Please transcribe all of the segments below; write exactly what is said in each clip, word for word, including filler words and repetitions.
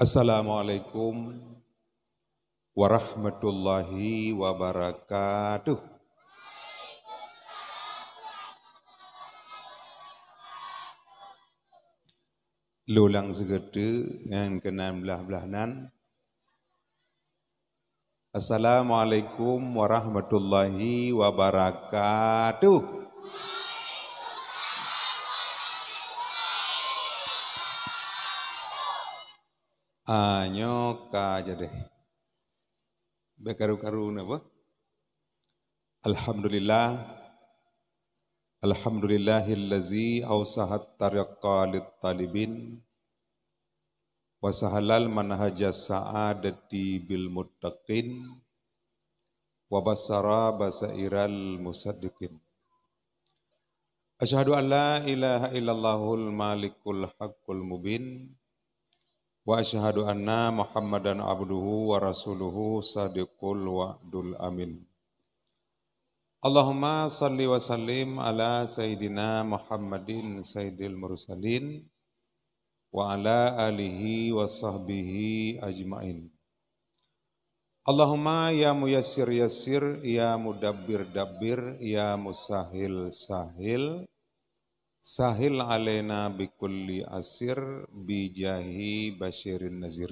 Assalamualaikum warahmatullahi wabarakatuh. Lulang sigeuteu ngon keunan blah-blah nan. Assalamualaikum warahmatullahi wabarakatuh. Ah, nyoe ka jadi. Bèk karu-karu na bah. Alhamdulillah. Alhamdulillahillazi ausahat tariqa lit talibin wa sahalal manhajas sa'adati bil muttaqin wa basara basairal musaddiqin. Asyhadu an la ilaha illallahul malikul haqqul mubin wa asyhadu anna Muhammadan abduhu wa rasuluhu sadiqul wa'dul amin. Allahumma salli wa sallim ala sayyidina Muhammadin sayyidil mursalin wa ala alihi wa sahbihi ajmain. Allahumma ya muyassir yassir, ya mudabbir dabbir, ya musahil sahil, sahil alaina bikulli asir, bijahi basyirin nazir.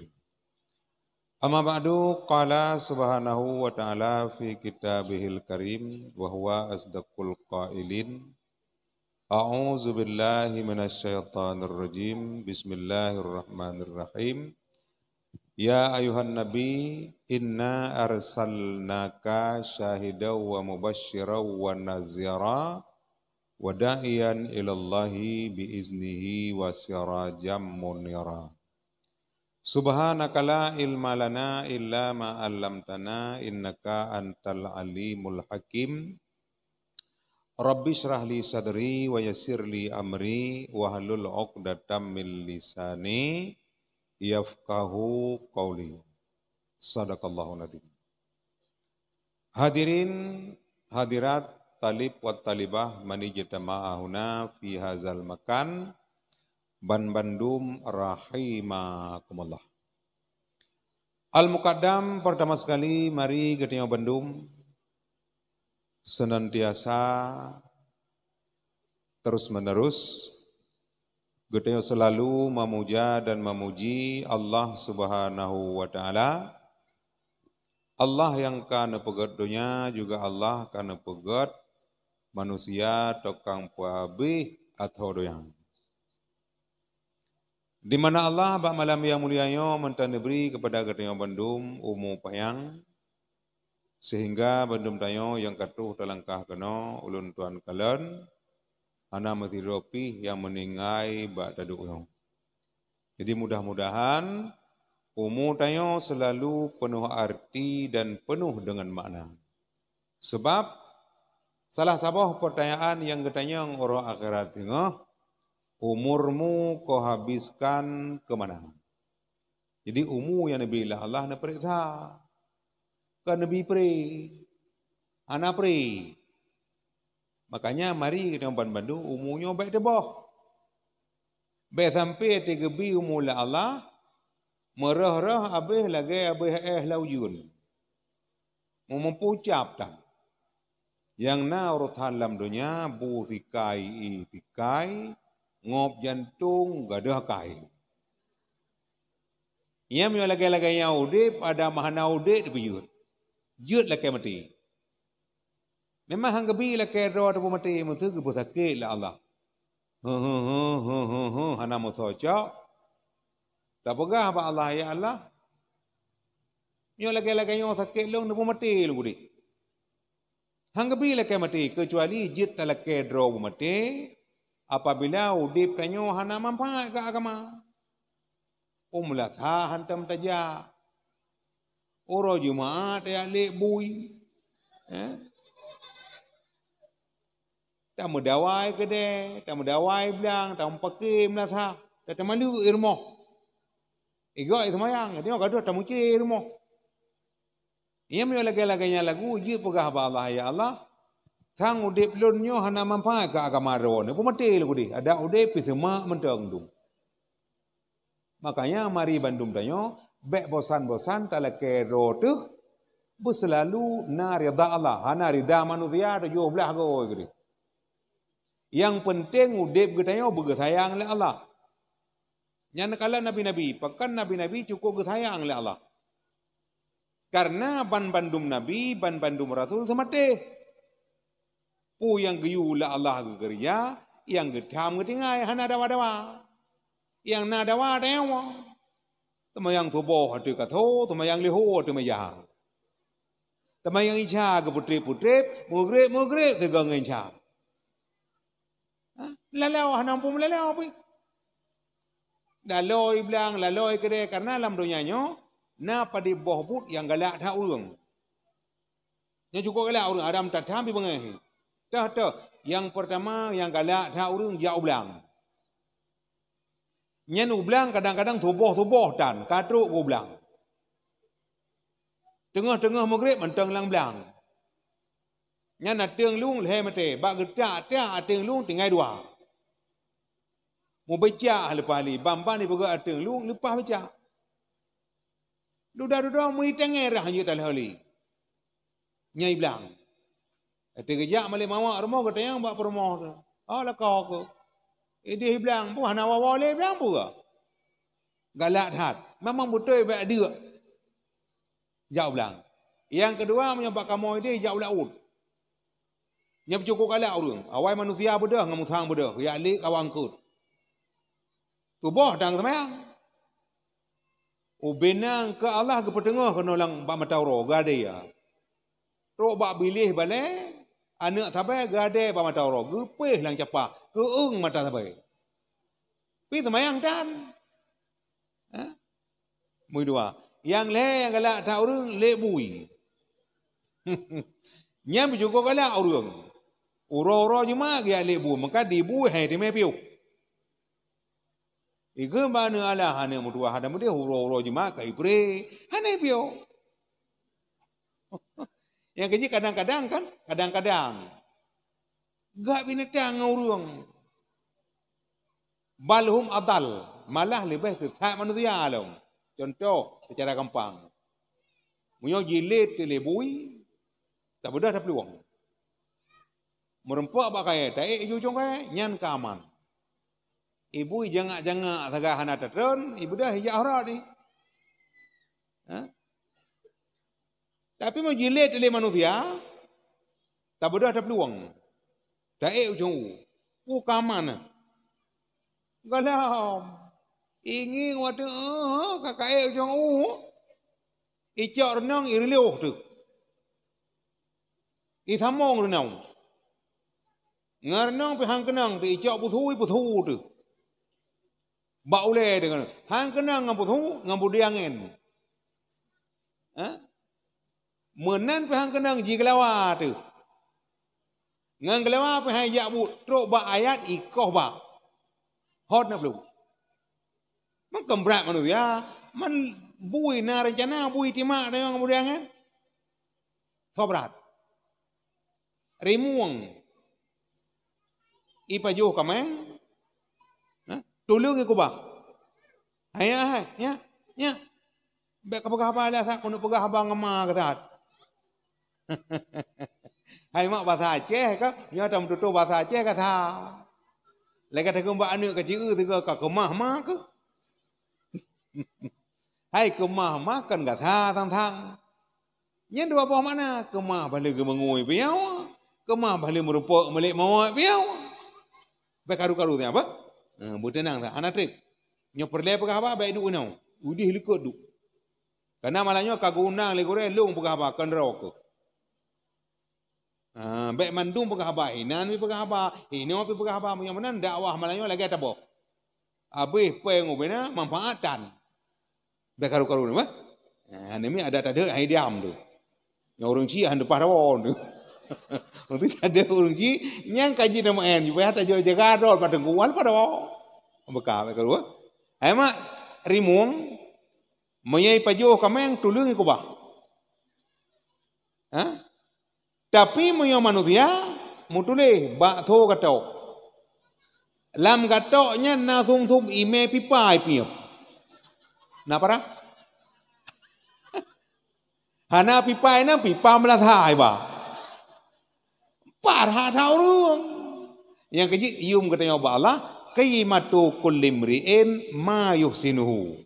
Amma ba'du, qala subhanahu wa ta'ala fi kitabihil karim wa huwa asdaqul qailin. A'udzu billahi minasy syaithanir rajim. Bismillahirrahmanirrahim. Ya ayuhan nabi, inna arsalnaka syahidan wa mubasysyiran wa nazira wa da'iyan ilallahi bi iznihi wa sirajan munira. Subhanaka la ilma lana illa ma 'allamtana innaka antal alimul hakim. Rabbi shrah li sadri wa yassir li amri wahlul 'uqdatam min lisani yafqahu qauli. Sadaqallahul adzim. Hadirin hadirat, talib wa talibah, mani jitama'a huna fi hazal makan, ban bandum rahimakumullah. Al-Muqaddam, pertama sekali, mari geutanyoe bandum senantiasa terus-menerus geutanyoe selalu memuja dan memuji Allah Subhanahu wa Ta'ala. Allah nyang ka neupeugét donya, juga Allah ka neupeugét manusia tôkang peuhabéh ateueh donya. Di mana Allah bak malam nyang mulia nyoe mantong neubri keupada geutanyoe bandum umu panyang, sehingga bandum tanyoe nyang ka troh talangkah keunoe ulôn tuan kalon hana meusidroe pih nyang meuninggai bak taduek nyoe. Jadi, mudah-mudahan umu tanyoe seulalu peunoh arti dan peunoh deungon makna. Sabab salah saboh peurtanyaan nyang geutanyong uroe akhirat teungoh, "Umurmu kau habiskan keu mana?" Jadi, umu nyang neubi lé Allah neupareksa. Kon neubi pré. Hana pré. Makanya, mari geutanyoe ban bandum umu nyoe bèk teuboh. Bèk sampoe teugeubri umu lé Allah, meurôh-rôh abéh lagèe abéh éh lam ujeuen. Meumeupu cap tan. Nyang na urotan lam donya, bu sikai ié sikai, ngôb jantông gadôh akai. Nyan meunyoe lagèe-lagèe nyan udép, adak meuhana udép teupeujeuet. Jeuet lakèe maté. Memang han geubi lakèe droe teupeumaté, meuseu geupeusakét lé Allah. Heu, heu, heu, hana meusoe cok. Tapeugah bak Allah, "Ya Allah, nyoe lagèe-lagèe nyoe sakét lôn, neupeumaté lôn udép." Han geubi lakèe maté, keucuali jeuet talakèe droe beumaté apabila udép tanyoe hana manfaat keu agama. Umu Seulasa hantom tajak. Uroe Jumat tajak lét bui. Eh? Tameudawai keudè, tameudawai blang, tameupaké meulasah, tateumaleuk i rumoh. Igoe i seumayang, nyoe gadôh tameucré i rumoh. Nyan meunyoe lagèe-lagèe nyan lagu, jeuet peugah bak Allah, "Ya Allah, sang udép lôn nyoe hana manfaat keu agama droeneuh, peumaté lôn udép, adak udép pih seumak mantong dum." Makanya mari bandum tanyoe, bék bosan-bosan talakée droe teuh, beuseulalu na ridha Allah, hana ridha manusia tujoh blaih goe keudeh. Nyang peunteng udeb geutanyoe beugeusayang lé Allah. Nyan kalon nabi-nabi, pakon nabi-nabi cukôp geusayang lé Allah. Kareuna ban bandum nabi, ban bandum rasul seumaté. Peue nyang geuyue lé Allah geukeureuja, nyang geutham geutinggai, hana dawa-dawa. Nyang na dawa tanyoe. Teumayang suboh ateueh kaso, teumayang leuhô ateueh meja. Teumayang isya geupeutreb-peutreb, meugreb-meugreb sigoe ngon isya. Ha? Lalau hana muphom lalau pih. Laloi blang, laloi keudeh, kareuna lam donya nyoe na padub boh buet nyang galak that ureuëng. Nyoe cukôp galak ureuëng, Adam tatham pih beungéh. Teuh, teuh, nyang peurtama nyang galak that ureuëng jak u blang. Nyan u blang kadang-kadang suboh-suboh tan ka trok u blang. Teungoh-teungoh meugreb mantong lam blang. Nyan ateueng lueng lhée maté, bak geutak-tak ateueng lueng tinggai dua. Mubeucak leupah lé, ban-ban ipeugét ateueng lueng leupah beucak. Dudoe-dudoe meuitangée rhah jeuet taloh lé. Nyang i blang. Watée geujak malée mawök rumoh geutanyong bak peurumoh teuh, "Oh, lakoe keuh? Ideh i blang peue hana woe-woe lé blang peue?" Galak that. Memang beutôi bék deuk. Jak u blang. Nyang keudua, meunyoe bak kamoe ideh jak u laôt. Nyan peucukôp galak ureuëng. Awai manusia beudôh ngon musang beudôh, jak lé kawan keuet. Tuboh dan seumayang. Ubena keu Allah geupeuteungoh keunoe lam bak mata uroe, geuadée. Trok bak biléh balée, aneuëk sabai geuadée bak mata uroe, geupéh lam capa, keueung mata sabai. Pih seumayang tan. Ha? Mui dua. Nyang lhée nyang galak that ureuëng, lék bui. Nyan peucukôp galak ureuëng. Uroe-uroe Jumat geujak lék bui, meuka di bui hai teumé piôh. Ikheun bak aneuëk Allah, aneuëk meutuah hana meudeh, uroe-uroe Jumat ka ipré, hana ipiôh. Nyang keujih kadang-kadang kan, kadang-kadang. Gak binatang ngon ureuëng. Bal hum adal, malah leubeh sesat manusia lom. Contoh, seucara gampang. Meunyoe jilét lé bui, tabeudôh taplueng. Meurumpok bak kayée, taék iju ujong kayée, nyan ka aman. Ibui jangak-jangak sagai hana tatreun, ibeudôh ijak horot jih. Ha? Tapi meujilét lé manusia, tabeudôh taplueng. Taék ujong u. Peue ka aman na? Gohlom. Ingieng watée, eh, ka kaék ujong u. Icok reunong ireulôh teuh. Isamong reunong. Ngon reunong pih han keunong teuh, icok peusui, peusui teuh. Bak ulée deungon. Han keunong ngon peusui, ngon beudée angén. Ha? Meunan pih han keunong jikeulawa teuh. Ngon keulawa pih han ijak buet, trok bak ayat ikoh bak. Hot na peuleueh. Makon brat manusia, man bui na reuncana bui timak tayong ngon beudée angén. Soe brat. Rimueng. Ipajoh kaméng. Ha? Tuleueng ikubah. Hai, hai, nya, nya. Bék kapeugah haba lé asat, keuneuk peugah haba ngon ma keu that. Hai mak basa Aceh ka, nyoe tameututoe basa Aceh ka sa. Lagée takheun bak aneuëk keuci eu sigoe ka keumah ma keuh. Hai keumah ma kon gata sang-sang. Nyan dua boh makna, keumah bah lé geumeungui piôh, keumah bah lé meurumpok meulék mawöt piôh. Bék karu-karu nyan apa? Ha, beuteunang sa, hana treb. Nyoe peureulée peugah haba bék duek inoe. Udeh likot duek. Kareuna malam nyoe ka geuundang lé gurée lôn peugah haba kon droe keuh. Ha, bék mandum peugah haba, inan pih peugah haba, inoe pih peugah haba, meunyoe meunan dakwah malam nyoe lagée taboh. Abéh péng ubena manfaat tan. Bék karu-karu nyoe, bah. Ha, neumi adat-adat hai diam tu. Nyang ureuëng chik han teupah rawon tu. Ureuëng chik ada ureuëng chik nyang kaji nama en, supaya tajak jaga dol pada kuwal pada. Beka bék karu. Hai mak rimueng, meunyoe pajoh kaméng tuleueng ikubah. Ha? Tapi meunyoe manusia, meutuléh bak tho gatok. Lam gatok nyan na sum-sum imé pipa ipiep. Na parah? Hana pipa inan, pipa meulasah iba. Parah that ureuëng. Nyang keuh jih yum geutanyoe bak Allah, qimatu kulli mri'in ma yuhsinuhu.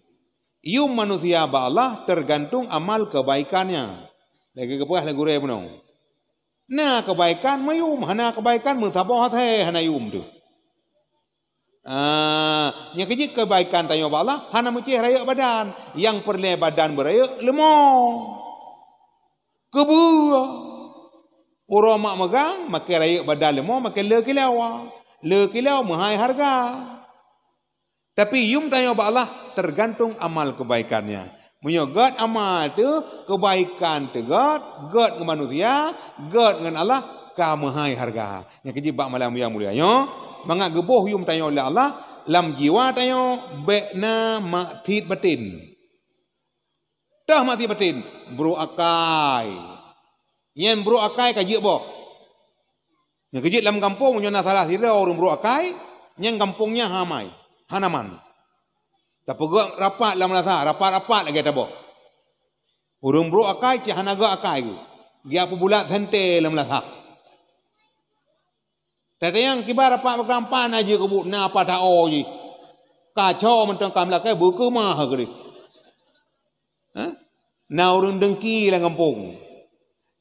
Yum manusia bak Allah teugantung amal keubaikannya. Lagée geupeugah lé gurée bunoe. Na keubaikan meuyum, hana keubaikan meusaboh asai hana yum teuh. Ah, nyang keuh jih keubaikan tanyoe bak Allah hana meucéh rayeuk badan. Nyang peureulée badan beurayeuk leumo. Keubeue. Uroe mak meugang, makai rayeuk badan leumo, makai le kilau. Le kilau meuhai hareuga. Tapi yum tanyoe bak Allah teugantung amal keubaikannya. Meunyoe gét amal teuh, keubaikan teuh gét, gét ngon manusia, gét ngon Allah, ka meuhai hareuga. Nyang keuh jih bak malam nyang mulia nyoe, mangat geuboh yum tanyoe lé Allah, lam jiwa tanyoe bék na maksiet baten. Tah maksiet baten, brok akai. Nyan brok akai ka jeuet boh. Nyang keuh jeuet lam gampông, nyoe na salah sidroe ureuëng brok akai, nyang gampông nyan hana amai, hana aman. Tapeugét rapat lam meulasa, rapat-rapat lagée taboh. Ureuëng brok akai cit hana gét akai geuh. Geujak peubulat sente lam meulasa. Tatanyong kiban rapat meukampan aja keubuet na apa tao jih. Kaco mantong ka meulakée beukeumah keudeh. Hah? Na ureuëng dengki lam gampông.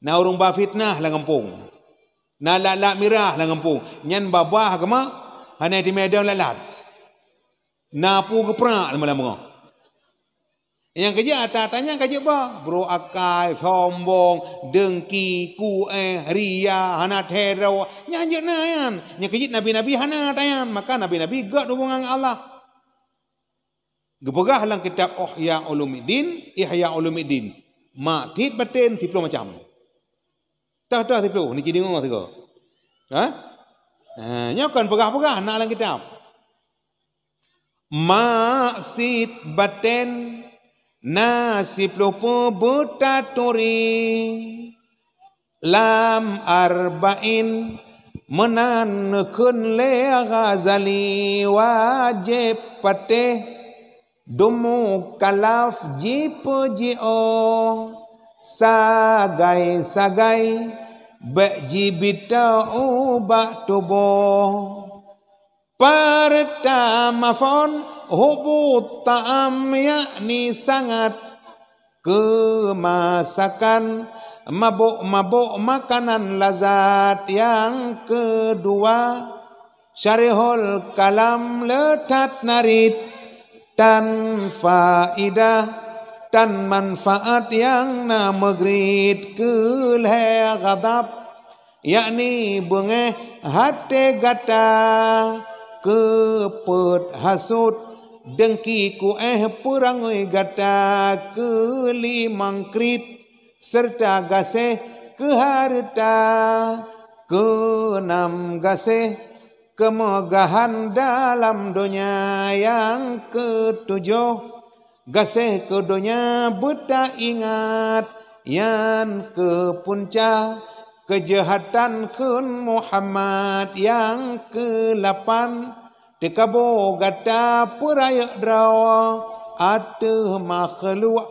Na ureuëng ba fitnah lam gampông. Na lak-lak mirah lam gampông. Nyan babah keumah hana teumé dong lalat. Na peue geuprak lama-lama. Nyang keuh jih ata-ata nyan ka jeuet bah, brok akai, sombong, dengki, kuéh, ria, hana thèe droe. Nyan jeuet na nyan. Nyang keuh jih nabi-nabi hana ata nyan. Maka nabi-nabi gét hubungan ngon Allah. Geupeugah lam kitab Ihya Ulumuddin, Ihya Ulumuddin, maksiet baten siplôh macam. Tah-tah siplôh, ni ci deungoe sigoe. Ha? Ha, nyoe kon peugah-peugah na lam kitab. Maksiet baten na siplôh peubuet taturi. Lam Arba'in meunan neukheun lé Ghazali, wajéb patéh dum mukallaf jipeujiôh, sagai-sagai bék jibita ubak tuboh. Peurtama phon hubbu ta'am, yakni sangat keu masakan, mabök-mabök makanan lazat. Nyang keudua, syarihul kalam le that narit, tan faidah, tan manfaat nyang na meugrit. Keu lhée ghadab, yakni beungéh até gata, keu peuet hasut, dengki, kuéh peurangui gata. Keu limong kriet, seureuta gaséh keu hareuta. Keu nam, gaséh keumeugahan dalam donya. Nyang keu tujoh, gaséh keu donya beutaingat, nyan keu punca keujahatan kheun Muhammad. Nyang keu lapan, teukaboe gata peurayeuk droe ateueh makhluk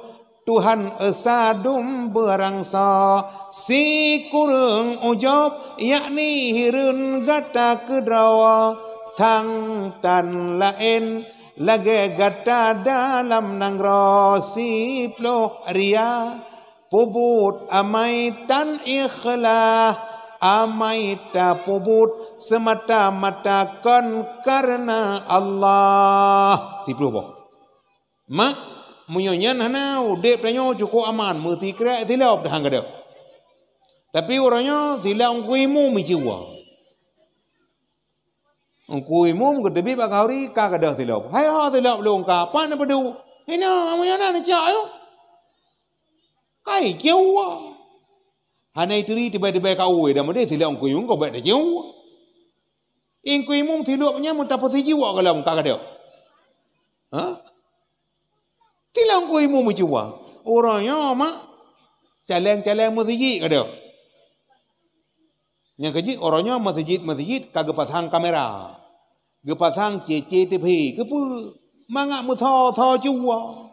Tuhan Esa dum beurangsa. Sikureueng ujob, yakni hireuen gata keudroe, thang tan laén lagée gata dalam nanggroe. Siplôh ria, peubuet amai tan ikhlas, amai tapeubuet seumata-mata kon kareuna Allah. Siplôh boh. Mak, meunyoe nyan hana, udeb tanyoe cukôp aman, meusikrek silop dah han gadôh. Tapi uroe nyoe silop Teungku Imum meucuba. Teungku Imum geuteubiet bak khanduri ka gadôh silop. Hai ho silop lôn ka, pat na peuduek? Hina, meunyoe na neucok yôh. Kai cuba. Hana ituri tibai-tibai ka uwe dah meudeh silop Teungku Imum ka bék teucuba. Teungku Imum silop nyan meutapeusijuek goh lom ka gadôh. Ha? Silop Teungku Imum meucuba. Uroe nyoe mak, caleng-caleng meuseujid gadôh. Nyang keuh jih uroe nyoe meuseujid-meuseujid ka geupasang kamera, geupasang C C T V. Keupeue? Mangat meutho-tho cuba.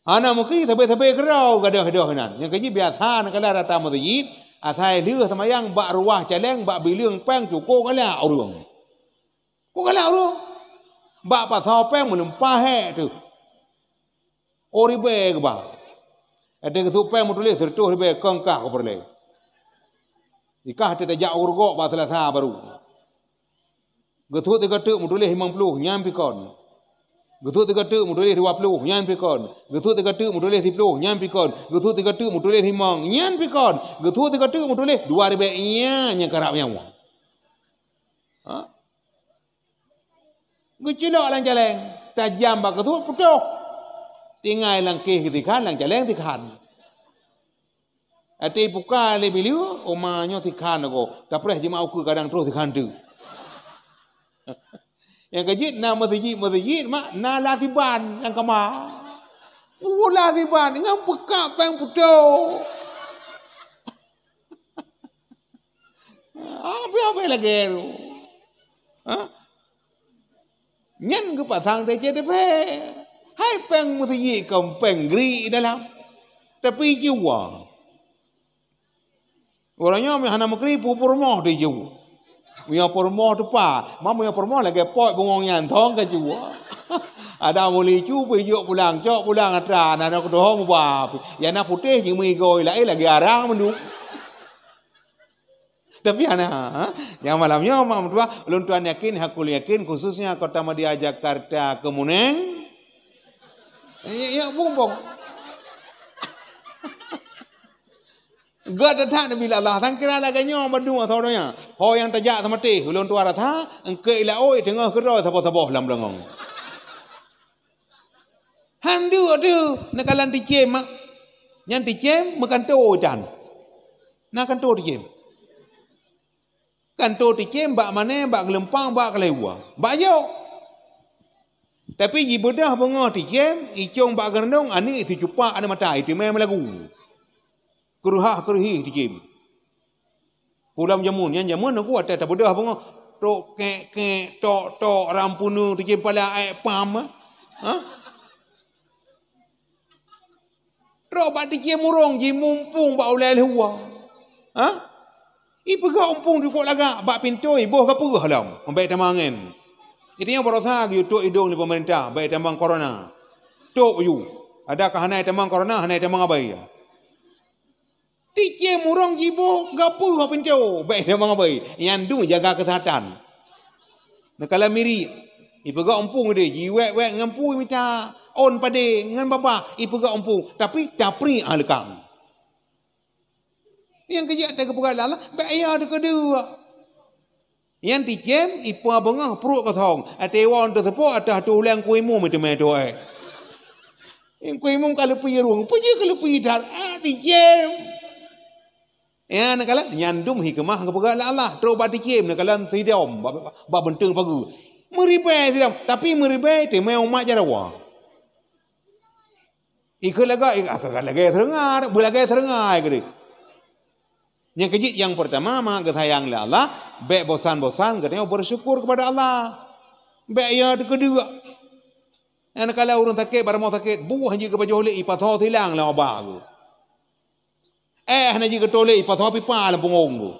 Hana mungken sabe-sabe keudroe gadôh-gadôh nan. Nyang keujih biasa na kala datang meuseujid, asai lheueh seumayang bak ruwah caleng, bak bileueng péng cukôp galak ureueng. Cukôp galak ureueng. Bak pasoe péng meulumpah hék teuh. Oh ribèe geuba. Ada geusut péng meutuléh siratoh ribèe kong kah ku peureulèe. Ikah teuh tajak u rugok bak Selasa baru. Geusut sigoe teuk meutuléh limong ploh, nyan pi kon. Geusut sigoe teuk meutuléh dua ploh, nyan pi kon. Geusut sigoe teuk meutuléh siploh, nyan pi kon. Geusut sigoe teuk meutuléh limong, nyan pi kon. Geusut sigoe teuk meutuléh dua ribèe, nyan nyang karab nyawa. Ha? Geucilok lam caleng, tajam bak geusut putôh. Tinggai lam kéh geutikhan, lam caleng tikhan. Até buka lé bileue, oma nyoe tikhan lagoe. Tapreh jimak ukeue kadang troh tikhan teuk. Nyang keujeuet na meuseujid-meuseujid mak na lasiban nyang kama. Oh lasiban ngon peuka péng putôh. Apa-apa lagèe tu. Ha? Nyan geupasang C C T V. Hai péng meuseujid kon péng gri dalam. Tapi jiwa. Ureueng nyoe hana meukri peurumoh di ju. Meunyoe peurumoh teupah, ma meunyoe peurumoh lagèe pot bungong nyan thong ka ju. Ada meulicu pih jok pulang, cok pulang atra, na na keudohong ba. Ya na putéh jimeuigoe laén lagèe arang meunduek. Tapi hana, ha? Nyang malam nyoe mak meutuah, ulôn tuan yakin, hakul yakin khususnya Kota Madya Jakarta Kemuneng. Ya, ya bumbong. Gét that Nabi Allah, sangkira lagèe nyoe bandum asoe donya. Ho nyang tajak seumatéh, ulôn tuan rasa, engkeu ila oi teungoh keudroe saboh-saboh lam beulangong. Han duek tu, neukalon ticém mak. Nyan ticém meukanto itan. Na kanto ticém. Kanto ticém bak mané, bak geulumpang, bak kaleua. Bak jok. Tapi jibeudoh beungoh ticém, icong bak geureunueng, aneuk itu cupak aneuk mata, iteumé meulagu. Keuruhah keuruhi ticém. Pulam jameun, nyan jameun aku watèe tabeudoh beungoh. Tok kek kek, tok tok, rampuneue ticém pala aek pam. Ha? Trok bak ticém ureueng jimumpung bak ulèe lheuwa. Ha? Ipeugah umpung dikok lagak bak pintoe boh gapeuh lom. Bèk tamong angén. Itu nyang barosa geuyue tok idong di pemerintah, bèk tamong corona. Tok ju. Adakah hana tamong corona, hana tamong abai. Ticém ureueng jiboh gapeuh bak pintoe, bèk tamong abai. Nyan dum jaga keusehatan. Neukalon miri, ipeugah umpung deh, jiwèk-wèk ngon pui mita, ôn padé ngon babah, ipeugah umpung, tapi tapriek leukang. Nyang keujeuet teuh geupeugah lé Allah, bèk ya dikeudeuek. Nyan ticém, ipa beungoh pruet kosong, até won teuseupôt ateuh tu ulèe kuimum iteumé tuwoe. Kuimum ka leupie rueng, peue jeuet ka leupie that, ah ticém. Ya, neukalon nyan dum hikmah geupeugah lé Allah. Trok bak ticém neukalon sidom bak, bak, bak beunteng pageue. Meuribèe sidom, tapi meuribèe teumé umat jaroe. Ikeu lagak, ik-, ah, ka lagèe seureungai, beulagèe seureungai keudeh. Nyang keujeuet nyang peurtama, ma geusayang lé Allah, bèk bosan-bosan geutanyoe beusyukur keupada Allah. Bèk ya dikeudeuek. Nyang neukalon ureueng sakét, bak rumoh sakét, buah jih geupajoh lé ipasoe silang lam babah geuh. Eh, hana jih geutôh lé ipasoe pipa lam punggong geuh.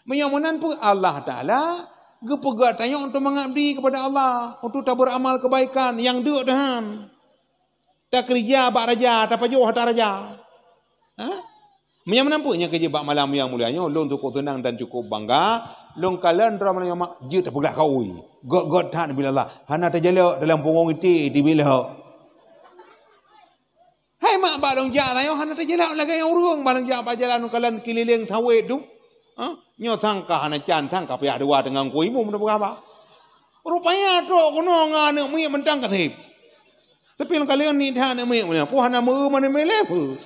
Meunyoe meunan peue Allah Taala geupeugah tanyoe untuk meungabdi keupada Allah, untuk tabeuamal keubaikan nyang deuk teuhan. Takeurija bak raja, tapajoh hareuta raja. Ha? Meunyoe meunan peue nyang keujeuet bak malam nyang mulia nyoe, lôn cukup seunang dan cukup bangga. Lôn kalon droe meunyoe mak jeuet tapeugah keu ui. Gét-gét that bila Allah. Hana tajalok dalam punggong ité dibilok. Hai mak bak lôn jak tanyoe hana tajalok lagèe nyang ureueng bak lôn jak bak jalan kalon kilileng sawét tu. Ha? Nyoe sangka hana can, sangka payah dua teungoh kuimum tapeugah bak. Rupanya trok keunoe ngon aneuk miet mantong ka sép. Tapi lôn kalon ni that aneuk miet meunyoe, peue hana meu mana meleh peue.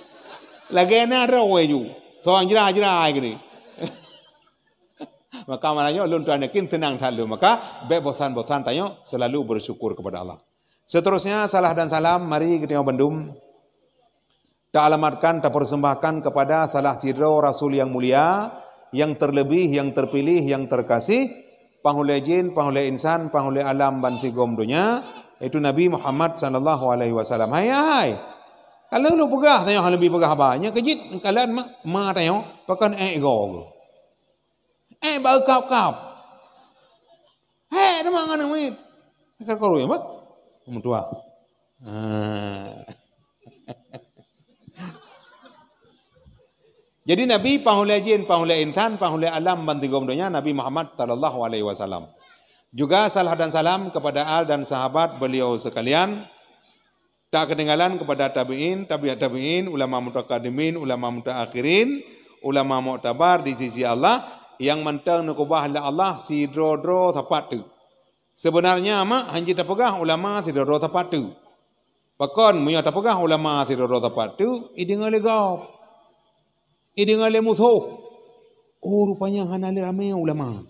Lagèe na droe ju. Thon jra-jra gini. Maka malam nyoe lôn tuan yakin teunang that lôn. Maka bèk bosan-bosan tanyoe selalu bersyukur kepada Allah. Seterusnya salah dan salam mari geutanyoe bandum taalamatkan, tapersembahkan kepada salah sidroe rasul nyang mulia, nyang terlebih, nyang terpilih, nyang terkasih, panghulèe jin, panghulèe insan, panghulèe alam ban sigom donya, Yaitu Nabi Muhammad sallallahu alaihi wasallam. Hai, hai. Kalau lu peugah, tanyoe hana bi peugah haba. Nya keujit kalon ma, ma tanyoe, pakon ék go. Ék bak kap-kap. Hék teuma ngon aneuk miet. Ka koroi apa? Meutuah. Ha. Jadi Nabi panghulée jin, panghulée insan, panghulée alam bansigom donya, Nabi Muhammad sallallahu alaihi wasallam. Juga salam dan salam kepada al dan sahabat beliau sekalian. Tak ketinggalan kepada tabi'in, tabi'ut tabi'in, ulama mutaqaddimin, ulama mutaakhirin, ulama muktabar di sisi Allah yang mantong neukeubah lé Allah sidroe-droe sapat teuk. Sebenarnya mak hanjeuet tapeugah ulama sidroe-droe sapat teuk. Pakon meunyoe tapeugah ulama sidroe-droe sapat teuk, ideungoe lé gob. Ideungoe lé musoh. Oh, rupanya hana lé ramé ulama.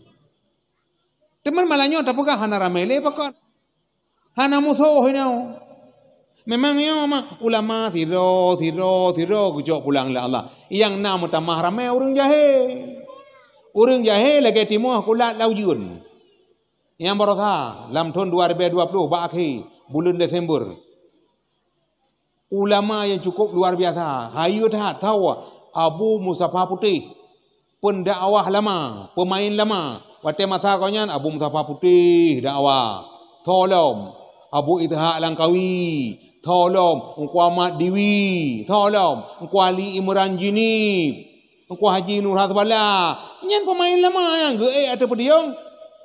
Teuma malam nyoe tapeugah hana ramé lé pakon? Hana musoh inoe. Memang nyoe mak ulama sidroe, sidroe, sidroe geucok pulang lé Allah. Nyang na meutamah ramé ureuëng jahé. Ureuëng jahé lagée timoh kulat lam ujeuen. Nyang barosa lam thon dua ribu dua puluh bak akhé buleuen Desember. Ulama nyang cukup luar biasa. Hayeue that tho Abu Mustafa Putéh. Pendakwah lama, pemain lama. Watée masa gobnyan Abu Mustafa Putéh dakwah. Tho lom Abu Ishak Langkawi. Tho lom Teungku Ahmad Diwi. Tho lom Teungku Ali Imran Jinib. Teungku Haji Nur Hasballah. Nyan pemain lama nyang geuék ateueh podium.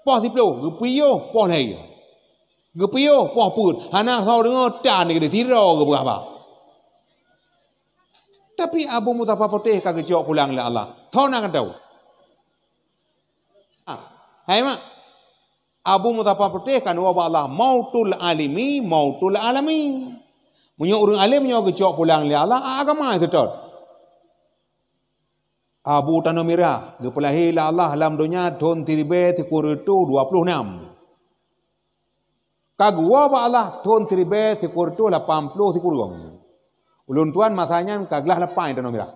Poh siplôh, geupiôh poh lhée. Geupiôh poh peuet, hana soe deungoe tan di keudeh sidroe geupeugah ba. Tapi Abu Mustafa Putéh ka geucok pulang lé Allah. Tho na keudroe. Ah, hai mak. Abu Mustafa Putéh kan woe bak Allah, mautul alimi, mautul alami. Meunyoe ureuëng além nyoe geucok pulang lé Allah, agama seutôt. Abu Tanoh Mirah geupeulahé lé Allah lam donya thon siribée sikureueng reutôh dua ploh nam. Ka geuwoe bak Allah thon siribée sikureueng reutôh lapan ploh sikureueng. Ulôn tuan masa nyan ka glah lapan Tanoh Mirah.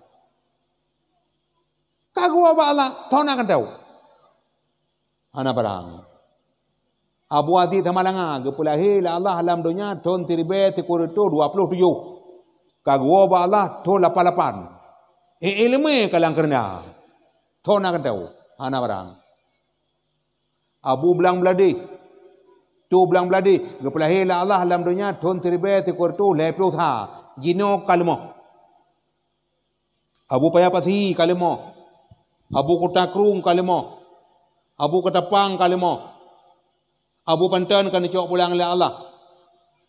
Ka geuwoe bak Allah thon na keudroe. Hana barang. Abu Aziz Samalanga geupeulahé lé Allah lam donya thon siribée sikureueng reutôh dua ploh tujoh. Ka geuwoe bak Allah thon lapan lapan. Ék iéleumé ka lam keureunda. Thon na keudroe. Hana barang. Abu Blang Bladeh. Tu Blang Bladeh geupeulahé lé Allah lam donya thon siribée sikureueng reutôh lhée ploh sa. Jinoe ka leumoh. Abu Paya Pasi ka leumoh. Abu Kuta Krueng ka leumoh. Abu Keutapang ka leumoh. Abu Panton ka neucok pulang lé Allah.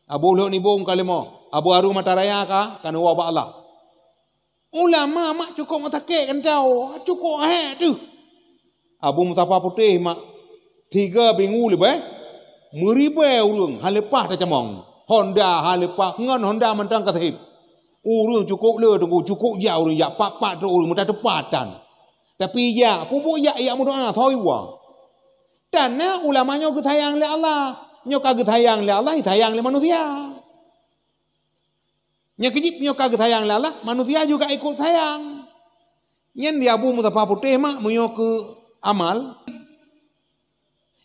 Abu Lhok Nibong ka leumoh. Abu Aru Mataraya ka, ka neuwoe bak Allah. Ulama mak cukôp meutakét keudroe, cukôp hék teuh. Abu Mustafa Putéh mak tiga minggu leubeh, meuribée ureuëng hana leupah tacamong. Honda hana leupah, ngon Honda mantong ka sahib. Ureuëng cukôp le teungku, cukôp jak ureuëng jak pat-pat trok ureuëng meutateupat tan. Tapi jak, peubuet jak, jak meudoa, soe iwa. Dan na ulama nyoe geusayang lé Allah. Nyoe ka geusayang lé Allah, sayang lé manusia. Nyang keujeuet nyoe ka geusayang lé Allah, manusia juga ikot sayang. Nyan di Abu Mustafa Putéh mak meunyoe keu amal.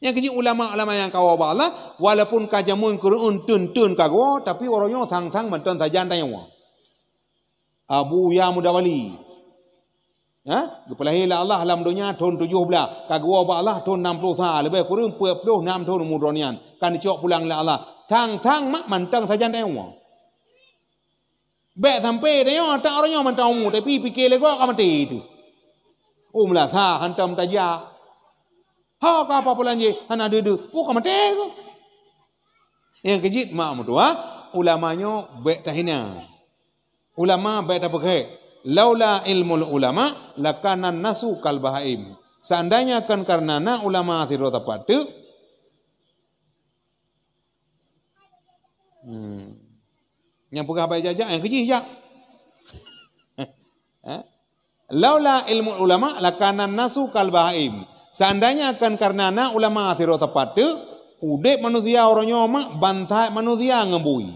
Nyang keujeuet ulama-ulama nyang ka woe bak Allah, walaupun ka jameun keureueun teun-teun ka geuwoe, tapi uroe nyoe sang-sang mantong sajan tanyoe. Abu Yahya Muda Wali. Ha? Geupeulahé lé Allah lam donya thon tujoh blaih, ka geuwoe bak Allah thon nam ploh sa, leubeh kureueng peuet ploh nam thon umu droe nyan. Ka neucok pulang lé Allah. Sang-sang mak mantong sajan tanyoe. Bék sampai tanyoe ata uroe nyoe mantong umu, tapi pike lé gob ka maté teuh. Oh, meulasa hantom tajak. Ha ka apa pulan jih hana deudeuh, oh ka maté keuh. Nyang keujeuet mak meutuah, ulama nyoe bék tahina. Ulama bék tapeugét, "Laula ilmul ulama lakanan nasu kal bahaim." Seandainya kon kareuna na ulama sidroe sapat teuk, hmm, nyang peugah bai jak-jak, nyang keujih jak. Eh? "Laula ilmul ulama lakanan nasu kal bahaim." Seandainya kon kareuna na ulama sidroe sapat teuk, udeb manusia uroe nyoe mak bantai manusia ngon bui.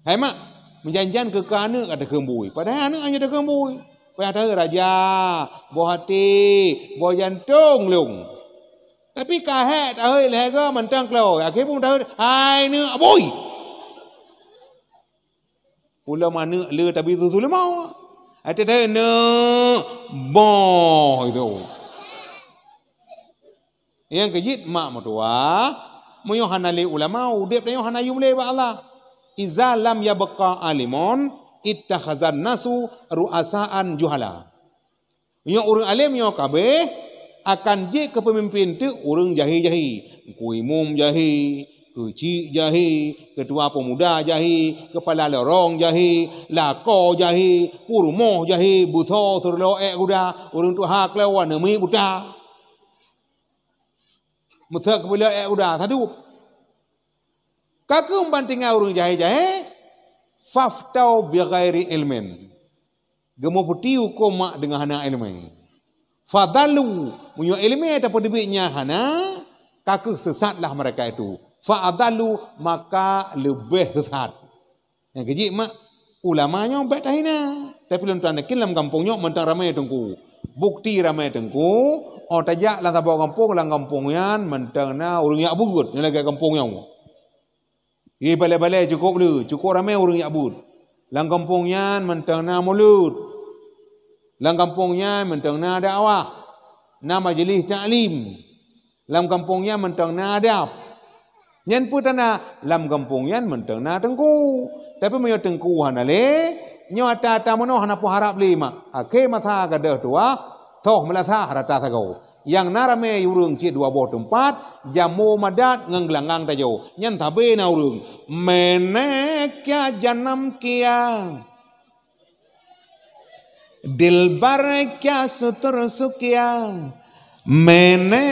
Hai mak, meujan-jan keu ka aneuk ka takheun bui. Padahai aneuk hana takheun bui. Payah taheuet raja, boh até, boh jantong lôn. Tapi ka hék taheuet lhée goe mantong kloi. Akhé pun taheuet, hai neuk bui. Pula manök le tabi susu limau. Até taneuk boh itu. Nyang keujeuet mak meutuwah, meunyoe hana lé ulama, udeb tanyoe hana yum lé bak Allah. "Iza lam yabqa alimun, ittakhazan nasu ru'asaan juhala." Meunyoe ureuëng além nyoe kabeh akan jeuet keu peumimpén teuk ureuëng jahé-jahé, keu imum jahé, keu chik jahé, keutua peumuda jahé, keupala lorong jahé, lakoe jahé, peurumoh jahé, beusoe seureuloh ék guda, ureuëng tuha klo aneuk miet buta. Meuseuk keubeuleuek ék uda sadub. Ka keuh ban tinggai ureuëng jahé-jahé, faftau bighairi ilmin. Geumeuputi hukôm mak deungon hana iéleumé. Fadallu, meunyoe iéleumé tapeuteubiet nyan hana, ka keuh seusatlah mereka itu. Fa'adallu, maka leubeh seusat. Nyang keujeuet mak, ulama nyoe bék tahina. Tapi lôn tuan yakin lam gampông nyoe mantong ramé teungku. Bukti ramé teungku, oh tajak lam saboh gampông, lam gampông nyan mantong na ureuëng jak beuet, nyang lagée gampông nyoe. Di balée-balée cukôp le, cukôp ramé ureuëng jak beuet. Lam gampông nyan mantong na mulod. Lam gampông nyan mantong na dakwah, na majlis taklim. Lam gampông nyan mantong na adab. Nyan peue tanda lam gampông nyan mantong na teungku. Tapi meunyoe teungku hana lé, nyoe ata-ata meunoe hana peuharab lé mak. Akhé masa gadôh tuwah, toh meulasah rata sagoe. Nyang na ramé ureuëng cit dua boh teumpat, jamô madat ngon geulanggang tajo. Nyan sabe na ureuëng, "Meuneuk ya janam kia." Dilbar kya sutur sukya, maine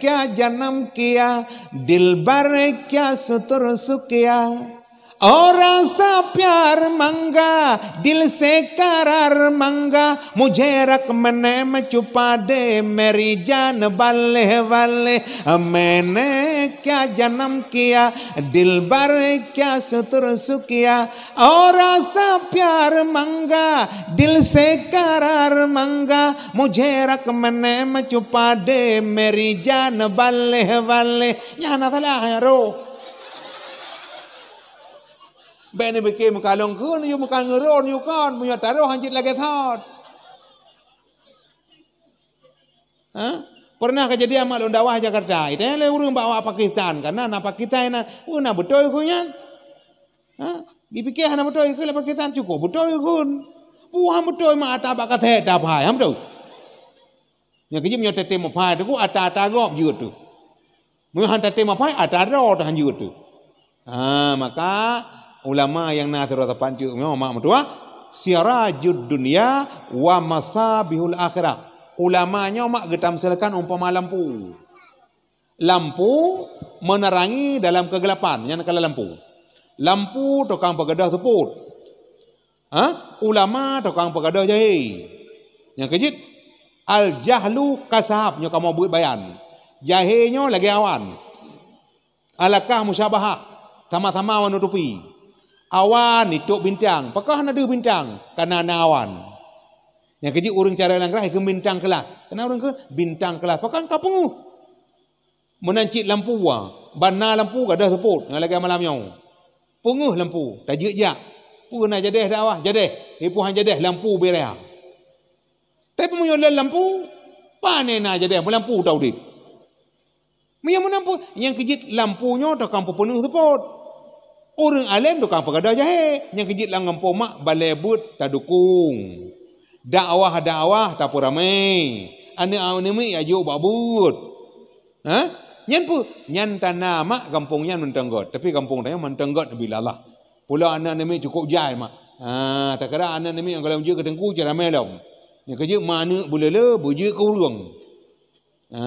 kya janam kiya, dilbar kya sutur sukya. Aur sa pyar manga, dil se karar manga, mujhe rakh maine mein chupa de, meri jaan balle balle. Maine kya janam kiya, dilbar kya sutur sukya, aur sa pyar manga, dil se karar manga, mujhe rakh maine mein chupa de, meri jaan balle balle. Nyan na salah ya roh. Bék ni bikin meukalong kheun, yue meukan ngeron yue kon, meunyoe taroh hanjeuet lagée thot. Ha? Pernah kejadian mak lôn dakwah Jakarta. Itanya lé ureuëng bak awak Pakistan, karena na Pakistan na, oh, na beutôi keu nyan. Ha? Dipikir hana beutôi keu lé Pakistan, cukup beutôi keu. Puhan beutôi mak ata bak kaset dah pahai, ha beutôi. Nyang keujeuet meunyoe teutem meuphai tu ata-ata gob jeuet tu. Meunyoe han teutem meuphai ata droe tu han jeuet tu. Ha, maka ulama nyang na sidroe sapat cuk nyoe mak meutuah, sirajud dunya wa masabihul akhirah. Ulama nyoe mak geutamsilkan umpama lampu. Lampu menerangi dalam kegelapan, nyan kala lampu. Lampu tukang peugadôh seupôt. Ha? Ulama tukang peugadôh jahé. Nyang keujeuet, al jahlu kasahab nyoe kamoe beuet bayan. Jahé nyoe lagée awan. Alakah musyabahah, sama-sama menutupi. Awan itôb bintang, pakon hana deuh bintang, kana na awan. Nyang keujeuet ureuëng cara langgrah ikheun bintang kelas. Kana ureuëng kheun bintang kelas, pakon ka peungeuh. Meunan cit lampu wa, ban na lampu gadôh seupôt, nyang lagée malam nyoe. Peungeuh lampu, tajeuet jak. Peue na jadeh dakwah, jadeh. Ipuhan jadeh lampu beuraya. Tapi meunyoe lôn lampu, pane na jadeh meulampu ta udeb. Meunyoe meulampu, nyang keujeuet lampu nyoe tukang peupeunuh seupôt. Ureuëng além tukang peugadôh jahé, nyang keujeuet lam gampông mak balée beuet tadukong. Dakwah-dakwah tapeuramé. Aneuëk-aneuëk miet ya jok bak beuet. Ha? Nyan peue? Nyan tanda mak gampông nyan mantong gét. Tapi gampông tanyoe mantong gét bila Allah. Pula aneuëk-aneuëk miet cukup jai mak. Ha, takira aneuëk-aneuëk miet nyang gohlom jeuet keu teungku cit ramé lom. Nyang keujeuet ma aneuëk beuleuleue beujeuet keu ureuëng. Ha,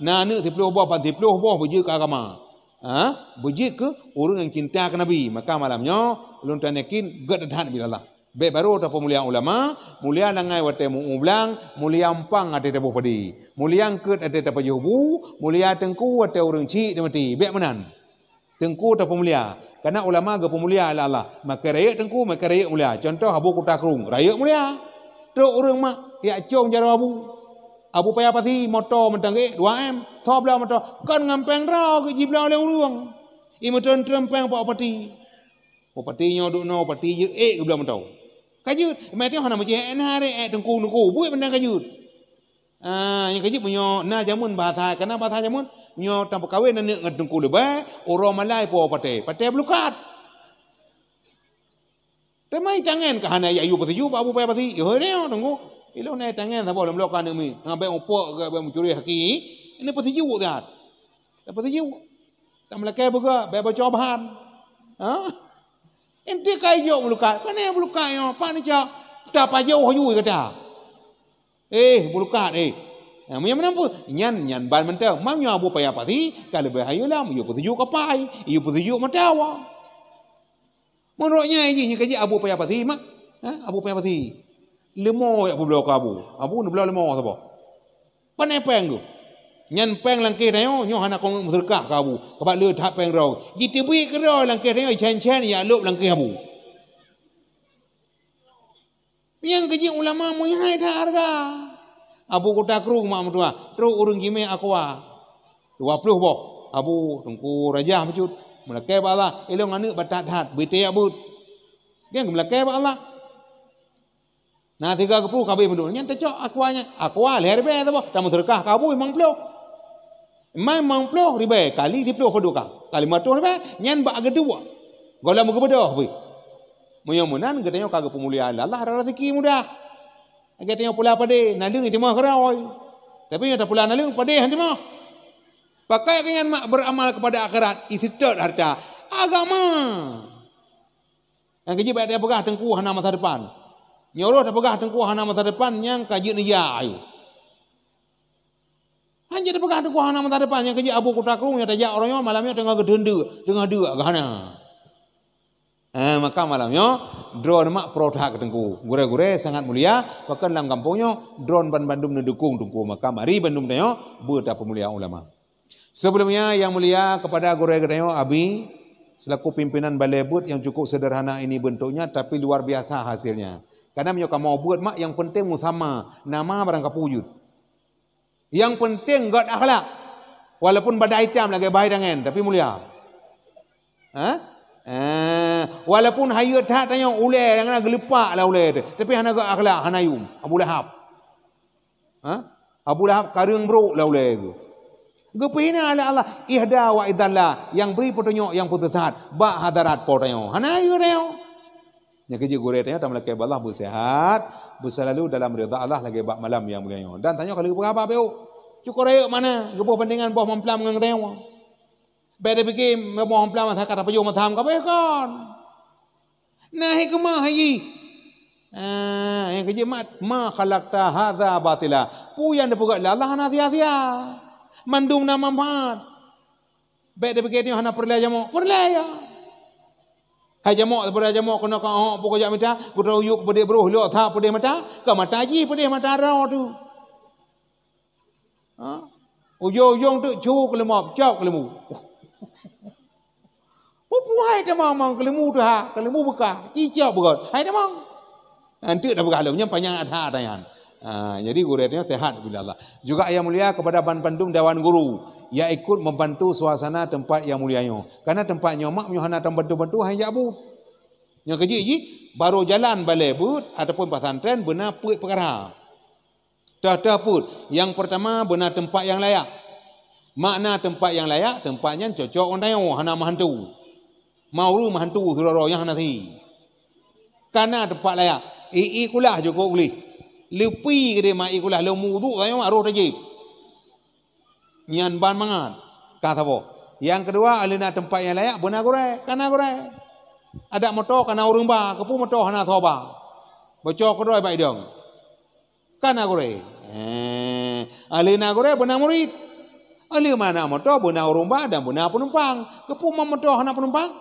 na aneuëk siplôh boh, ban siplôh boh beujeuet keu agama. Ha, beujeuet keu ureuëng nyang cinta keu Nabi. Maka malam nyoe ulôn tan yakin gét that bila Allah. Bék barô tapeumulia ulama, mulia langai watée meu-umu blang, mulia umpang watée taboh padi, mulia eungkôt watée tapajoh bu, mulia teungku watée ureuëng chik dimati. Bék meunan. Teungku tapeumulia, karena ulama geupeumulia lé Allah. Makai rayeuk teungku, makai rayeuk mulia. Contoh Abu Kuta Krueng, rayeuk mulia. Trok ureuëng mak jak com jaroe abu. Abu Paya Pasi moto mantong gét dua M, tho bloe moto, kon ngon péng droe gét jibloe lé ureuëng. Imeuteun-teun péng pok pati. Bupati nyoe duek noe, bupati jeuet, eh, geubloe moto. Ka jeuet, meuti hana meucéh, eh, na ré, eh, teungku-teungku, buet benda ka jeuet. Ah, nyang ka jeuet meunyoe na jameun bahasa, kana bahasa jameun, nyoe tameukawen aneuk ngon teungku leubeh, uroe malai po patéh, patéh beulukat. Teuma itangen ka hana yue peusijuek bak Abu Paya Pasi. Yo, dia tunggu. Ilong na itangen saboh lom lok aneuk mi. Ngabek upok ke bek mencuri haki. Ini peusijuek dah. Dah peusijuek. Tak melakèe buka, bek baca bahan. Ha? Enti ka ijok beulukat, pane beulukat nyoe, pak ni cak. Tak pajoh aju kata. Eh, beulukat, eh. Nah, meunyo meunampu, nyan, nyan ban mantong. Mam nyoe Abu Paya Pasi, ka leubeh hayeue lam, yue peusijuek kapai, yue peusijuek mata wa. Meunurot nyan jih, nyan ka jih Abu Paya Pasi, mak. Ha? Abu Paya Pasi. Leumo jak peubloe keu Abu. Abu neubloe leumo saboh. Pane péng tu. Nyan péng langkeh tanyoe, nyoe hana kon meuseudeukah keu Abu. Kabak le that péng droe. Jiteubiet keudroe langkeh tanyoe, cen-cen, jak lôb langkeh Abu. Nyang keujeuet ulama meuhai that hareuga. Abu Kuta Krueng mak meutuah, trok ureueng jimé Aqua. Dua ploh boh. Abu Teungku Rajah bacut. Meulakèe bak Allah, ilong aneuk batat that, beuté jak beuet. Gen meulakèe bak Allah. Na siga geupeu ka habéh mandum. Nyan teucok Aqua nyan. Aqua lhèe ribèe saboh, tameuseudeukah keu Abu limong ploh. Limong ploh ribèe kali siploh keudua ka. Kali lima reutôh ribèe, nyan bak geuduek. Gohlom geubeudôh pih. Meunyoe meunan, geutanyoe ka geupeumulia lé Allah, ada rezeki mudah. Geutanyoe pula padé, naleueng timoh keurôi. Tapi nyoe tapula naleueng, padé han timoh. Pakai keu nyan mak beramal kepada akhirat, iseutôt harta. Agama. Nyang keujeuet bèk tapeugah teungku hana masa depan. Nyoe roh tapeugah teungku hana masa depan, nyang ka jeuet neujak ayue. Hanjeuet tapeugah teungku hana masa depan, nyang keujeuet Abu Kuta Krueng nyang tajak uroe nyoe malam nyoe teungoh geuteundeuk, teungoh deuk geuhana. Eh, maka malam nyoe, droeneuh mak proh that keu teungku. Gurèe-gurèe sangat mulia, pakon lam gampông nyoe, droeneuh ban bandum neudukung teungku. Maka mari bandum tanyoe beutapeumulia ulama. Sebelumnya, yang mulia, kepada gurèe geutanyoe Abi, selaku pimpinan balè beuet yang cukup sederhana ini bentuknya, tapi luar biasa hasilnya. Karena meunyoe kamoe beuet mak, yang penting musamma, nama barang kapeue jeuet. Yang penting göt akhlak. Walaupun badan itam lagèe bahai tangen, tapi mulia. Ha? Eh, walaupun hayeue that tanyoe ulèe nyang na geulupak lah ulèe teuh, tapi hana göt akhlak, hana yum. Abu Lahab. Ha? Abu Lahab kareueng brôk lah ulèe geuh. Geupeuhina lé Allah, ihda wa idhallah, nyang bri peutunyok nyang peusesat bak hadarat Po tanyoe. Hana hayeue tanyoe. Nyang keujeuet gurèe tanyoe tameulakèe bak Allah beuseuhat, beuselalu dalam ridha Allah lagèe bak malam nyang mulia nyoe. Dan tanyoe ka lheueh geupeugah bak B O. Cukôp rayeuk mana geuboh bandengan boh mamplam ngon tanyoe. Bèk tapike boh mamplam masa ka tapajoh matham ka bèk kon. Na hikmah jih. Ah, nyang keujeuet mat, "Ma khalaqta hadza batila." Peue nyang tapeugah lé Allah hana sia-sia. Mandum na manfaat. Bèk tapike nyoe hana peureulèe jamok. Peureulèe ya. Hai jamok, peureulèe jamok keunoe ka hok pukon jak mita, geutanyoe yuk peudeh broh, lok that peudeh mata, ka mata jih peudeh mata droe teuh. Ha? Ujong-ujong teuk cu keuleumah, cok keuleumah. Pupuhai teuma mang keuleumah teuh ha, keuleumah beukah, cicok beugöt. Hai teuma. Anteuk dah beugah lom, nyan panyang that tanyan. Ha, jadi gurèe nyoe sehat bila Allah. Juga yang mulia kepada ban bandum dewan guru yang ikut membantu suasana tempat yang mulia nyoe. Karena tempat nyoe mak nyoe hana tabantu-bantu hai jak bu. Nyoe keujeuet jih, barô jalan balè beuet ataupun pesantren beuna peuet peukara. Teuh-teuh peuet, nyang peurtama beuna teumpat nyang layak. Makna teumpat nyang layak, teumpat nyan cocok ngon tanyoe, hana meuhantu. Ma ureueng meuhantu sidroe-droe nyang hana si. Kana teumpat layak, ié kulah jukôk gleh. Leupie keudeh ma ié kulah lom uduk tanyoe mak roh tajéb. Nyan ban mangat. Ka saboh. Nyang keudua, aleuh na teumpat nyang layak beuna gurèe, kana gurèe. Adak moto kana ureueng ba, keupeue moto hana soe ba. Boco keudroe bak idong. Kana gurèe. Eh, aleuh na gurèe beuna murit. Aleuh ma na moto beuna ureueng ba dan beuna peunumpang. Keupeue ma moto hana peunumpang?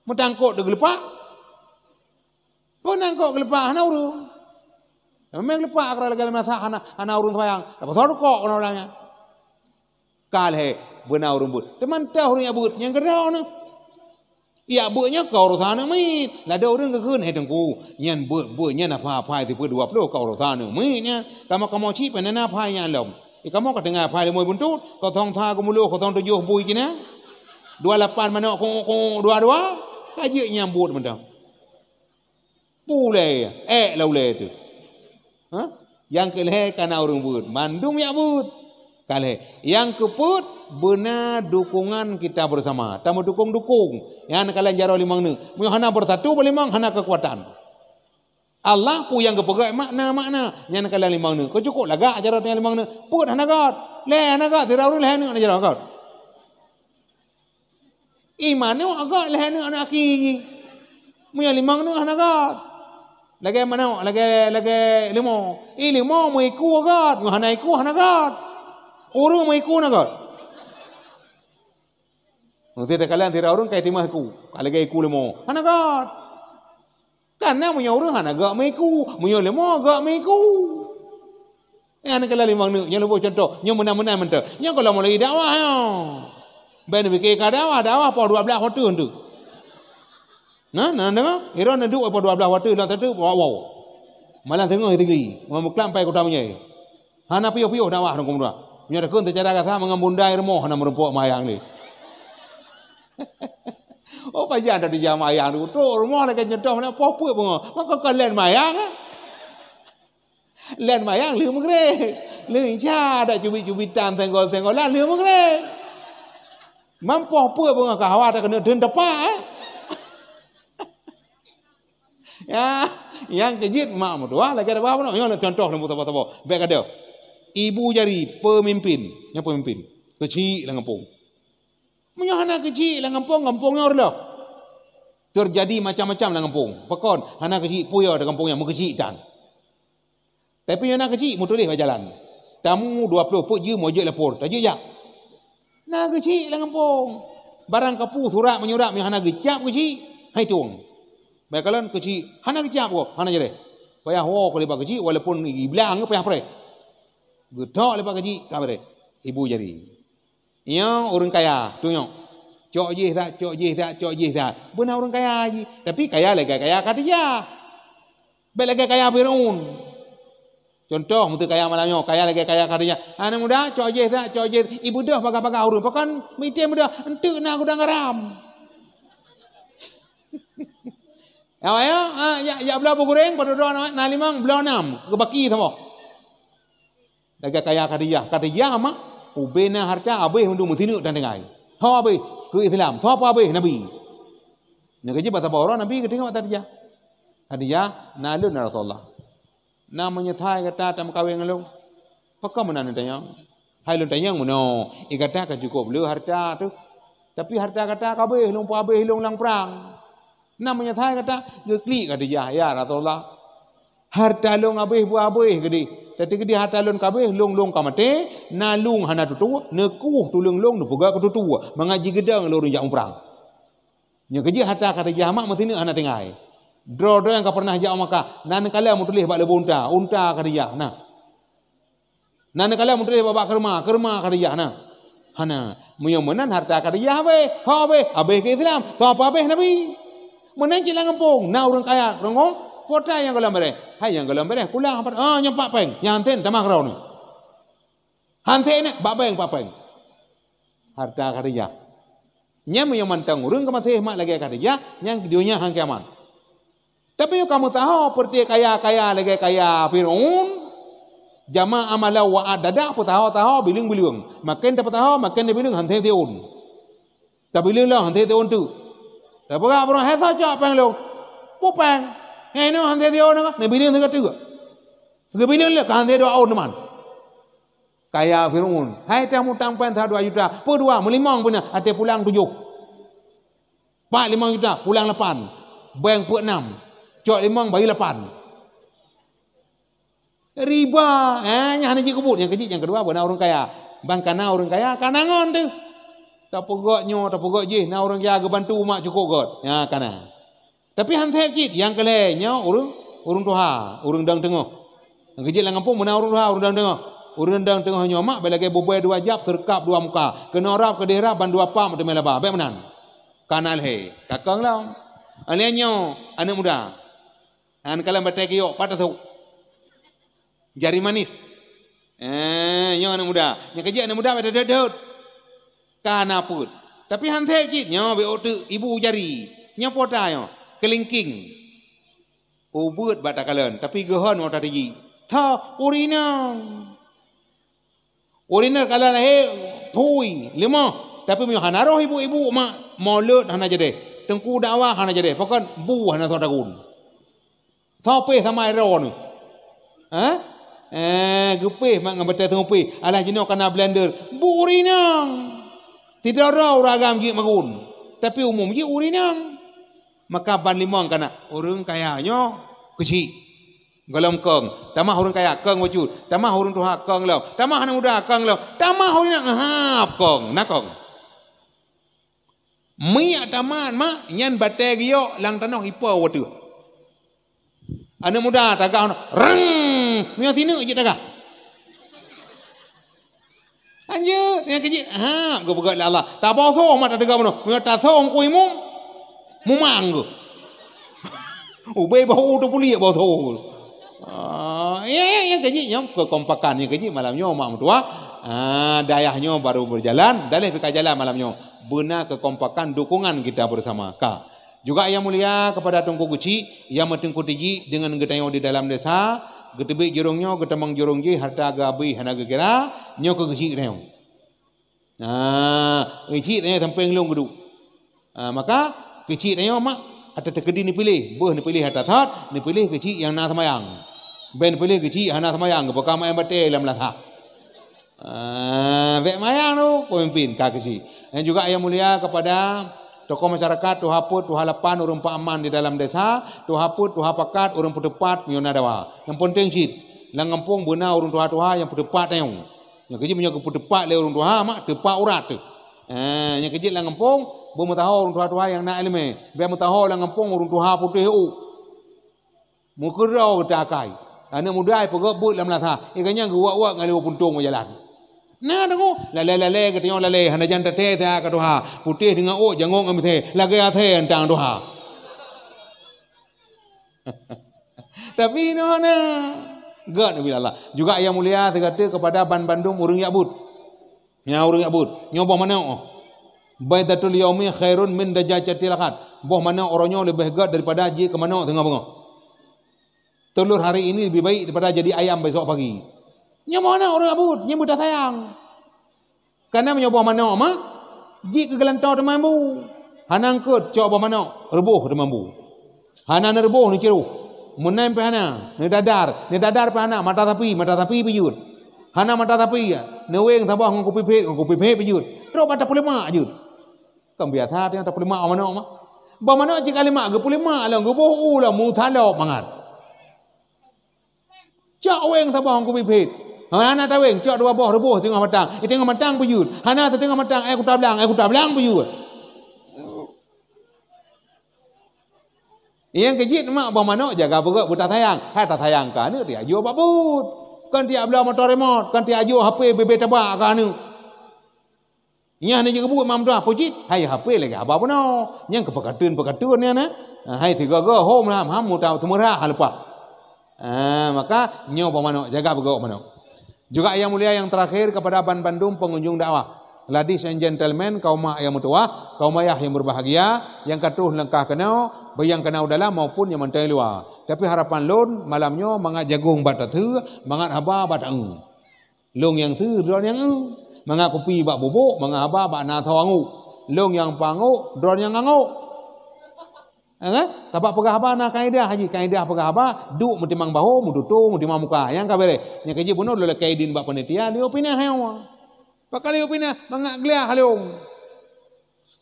Meutangkot teugeulupak. Peue na kok geulupak hana ureueng. Memang geulupak akra lagèe masak hana, hana ureueng sembahyang. Dapat soe rukok keunoe ureueng nyan. Ka lhèe beuna ureueng beuet. Teuma teuh ureueng jak beuet nyang keudroe nyoe. Jak beuet nyoe ka urosan aneuk miet. Ladôm ureueng geukheun, "Hai Teungku, nyan beuet-beuet nyan apa-apa sifeuet dua ploh ka urosan aneuk miet nyan. Kamoe-kamoe cit pane na apa nyang lom." Eh, kamoe ka teungoh phai leumo buntot, kosong sa geumuloh, kosong tujoh bui cina. Dua lapan manok kunguk-kunguk dua-dua. Ka jeuet nyang buet mantong. Pulai, ék lah ulée teuh. Ha? Nyang keu lhée ka na ureuëng beuet, mandum jak beuet. Ka lhée. Nyang keupeuet, beuna dukungan kita bersama. Tameudukong-dukong. Nyan ka lhée jaroe limong neuk. Meunyoe hana bersatu beulimong, hana keukuatan. Allah peue nyang geupeugah makna-makna. Nyan ka lhée limong neuk. Keu cukôp lagak jaroe limong neuk. Peuet hana göt. Lhée hana göt, sidroe ureuëng lhée neuk hana jaroe göt. Iman nyoe agak lhée aneuk, aneuk aki. Meunyoe limong aneuk hana göt. Lagée manok, lagée, lagée leumo. I leumo meuiku göt, nyoe hana iku hana göt. Ureuëng meuiku hana göt. Nanti takalon sira ureuëng kai timah iku, ka lagée iku leumo. Hana göt. Kana meunyoe ureuëng hana göt meuiku, meunyoe leumo göt meuiku. Nyan keulah limong neuk, nyoe leuboh cuntoh, nyoe meunan-meunan mantong. Nyoe kalau mulai dakwah nyoe. Bèk neupike ka dakwah, dakwah poh dua blaih watèe tu. Nah, nah deungoe, ira neuduek poh dua blaih watèe lam teuteup, wow, wow. Malam teungoh teugri, meumuklam pai kuta meunyoe. Hana piôh-piôh dakwah ngon muda. Meunyoe takheun seucara gasa meungon bunda rumoh hana meurumpok mayang lé. Oh, pajan dak dijak mayang tu. Trok rumoh lagèe nyodoh na poh peuet beungoh. Maka ka lén mayang, eh? Lén mayang lheueh meugreb. Lheueh isya dak cubi-cubitan, senggol-senggolan lheueh meugreb. Mampoh peuet beungoh ka hawa takeuneuk deueng tepak, eh? Ya, nyang keujeuet mak meutuah lagèe tabah bunoe. Nyoe contoh lôn saboh-saboh. Bèk gadôh. Ibu jari pemimpin. Nyoe pemimpin. Keuchik lam gampông. Meunyoe hana keuchik lam gampông, gampông nyoe reuloh. Teujadi macam-macam lam gampông. Pakon hana keuchik, peue yo di gampông nyan meukeuchik tan. Tapi meunyoe na keuchik, meutuléh bak jalan. Tamu dua ploh peuet jeuem, jeuet lapor, tajeuet jak. Na keuchik lam gampông. Barang kapeue surat menyurat meunyoe hana geucap keuchik, hai tueng. Bèk kalon keuchik hana geucap gob, hana jadeh. Payah woe keu lé bak keuchik, walaupun iblang payah preh. Geutok lé bak keuchik, ka preh. Ibu jari. Nyoe ureueng kaya, tunyok. Cok jih that, cok jih that, cok jih that. Beuna ureueng kaya jih. Tapi kaya lagèe kaya Khadijah. Bèk lagèe kaya Fir'aun. Contoh, meuseu kaya malam nyoe, kaya lagèe kaya Khadijah. Aneuk muda, cok jih that, cok jih. Ibeudôh bagah-bagah ureueng. Pakon meuitem beudôh, enteuk na gudang garam. Ya, ya, ah, ya, ya, bloe beuguréng, padub droe na, na limong, bloe nam, geubaki saboh. Lagèe kaya Khadijah. Khadijah mak, ubé na hareuta habéh mandum meusineuk dan tinggai. Ho habéh keu Islam, soe peuhabéh Nabi. Neukeujeuet bak saboh uroe Nabi geuteungoh Khadijah. Khadijah, na lôn ya Rasulullah. Na meunyeusai gata tameukawen ngon lôn. Pakon meunan neutanyong? Hai lôn tanyong meunoe, i gata ka cukôp le hareuta teuh. Tapi hareuta gata ka habéh lôn peuhabéh lôn lam prang. Na meunyeusai gata? Geuklik Khadijah, "Ya Rasulullah, hareuta lôn habéh beuhabéh keudeh. Tapi keudeh hareuta lôn ka habéh, lôn, lôn ka maté, naleueng hana tutoe, neukoh tuleueng lôn neupeugah keu tutoe, mangat jigeudong lôn jak u prang." Nyoe keujeuet hareuta Khadijah mak meusineuk hana tinggai. Droe-droe nyang ka pernah jak u Makkah, na neukalon meutuléh bak leubeh unta, unta Khadijah, na. Na neukalon meutuléh bak, bak keurma, keurma Khadijah, na. Hana. Meunyoe meunan hareuta Khadijah habéh, ho habéh, habéh keu Islam, soe peuhabéh Nabi. Meunan cit lam gampông, na ureueng kaya, deungoe, peue atra nyang gohlom bèrèh. Hai nyang gohlom bèrèh, pulang, ah, nyoe pat péng, nyan hantom tamah keudroe nyoe. Hantom nyan, bak bank, bak bank. Hareuta Khadijah. Nyan meunyoe mantong ureueng geumaséh mak lagèe Khadijah, nyan di donya han kiamat. Tapi nyoe ka meusaho peureuté kaya-kaya lagèe kaya Fir'aun, jama amalan wa adada, peusaho-saho, bileueng-bileueng. Maken tapeusaho, maken tabileueng, hantom siôn. Tabileueng lom, hantom siôn teuk. Tapeugah baroe, "Hai soe cok péng lôn?" "Peue péng? Nyan inoe hantom siôn nyoe, neubileueng sigoe teuk." Geubileueng lé ka hantom dua ôn teuma. Kaya Fir'aun, hai teuh mutang péng sa dua juta, peue dua, meulimong beuna, até pulang tujoh. Pat limong juta, pulang lapan. Bank peuet nam. Cok limong, bayeue lapan. Riba, eh, nyan hana jikeubuet. Nyang keujeuet, nyang keudua, beuna ureueng kaya. Ban kana ureueng kaya, kana ngon teuh. Tapeugöt nyoe, tapeugöt jih, na ureueng kaya geubantu mak cukôp göt. Nyan kana. Tapi han sép cit, nyang keu lhèe nyoe ureueng, ureueng tuha, ureueng dong teungoh. Nyang keujeuet lam gampông meunan ureueng tuha, ureueng dong teungoh. Ureueng dong teungoh nyoe mak bèk lagèe bubèe dua jab, seureukab dua muka. Keunoe rab, keudeh rab, ban dua pam teumè laba. Bèk meunan. Kana lhèe, kakong lom. Alèh nyoe, aneuk muda. Nyan kalon batèe kiyok, pat tasôk. Jari manis. Eh, nyoe aneuk muda. Nyang keujeuet aneuk muda bèk dot-dot. Kana peuet. Tapi han sép cit, nyoe bèk ôk teuk ibu jari. Nyoe po ta nyoe, keulingking. Ubeut bak takalon, tapi geuhon watée jijik. Tho, ureueng inong. Ureueng inong ka lahé phui, leumoh. Tapi meunyoe hana roh ibu-ibu mak, mulod hana jadeh. Teungku dakwah hana jadeh. Pakon bu hana soe tagun. Tho péh sama droeneuh. Ha? Eh, geupéh mak ngon batée teungku péh. Alah jinoe kana blender. Bu ureueng inong. Sidroe-droe ureueng agam jeuet magun. Tapi umum jih ureueng inong. Maka ban limong kana ureueng kaya nyoe keuchik. Gohlom kong, tamah ureueng kaya kong bacut, tamah ureueng tuha kong lom, tamah aneuk muda kong lom, tamah ureueng inong hab kong, na kong. Miek tamat mak, nyan batée giyok lam tanoh ipo watée. Aneuk muda tagah, reng, meunyoe sineuk jeuet tagah. Lanjut, nyang keujeuet, ha, geupeugah lé Allah. Taboh soe mak tateuga bunoe. Meunyoe tasom ku imum, mumang geuh. Ubé bahu tu puliek boh soe. Ah, ya, ya, nyang keujeuet nyoe kekompakan nyang keujeuet malam nyoe mak meutuah. Ah, dayah nyoe baru berjalan, daleh pih ka jalan malam nyoe. Beuna kekompakan dukungan kita bersama. Ka. Juga yang mulia kepada Teungku Geuchik yang meuteungku tijik deungon geutanyoe di dalam desa, geuteubiet jurông nyoe, geutamong jurông jih, harta geuabéh hana geukira, nyoe keu geuchik tanyoe. Nah, geuchik tanyoe sampéng lôn geuduek. Ah, maka keuchik tanyoe mak ata teukeudi neupiléh, beuh neupiléh ata that, neupiléh keuchik nyang na seumayang. Bèk neupiléh keuchik hana seumayang, geupeugah maén batée lam lasah. Ah, bèk mayang tu pemimpin ka keuchik. Dan juga yang mulia kepada tokoh masyarakat, tuha peuet, tuha lapan, ureueng peuaman di dalam desa, tuha peuet, tuha pakat, ureueng peuteupat, meunyoe na dawa. Nyang penting cit, lam gampông beuna ureueng tuha-tuha nyang peuteupat tanyoe. Nyang keujeuet meunyoe geupeuteupat lé ureueng tuha, mak teupat urat teuh. Ah, nyang keujeuet lam gampông, beumeusaho ureueng tuha-tuha nyang na iéleumé. Bèk meusaho lam gampông ureueng tuha putéh ôk. Meukeurau geuta akai. Aneuk muda ipeugöt beuet lam lasah. Ié ganyang geuwak-wak ngon lewat puntông u jalan. Na deungoe, lalée-lalée geutanyoe lalée, hana jan taté that ka tuha. Putéh deungon ôk, jangok ngon misée, lagée asée antang tuha. Tapi inoe na. Gét neubi Allah. Juga yang mulia sigoe teuk kepada ban bandum ureueng jak buet. Nyang ureueng jak buet, nyoe boh manok. Baidatul yaumi khairun min dajajatil ahad. Boh manok uroe nyoe leubeh gét daripada jeuet keu manok teungoh beungoh. Telur hari ini lebih baik daripada jadi ayam besok pagi. Nyoe boh manok ureueng jak buet, nyan beuta sayang. Kana meunyoe boh manok mah, jeuet keu geulantoe teuma bu. Hana eungkôt cok boh manok, reuboh teuma bu. Hana neureuboh neuciroh. Meunan pih hana, neudadar, neudadar pih hana, mata sapi, mata sapi pih jeuet. Hana mata sapi, neuweng saboh ngon kupi phét, ngon kupi phét pih jeuet. Trok bak tapeulemak jeuet. Kan biasa teuh tapeulemak manok mah. Bah manok cit kalimat geupeulemak lom, geuboh u lom, meusalop mangat. Cok weng saboh ngon kupi phét. Hana taweng, cok dua boh reuboh teungoh matang. Eh, teungoh matang pih jeuet. Hana teungoh matang, eh, kuta blang, eh, kuta blang pih jeuet. Nyang keujeuet mak boh manok jaga beugöt beuta sayang. Hai tasayang keu aneuk tiak jok bak buet. Kon tiak bloe moto remote, kon tiak jok H P bebe tabak keu aneuk. Nyan hana jeuet keu buet mak meutuah, peue cit? Hai H P lagèe haba bunoe. Nyang keu peukateun-peukateun nyan, eh. Hai sigoe-goe hom lam ham muta teumeurah leupah. Ah, maka nyoe boh manok, jaga beugöt manok. Juga yang mulia yang terakhir kepada ban bandum pengunjung dakwah. Ladies and gentlemen, kaum mak yang meutuwah, kaum ayah yang berbahagia, yang ka troh leungkah keunoe, baik nyang keunoe dalam maupun nyang mantong luwa. Tapi harapan lôn, malam nyoe mangat jagong bak tateue, mangat haba bak taeu. Lôn nyang teue, droe nyang eu. Mangat kupi bak bubôk, mangat haba bak na tho angoe. Lôn nyang pangok, droe nyang angok. Ha, kan? Sabab peugah haba na kaedah jih, kaedah peugah haba, duek meutimang bahô, meututoe meutimang muka. Nyang ka beureh. Nyang keujeuet bunoe lôn lakèe idin bak panitia, lôn pinah nyoe. Pakon lôn pinah, mangat gleh lôn.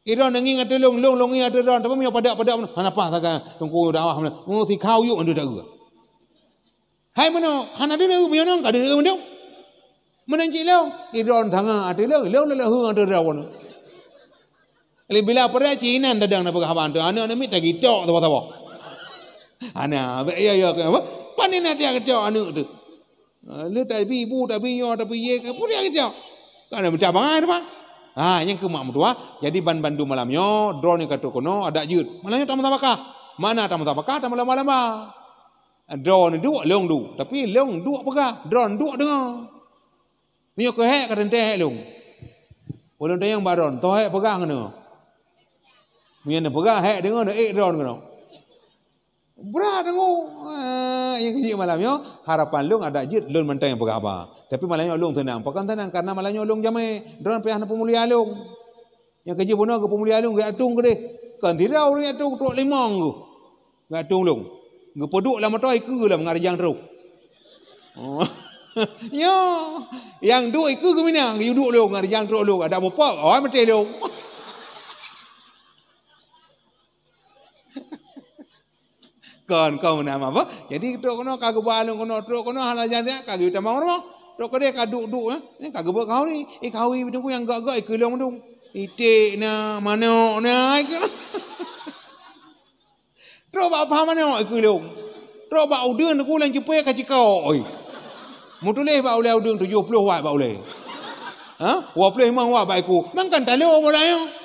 Idroe neungieng ateueh lôn, lôn, lôn ngieng ateueh droe, tapi meunyoe padap-padap, hana paih sagai teungku dakwah, oh, sikhau yuk, aduh, tak geuh. Hai meunoe, hana deungoe meunyoe nang ka deungoe meunoe. Meunan cit lôn, idon sanga ateueh lôn, lôn leuleue ateueh droe. Lé bila peureulèe cit inan dadang na peugah haba teuh, aneuk-aneuk miet tagitok saboh-saboh. Hana, bèk ya, ya, ke apa? Pane na dia gitok aneuk teuh. Ha, lé tabi ibu, tabi nyoe, tabi ye, ke pun dia gitok. Kan ada macam bangai tu, Bang. Ha, nyang keu mak meutuah. Jadi ban bandum malam nyoe, droeneuh ka troh keunoe, adak jeuet. Malam nyoe tamusabakah. Mana tamusabakah, tamalamba-lamba. Droeneuh duek, lôn duek. Tapi lôn duek peugah, droeneuh duek deungoe. Meunyoe keuh hék ka teuntèe hék lôn. Ulôn tanyong bak droeneuh, toh hék peugah ngon deungoe. Meunyoe neupeugah, "Hék deungoe, neuék droeneuh keunoe." Brat deungoe. Ah, nyang keuh jih malam nyoe, harapan lôn adak jeuet lôn mantong nyang peugah haba. Tapi malam nyoe lôn seunang. Pakon seunang? Karena malam nyoe lôn jamé. Droeneuh payah neupeumulia lôn. Nyang keuh jih bunoe geupeumulia lôn, geujak tueng keudeh. Kon sidroe ureuëng jak tueng, trok limong geuh. Geujak tueng lôn. Geupeuduek lam moto, ikeue lom ngon rijang trok. Oh. Nyoe, nyang duek ikeue geuminang, geuyue duek lôn, ngon rijang trok lôn. Adak mupok, oh, meuté lôn. Kon, kon meunan apa? Jadi, trok keunoe ka geuba lôn keunoe, trok keunoe hana jan siat, ka geuyue tamong rumoh. Trok keudeh ka duek-duek, eh. Nyan ka geubeuet khanuri. Eh, khanuri teungku nyang gak-gak ikeue lôn mandum. Iték na, manok na, ikeue. Trok bak pha manok ikeue lôn. Trok bak udeueng teungku lam cipée ka cikok, oi. Meutuléh bak ulée udeueng tujoh ploh wat bak ulée. Ha? Dua ploh limong wat bak ikeue. Mangkan talo mulai nyoe.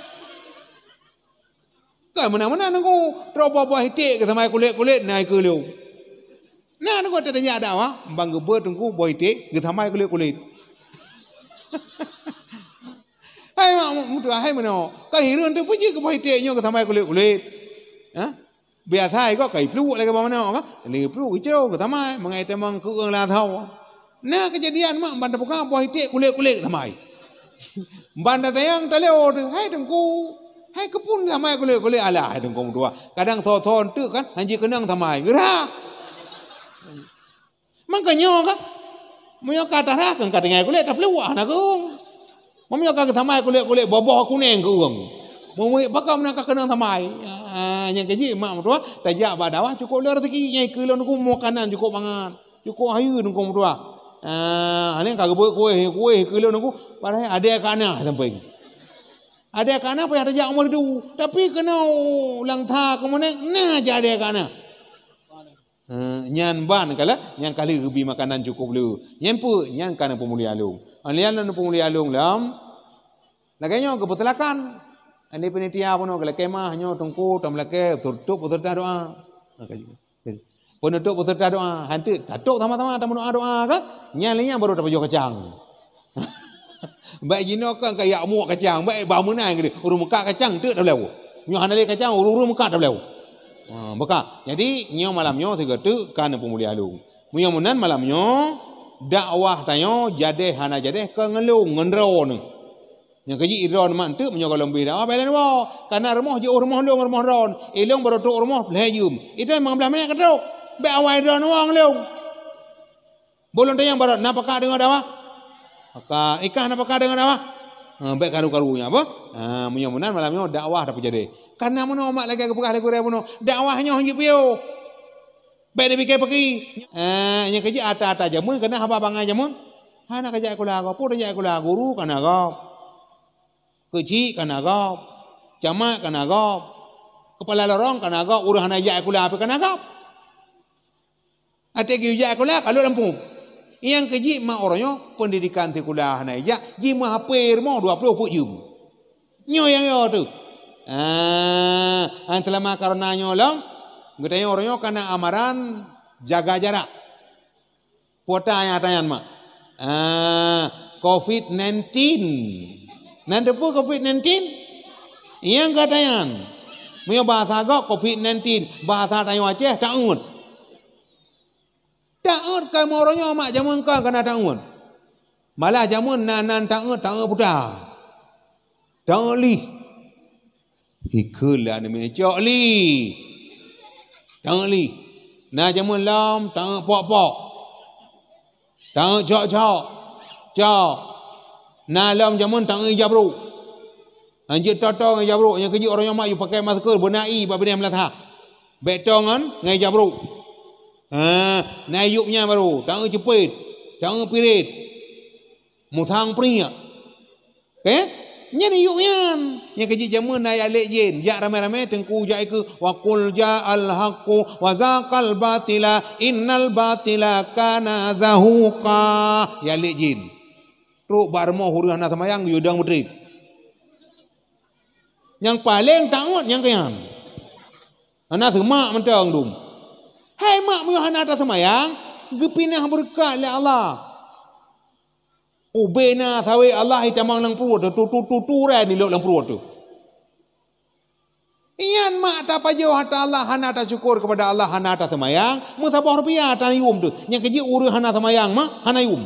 Kan meunan-meunan teungku, trok boh-boh iték geusamai kulét-kulét na ikeue lôn. Na teungku teuh tajak dakwah, ban geubeuet teungku boh iték geusamai kulét-kulét. Hai mak mu-, mutuah, hai meunoe, ka hireuen teupeujiek keu boh iték nyoe geusamai kulét-kulét. Ha? Biasa iko ka ipluek lagée boh manok ka. Lagée ipluek geucro geusamai, mangat itamong keu ureuëng lam tho. Na keujadian mak ban teupeugah boh iték kulét-kulét samai. Ban tatanyong talo teuh, "Hai teungku, hai keupeue samai kulét-kulét?" "Alah hai teungku meutuah, kadang soe-soe enteuk kan hanjeuet keunong samai." Geurah. Mangka nyoe kan, meunyoe ka tarah kan ka tinggai kulét tapluwah na keuung. Meunyoe ka geusamai kulét-kulét boh-boh kuneng keuung. Meumeuit pakon meunan ka keunong samai. Ah, nyang keuh jih mak meutuah tajak bak dakwah cukop le rezeki nyang ikeue lôn teungku makanan cukop mangat. Cukop hayeue teungku meutuah. Ah, nyan ka geubeuet kueh, kueh keu lôn teungku, padahai adée ka na sampéng. Adée ka na payah tajak u Meureudu, tapi keunoe u Langsa keumeunang na jak adée ka na. Eh, nyan ban kala, nyan kali geubi makanan cukop le. Nyan peue? Nyan ka neupeumulia lôn. Alian lôn neupeumulia lôn lom. Lagée nyoe geupeusilakan. Ani panitia bunoe geulakée mah nyoe teungku tameulakée tutup peuseureuta doa. Maka juga. Penutup peuseureuta doa, han teuk tatok sama-sama tameudoa-doa kan? Nyan lé nyan baru tapajoh kacang. Baik jinoe kan ka yak muek kacang, baik ba meunan geude, ureuëng meukat kacang teuk tabloe. Nyoe hana lé kacang, ureuëng-ureuëng meukat tabloe. Ha, beuka. Jadi nyoe malam nyoe sigoe teuk ka neupeumulia lôn. Meunyoe meunan malam nyoe dakwah tanyoe jadeh hana jadeh keu ngon lôn ngon droeneuh. Nyang keuh jih droeneuh mak enteuk meunyoe gohlom bri dakwah bak ilée nyoe. Kana rumoh jiôh rumoh lôn rumoh droeneuh. Ilôn baru trok rumoh lhée jeuem. Itu limong blaih minèt ka trok. Bék awai droeneuh woe ngon lôn. Bolon tanyong barat na pakat deungoe dakwah? Pakat. Ikah na pakat deungoe dakwah? Ha, bék karu-karu nyan apa? Ha, meunyoe meunan malam nyoe dakwah tapeujadeh. Kana meunoe mak lagée geupeugah lé gurée bunoe. Dakwah nyoe hanjeuet piôh. Bék dipike peuki. Eh, nyang keuh jih ata-ata jameun keunan haba bangai jameun. Hana kajak sikula gob, peue tajak sikula, guru kana gob. Keuchik kana gob. Camat kana gob. Keupala lorong kana gob, ureuëng hana jak sikula pih kana gob. Até geujak sikula ka lhok lam pruet. Nyang keuh jih mak uroe nyoe pendidikan sikula hana ijak, jimeuhapé rumoh dua ploh peuet jeuem. Nyoe nyang yo teuh. Ah, han seulama corona nyoe lom, geutanyoe uroe nyoe kana amaran jaga jarak. Puasa nyang tanyan mak. Ah, covid nineteen. Nan teupeu covid nineteen? Nyang ka tanyan. Meunyoe bahasa gob covid nineteen, bahasa tanyoe Aceh taeut. Taeut ka meuroe nyoe mak jameun kon kana taeut. Malah jameun nan-nan taeut, taeut puta. Taeut lih. Ikheun lah aneuk miet cok lih. Taeut lih. Na jameun lom taeut pok-pok. Taeut cok-cok. Cok. Na lom jameun taeut ija brok. Hanjeuet toto ngon ija brok, nyang keuh jih uroe nyoe mak yue pakai masker beuna ie bak binéh meulasah. Bék to ngon, ngon ija brok. Ha, na yup nyan baru, taeut ceupet, taeut piret. Musang priek. Oke? Nyan yup nyan. Nyang keuh jih jameun na jak lét jén, jak ramé-ramé teungku jak ikeue, "Wa qul ja'al haqqu wa zahaqal batila, innal batila kana zahuqa." Jak lét jén. Trok bak rumoh ureuëng hana seumayang, geuyue dong beutrép. Nyang paleng taeut nyang keu nyan. Hana seumak mantong dum. Hai mak, meunyoe hana taseumayang, geupinah beureukat lé Allah. Ubé na sawét Allah itamong lam pruet teuh, tu, tu, tu, tu, rai nilok lam pruet teuh. tapajoh ata Allah, hana tasyukur keupada Allah, hana taseumayang, meusaboh rupiah hana yuem teuh. Nyang keu jeuet ureuëng hana seumayang mah hana yuem.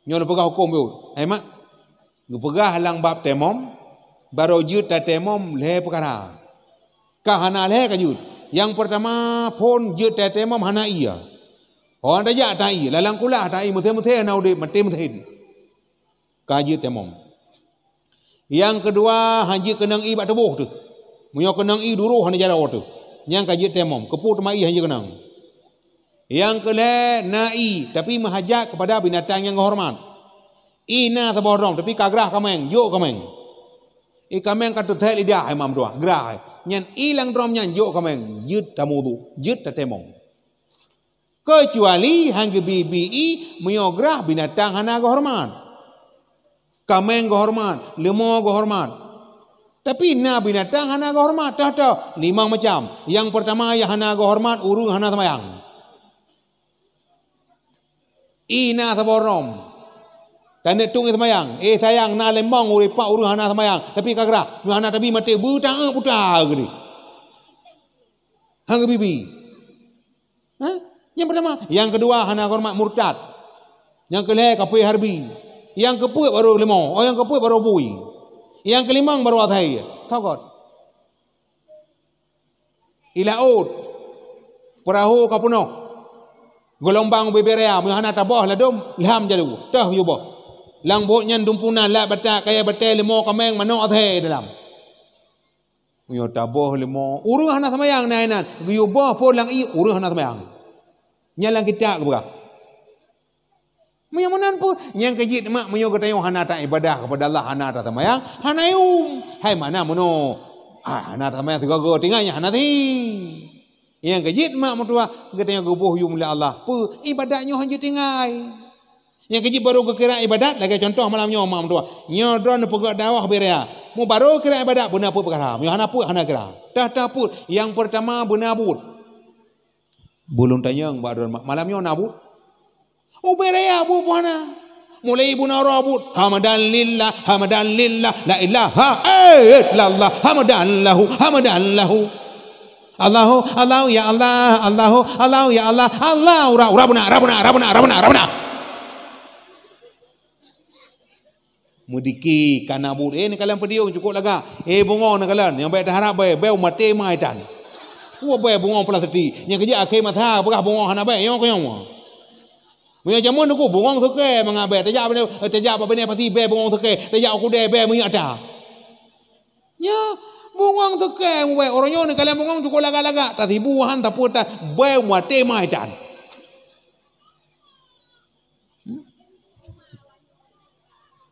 Nyoe neupeugah hukôm bacut. Hai mak, geupeugah lam bab temom, barô jeuet tatayamom lhée peukara. Ka hana lhée ka jeuet. Nyang peurtama, phon jeuet tatayamom hana ié. Awak tajak ta ié, lalang kulah ta ié, meusé-meusé na udeb, maté meusé. Ka jeuet tayamom. Nyang keudua, han jeuet keunong ié bak tuboh teuh. Meunyoe keunong ié duroh hana jaroe teuh, nyan ka jeuet tayamom. Keupeue teuma ié han jeuet keunong? Nyang keulhée, na ié, tapi meuhajat keupada binatang nyang geuhoreumat. Ié na saboh droe, tapi ka grah kaméng, jok kaméng. Ié kaméng ka teuthét lidah, hai mak meutuah, grah. Nyan ié lam droe nyan jok kaméng, jeuet tamudhu, jeuet tatayamom. Keucuali han geubi-bi ié meunyoe grah binatang hana geuhoreumat. Kaméng geuhoreumat, leumo geuhoreumat. Tapi na binatang hana geuhoreumat, toh-toh, limong macam. Nyang peurtama nyang hana geuhoreumat, ureuëng hana seumayang. Ié na saboh droe. Taneuk tueng seumayang. Eh sayang, na limong ureuëng, pat ureuëng hana seumayang, tapi ka grah. Nyoe hana tabi maté, beutaék buta geude. Han geubi-bi. Ha? Nyang peurtama, nyang keudua hana horeumat, murtad. Nyang keulhée kafé harbi. Nyang keupeuet barô leumo, oh nyang keupeuet barô bui. Nyang keulimong barô asai. Togot. I laôt, peurahô ka peunoh. Geulombang ubé-bé raya, meunyoe hana taboh ladôm, lham jalu. Toh yue boh. Lam bot nyan dumpunan, lat batak, kayée batée, leumo, kaméng, manok, asai dalam. Meunyoe taboh leumo, ureuëng hana seumayang na inan. Geuyue boh phon lam ié, ureuëng hana seumayang. Nyan lam kitab geupeugah. Meunyoe meunan peue, nyang keu jeuet mak, meunyoe geutanyoe hana taibadah keupada Allah, hana taseumayang, hana yuem. Hai mana meunoe? Ah, hana taseumayang sigoe-goe, tinggai nyan hana seuhi. Nyang keu jeuet mak meutuah, geutanyoe geuboh yuem lé Allah. Peue? Ibadat nyoe hanjeuet tinggai. Nyang keu jeuet barô geukira ibadat, lagée contoh malam nyoe mak meutuah. Nyoe droeneuh peugét dakwah ubé raya. Meu barô kira ibadat, beuna peuet peukara. Meunyoe hana peuet, hana kira. Tah-tah peuet. Nyang peurtama beuna buet. Bulôn tanyong bak droeneuh mak, malam nyoe na buet? Ubé raya buet, buet hana. Mulai ibu nara buet, hamdan lillah, hamdan lillah, la ilaha illallah, hamdan lahu, hamdan lahu. Allahu, Allahu ya Allah, Allahu, Allahu ya Allah, Allah, ura, ura beuna, ura beuna, ura beuna, ura beuna, ura beuna. Meudiki kana buet, eh, neukalon peudiong cukôp lagak. Eh, bungong neukalon, nyang bék taharab bék, bék maté mai tan. Peue bék bungong plastik, nyang keu jeuet akhé masa peugah bungong hana bék, nyoe keu nyoe. Meunyoe jameun teungku bungong seukée mangat bék, tajak, tajak bak binéh pasi bék bungong seukée, tajak u keudè bék minyeuk ata. Nyoe bungong seukée mubék, uroe nyoe neukalon bungong cukôp lagak-lagak, tasibu han, tapeue tan, bék maté mai tan.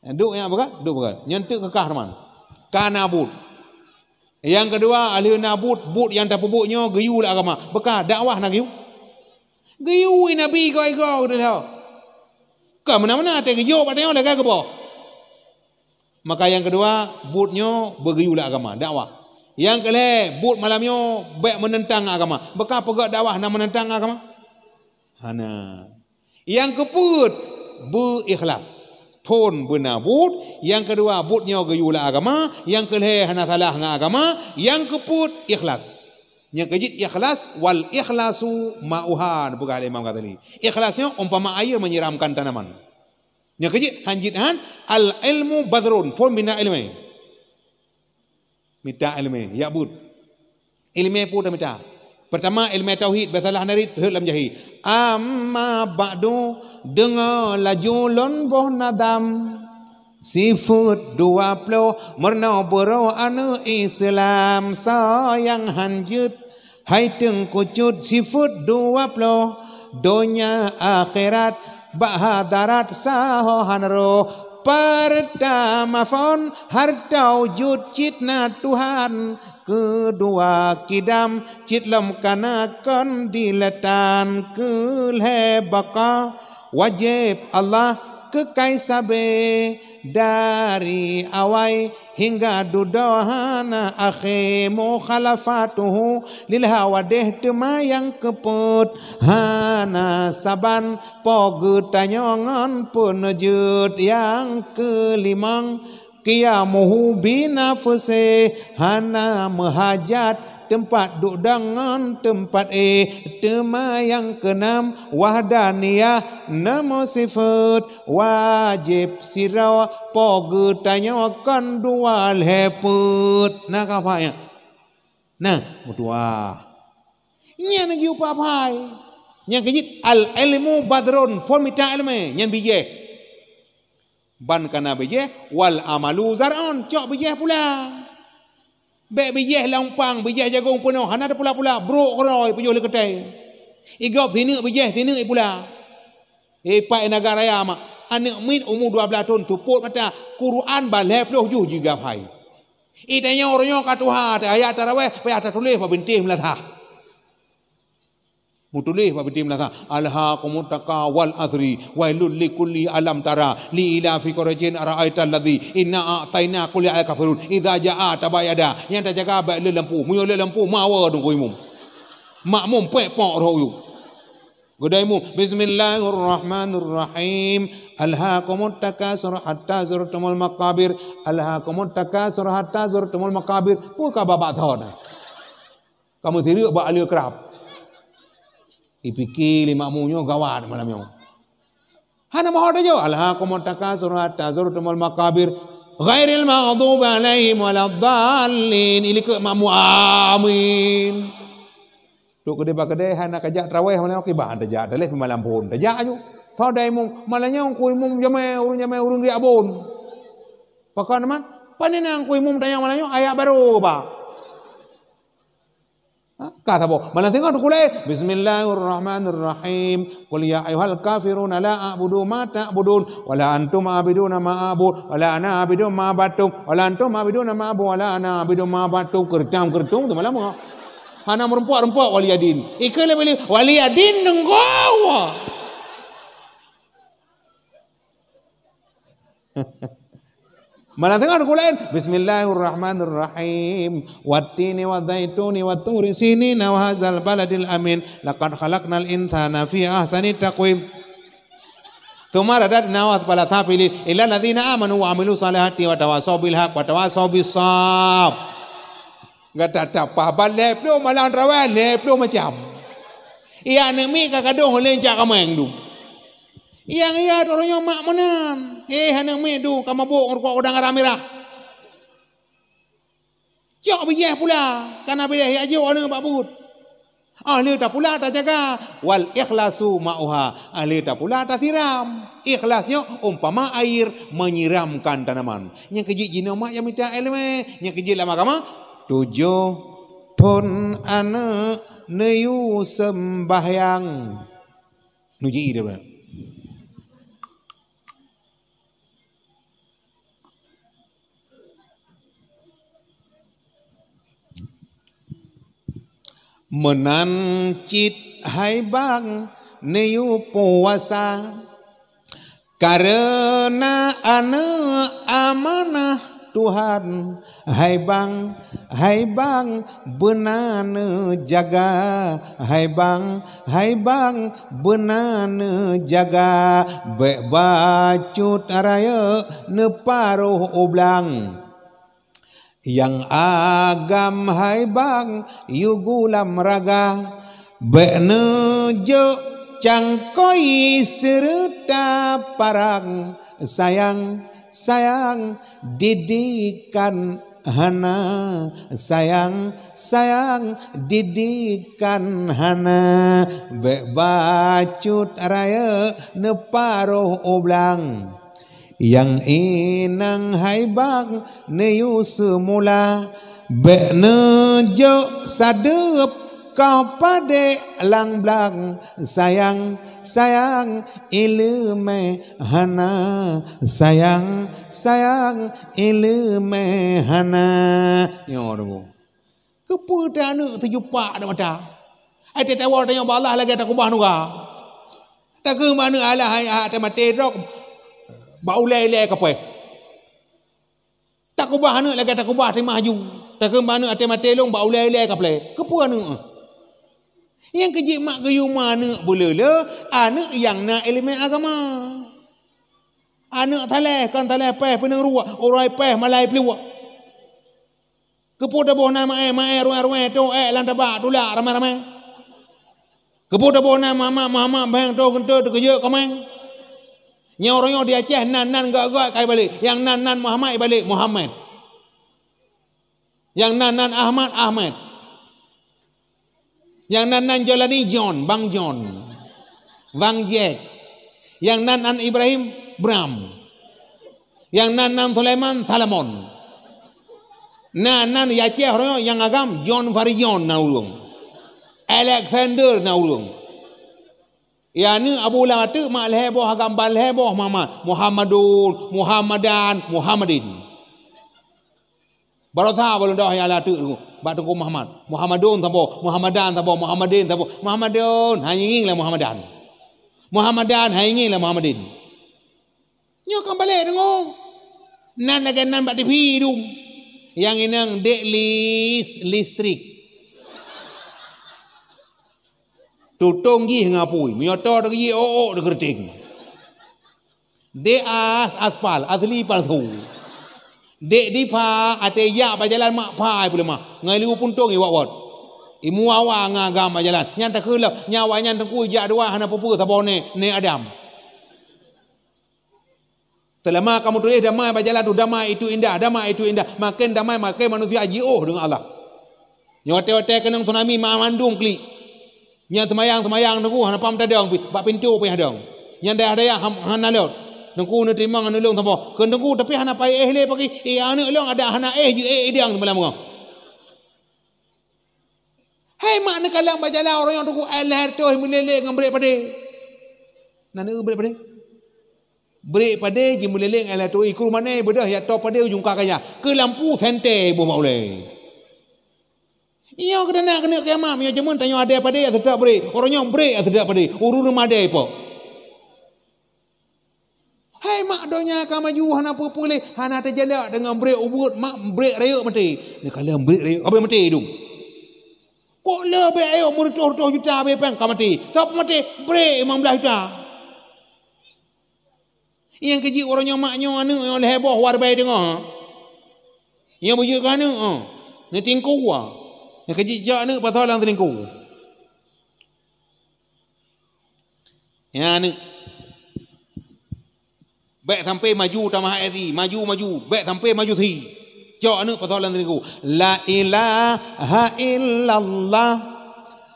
Duek nyan beugat, duek beugat. Nyan teuk keukah teuma. Kana buet. Nyang keudua, ahli na buet, buet nyang tapeubuet nyoe geuyue lé agama. Beuka dakwah na geuyue. Geuyue Nabi igoe-igoe geutanyoe. Ka meunan-meunan até geujok bak tanyoe lagée geuboh. Maka nyang keudua, buet nyoe beugeuyue lé agama, dakwah. Nyang keulhée, buet malam nyoe bék meunentang agama. Beuka peugét dakwah na meunentang agama? Hana. Nyang keupeuet, beu ikhlas. Phon beuna buet, nyang keudua buet nyoe geuyue lé agama, nyang keulhée hana salah ngon agama, nyang keupeuet ikhlas. Nyang keu jeuet ikhlas, wal ikhlasu ma'uha, peugah lé Imam Ghazali. Ikhlas nyoe umpama air menyiramkan tanaman. Nyang keu jeuet han jeuet han, al ilmu badrun, phon beuna iéleumé. Mita iéleumé, jak buet. Iéleumé peue tamita? Peurtama, iéleumé tauhid, beusalah narit, rhot lam jahé. Amma ba'du, deungoe laju lôn boh nadam. Sifeuet dua ploh, meurunoe beurôh aneuëk Islam, soe nyang han jeuet, hai teungku cut. Sifeuet dua ploh, donya akhirat, bak hadarat saho han roh. Peurtama phon, hareuta jeuet cit na Tuhan. Keudua kidam cit lom kana kon dilatan. Keulhée baqa wajéb Allah keukai sabé. Dari awai hingga dudoe hana akhé. Mukhalafatuhu lil hawadih teuma nyang keupeuet. Hana saban po geutanyoe ngon peuneujeuet. Nyang keulimong Qiyamuhu binafsih, hana meuhajat teumpat duek deungon teumpat éh. Teuma nyang keunam, wahdaniyah, na meuseufeuet, wajéb sidroe po geutanyoe kon dua lhée peuet. Na ka paham nyan? Nah, meutuah. Nyan lagée upat phai. Nyang keujeuet, al-ilmu badrun, phon mita iéleumé, nyan bijéh. Ban kana bijéh, wal amalu zar'un, cok bijéh pula. Bék bijéh lam umpang, bijéh jagong peunoh, hana teupula-pula, brok keudroe ipeujôh lé keutai. Igob sineuk bijéh, sineuk ipula. Ipat i Nagan Raya mak, aneuk miet umu dua blaih thon, seupôt mata, Quran ba lhée ploh juh jigab hai. Itanyoe uroe nyoe ka tuha, ayat tarawéh payah tatuléh bak bintéh meulasah. Meutuléh bak bintéh meulasah, "Alhaakumut taqwa wal asri, wailul likulli alam tara, li ilafi Quraisyin ara'aital ladzi inna a'taina qul ya ayyuhal kafirun, idza jaa tabayada." Nyang tajaga bék le lampu, meunyoe le lampu, mawa dong imum. Makmum pék pok roh uyuek. Geuda imum, "Bismillahirrahmanirrahim. Alhaakumut takatsur hatta zurtumul maqabir. Alhaakumut takatsur hatta zurtumul maqabir." Peue ka babah thon? Ka meusireuk bak aleue krab. Ipike lé makmum nyoe gawat malam nyoe. Hana meuho tajok, "Alhaakumut takatsur hatta zurtumul maqabir. Ghairil maghdubi alaihim waladdallin." Ilikot makmum, "Amin." Trok keudeh bak keudeh, hana kajak tarawéh malam, kiban tajak, taleh malam phon tajak aju. Tho dai imum, malam nyoe ku imum jamé, ureuëng jamé, ureuëng geujak bon. Pakon teuma? Pane na ku imum tanyong malam nyoe, ayat barô ba. Ha, ka saboh. Malam singoh teukulu, "Bismillahirrahmanirrahim. Qul ya ayyuhal kafiruna la a'budu ma ta'budun, wa la antum 'abiduna ma a'bud, wa la ana 'abidun ma 'abadtum, wa la antum 'abiduna ma a'bud, wa la ana 'abidun ma 'abadtum." Keureutam-keureutum tu malam nyoe. Hana meurumpok-rumpok wali adin. Ikeu lé beli wali adin nenggawa. Malam singoh teukulu, "Bismillahirrahmanirrahim. Wattini wadzaituni wa turi sinina wa hadzal baladil amin. Laqad khalaqnal insana fi ahsani taqwim. Tsumma radadnahu asfala safilin. Illal ladzina amanu wa 'amilus shalihati wa tawasau bil haq wa tawasau bis sab." Gata tapah ban lhée ploh malam tarawéh, lhée ploh macam. Iya aneuk miet ka gadôh lé cak kaméng dum. Nyang hiat uroe nyoe mak meunan. Eh, aneuk miet dum ka mabôk ngon rukok udang garam mirah. Cok bijéh pula, kana bijéh yak jok aneuk bak buet. Ahli tapula tajaga, wal ikhlasu ma'uha, ahli tapula tasiram. Ikhlas nyoe umpama air menyiramkan tanaman. Nyang keujeuet jinoe mak nyang mita iéleumé, nyang keujeuet lam agama, tujoh thon aneuk neuyue seumbahyang. Nuji idéh. Meunan cit hai bang neuyue puasa, kareuna aneuk amanah Tuhan. Hai bang, hai bang, beuna neujaga. Hai bang, hai bang, beuna neujaga. Bék bacut rayeuk neuparoh u blang. Nyang agam hai bang yue gulam raga. Bék neujok cangkôi seureuta parang. Sayang, sayang, didikan hana. Sayang, sayang, didikan hana. Bék bacut rayeuk neuparoh u blang. Nyang inong hai bang neuyue seumula, bék neujok sadeueb ka padé lam blang. Sayang, sayang, iéleumé hana. Sayang, sayang, iéleumé hana. Nyoe deungoe. Keupeue teuh aneuk teujupak di mata? Ai tatawa tanyoe bak Allah lagée takeubah nuga. Takheun bak aneuk alah hai até maté droe bak ulée-ulée kapoh. Takeubah aneuk lagée takeubah timah aju. Takheun bak aneuk até maté lôn bak ulée-ulée kaplé. Keupeue aneuk? Nyang keujeuet mak geuyue ma aneuk beuleule, aneuk nyang na iéleumé agama. Aneuk saleh kon saleh péh pineung ruek, uroe péh malai pluek. Keupeue taboh nan maé, maé ruwèe-ruwèe, toh ék lam tabak tulak ramé-ramé. Keupeue taboh nan Muhammad, Muhammad bheng toh geunteuk teukeujot kaméng. Nyoe uroe nyoe di Aceh nan, nan gak-gak kai balek, nyang nan, nan Muhammad balek Muhammad. Nyang nan, nan Ahmad, Ahmad. Nyang nan, nan Jolani, John, Bang John. Bang Jack. Nyang nan, nan Ibrahim, Bram. Nyang nan, nan Sulaiman, Salomon. Nan, nan Aceh uroe nyoe nyang agam, John Farijon na ureueng. Alexander na ureueng. Ya, aneuk Abu Lahab teuk mak lhèe boh agam ban lhèe boh Muhammad. Muhammadun, Muhammadan, Muhammadin. Baroesa baludah ya la teuk bak Teungku Muhammad. Muhammadun saboh, Muhammadan saboh, Muhammadin saboh. Muhammadun, hana ngieng lé Muhammadan. Muhammadan, hana ngieng lé Muhammadin. Nyoe kan balek deungoe. Nan lagèe nan bak T V dum. Nyang inong dek lis, listrik. Tutong jih ngon apui. Meunyoe toe teukeujih ôk-ôk teukeureuting. Dek as, aspal, asli palsu. Dek difa, até jak bak jalan mak pai peuleumah. Ngon liwu puntông iwot-wot. Imuawa ngon agam bak jalan. Nyan takheun lom, nyan awak nyan teungku jak dua hana peue-peue saboh nè, nè Adam. Seulama kamoe tuléh damai bak jalan tu, damai itu indah, damai itu indah. Makin damai, makin manusia jiôh deungon Allah. Nyoe watèe-watèe keunong tsunami, ma mandum klik. Nyan seumayang-seumayang teungku hana pam tadong pih, bak pintoe payah dong. Nyan dayah-dayah ham-, hana lôt. Teungku neuteurimong ngon ulôn saboh. Kheun teungku, tapi hana paéh lé pagi. Eh, aneuk lôn adak hana éh jiéh idang seumalam nyoe. Hai mak neukalon bak jalan uroe nyoe teungku, alah toh meulélé ngon brek padé. Na neueu brek padé? Brek padé jimeulélé ngon alah toh, ikru mané beudôh ya toh padé ujong ka kaya. Keu lampu sentée boh bak ulée. Nyoe keudeuna keuneuk kiamat, meunyoe jameun tanyoe adé padé ya seutôt brek. Uroe nyoe brek ya seutôt padé. Ureuëng madé po. Hai mak donya ka maju hana peue-peue lé, hana teujalak deungon brek ubeuet mak brek rayeuk maté. Neukalon brek rayeuk, abéh maté dum. Kok le brek rayeuk meureutoh-reutoh juta abéh péng ka maté. Sapa maté? Brek limong blaih juta. Nyang keujeuet uroe nyoe mak nyoe aneuk nyoe lhèe boh war bai teungoh. Nyang beujeuet keu aneuk, oh. Neutingku, ah. Nyang keujeuet jak aneuk pasal lam teulingku. Ya aneuk. Bèk sampai maju tamah esi, maju, maju. Bèk sampai maju si. Cok aneuk pasal lam teulingku. La ilaha illallah.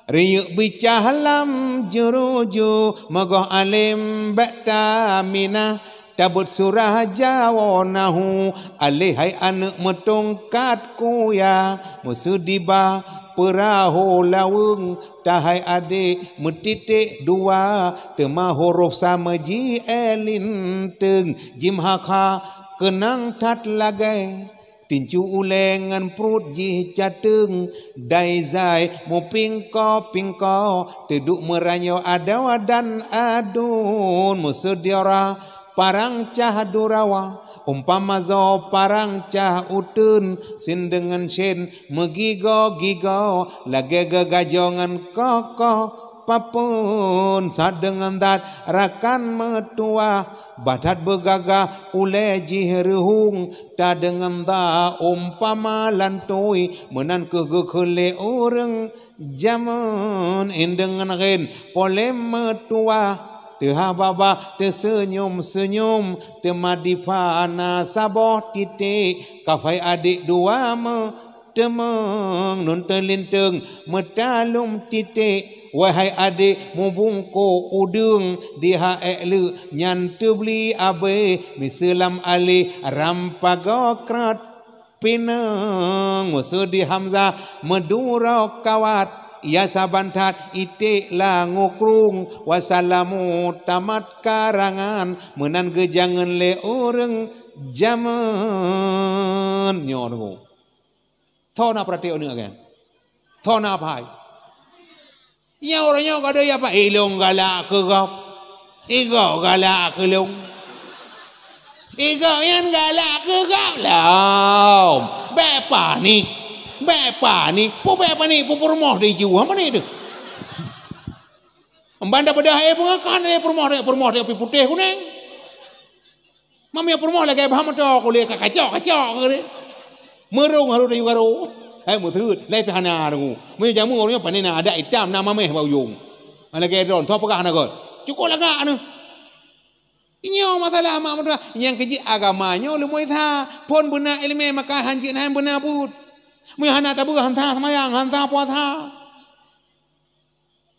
Riyeuk bicah lam juruju, mogoh além bèk taminah, tabeuet surah jawoe nahu, aléh hai aneuk meutongkat kuya, meuseudibah peurahô laweueng, tahai adék meutiték dua, teuma hurof sama ji é linteung, jimeuhakha keunong that lagèe. Tincu ulèe ngon pruet jih cateueng, dai zai mupingko-pingko, teuduek meuranyoe adoe dan aduen, meuseudara parang cah durawa, umpama zoe parang cah uteuen, sin deungon syen meugigoe-gigoe, lagèe geugajoe ngon koh-koh papeuen, sadeungon that rakan meutuwah, bah that beugagah ulèe jih reuhung, tadeungon that umpama lantôi, meunan kheueh geukheun lé ureueng jameun. Indeungon rhén polém meutuwah, teuhah babah teuseunyum-seunyum, teuma dipat na saboh titék, kafai adék dua meu teumeung nun teulinteung meutalom titék, wahai adék mubungkôk udeueng, di ha ék leuk nyan teubli abéh, miseue lam aléh ram pagoe krot pineung, meuseue di Hamzah meuduro kawat, ya saban that iték langue krueng, wasalamu tamat karangan, meunan geujangeun lé ureueng jameun nyoe. Soe na peurati aneuk agam? Soe na pai? Nyang uroe nyoe ka doya pai, ilôn galak keu gob. Igob galak keu lôn. Igob nyan galak keu gob lom. Bèk panik. Bèk panik. Peue bèk panik? Peue peurumoh di jih? Hana panik teuh. Ban dak beudah, eh, peungakan, eh, peurumoh, eh, peurumoh, eh, putéh kuneng. Mamèh peurumoh lagèe bah moto kulét ka kacok-kacok keu. Meurông harôh tayue garo. Hai meuteut, lai pih hana deungoe. Meunyoe jameun ureueng nyoe pane na adat itam na mamèh bak ujong. Lagèe droen, tho peugah na göt. Cukôp lagak neuh. Nyoe masalah mak meutuah. Nyang keu jih agama nyoe leumoi that. Phon beuna ileumèe maka han jeuet han beuna buet. Meunyoe hana tabeuh han sah seumayang, han sah puasa.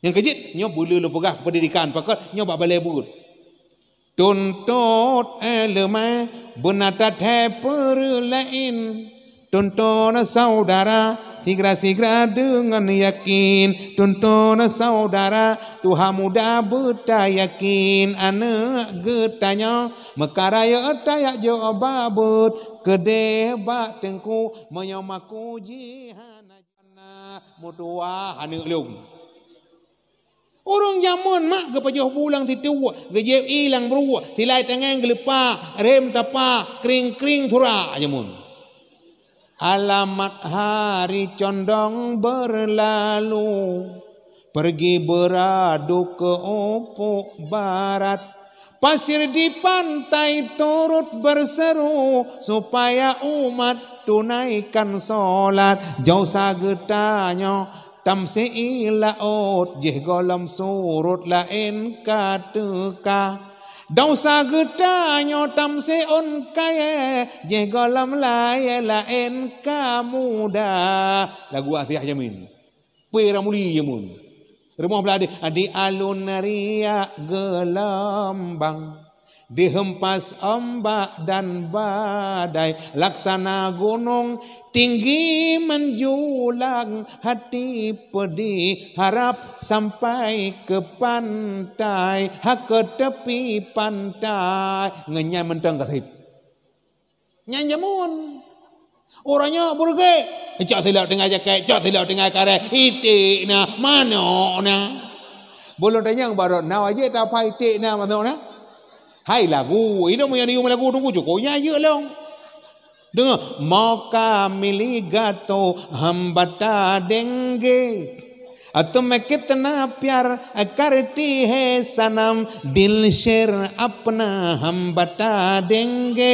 Nyang keu jih nyoe beuleu lôn peugah pendidikan pakon nyoe bak balèe buet. Tuntot ileumèe beuna that hai peureulee laén. Tuntot syedara sigra-sigra deungon yakin. Tuntot syedara tuha muda beutayakin. Aneuk geutanyoe meuka rayeuk tajak jok bak beuet. Keudeh bak teungku meunyoe maku jih hana. Na meutuah aneuk lôn. Ureueng jameun mak geupajoh bu lam situek, geujieb ié lam bruek, silai tangai geuleupah, rem tapa, kring-kring surak jameun. Alamat hari condong berlalu, pergi beradu ke ufuk barat. Pasir di pantai turut berseru supaya umat tunaikan solat. Desya geutanyoe tamsé i laôt, jih gohlom surot laén ka teuka. Desya geutanyoe tamsé ôn kayèe, jih gohlom layèe laén ka muda. Lagu Asiah Jamin. Peue ramuli jameun. Rumoh blah di, di alun riak geulumbang, dihempas ombak dan badai, laksana gunong tinggi menjulang, hati pedih harap sampai ke pantai, ha ke tepi pantai. Ngon nyan mantong ka sép. Nyan jameun. Uroe nyoe beureuguek, cok silop tinggai jakét, cok silop tinggai karét, iték na, manok na. Bôh lôn tanyong bak droe, na wajéb taphai iték na, manok na? Hai lagu, inong meunyoe neuyue meulagu teungku cukôp nyan jeuet lom. Deungoe, mauka mili gato hambata dengge. तुम्हें कितना प्यार करती है सनम, दिल शेर अपना हम बता देंगे।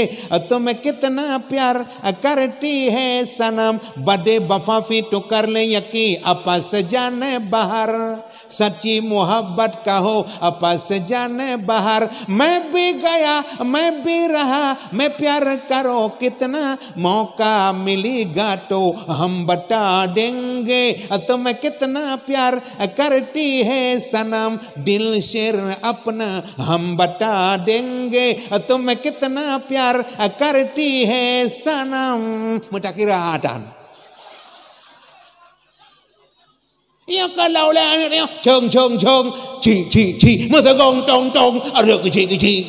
तुम्हें कितना प्यार करती है सनम, बदे वफा भी तो कर ले यकीन, apa saja ne bahar, सच्ची मोहब्बत का हो, apa saja ne bahar। मैं भी गया, मैं भी रहा, मैं प्यार करो कितना, मौका मिलेगा तो हम बता देंगे। तुम्हें कितना प्यार करती है सनम, दिल शेर अपना हम बता देंगे। तुम्हें कितना प्यार करती है सनम। Meutakira atan. Nyang ka lau lé aneuk nyoe, cong, cong, cong, cik, cik, cik, meuseugong, tong, tong, areuk keucik, keucik.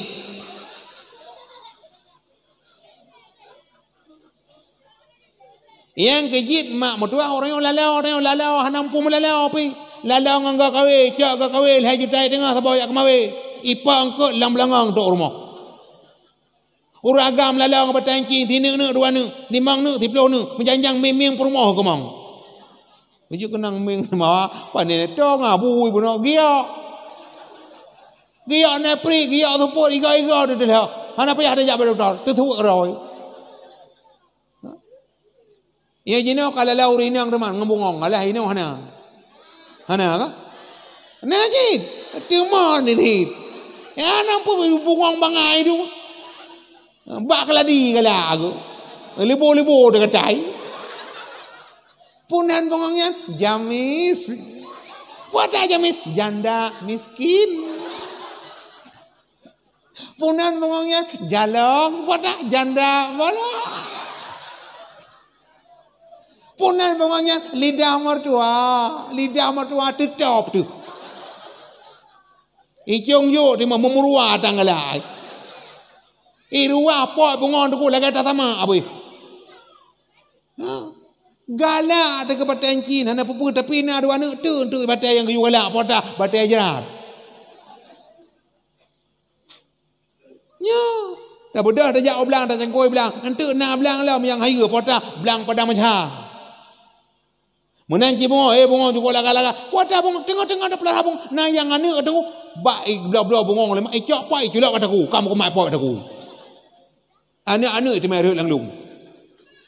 Nyang keujit mak meutuah, ureueng nyoe lalau, ureueng nyoe lalau, hana muphom lalau pih. Lalau ngon geuh kawé, cok geuh kawé, lhèe juta teungoh saboh jak keumawé. Ipa eungkot lam beulangong trok rumoh. Ureueng agam lalang batang cing, sineuk neuk, dua neuk, limong neuk, siploh neuk, meujanjang mieng-mieng peurumoh keumong. Beujeuet keunong mieng mawa, pane tong abui bunoe giok. Giok nepri, giok seupôt, iga-iga teuteulhok. Hana payah tajak bak dokto, teusuet keudroe. Iya jinoe ka lalau ureueng inong teuma ngon bungong, alah inong hana. Hana ka? Na cit. Teuma ni cit. Ya na peue bungong bangai tu. Bak keuladi galak aku. Libo-libo teugatai. Punan bungong nyan jamis. Puata jamis janda miskin. Punan bungong nyan jalong, puata janda bolong. Punan bungong nyan lidah mertua, lidah mertua teutop tu. Icong jok di meumurua tanggalai. Iruwa pot bungong tu lagèe tasama abis. Ha? Galak teuka batang cin hana peue-peue, tapi na dua aneuk teun tu batang nyang geuyue galak, puata batang jrat. Nyoe, dah beudôh tajak u blang, tacangkôi blang. Enteuk na blang lom nyang hayeue, puata blang padang meusha. Meunan cit bungong, eh bungong cukôp laga-laga. Puata bungong, teungoh-teungoh dah peulara bungong. Na nyang aneuk teungoh, bak i bloe-bloe bungong lé mak, icok pot, iculok bak takue, ka meukumat pot bak takue. Aneuk-aneuk teuma rhot lam lôn.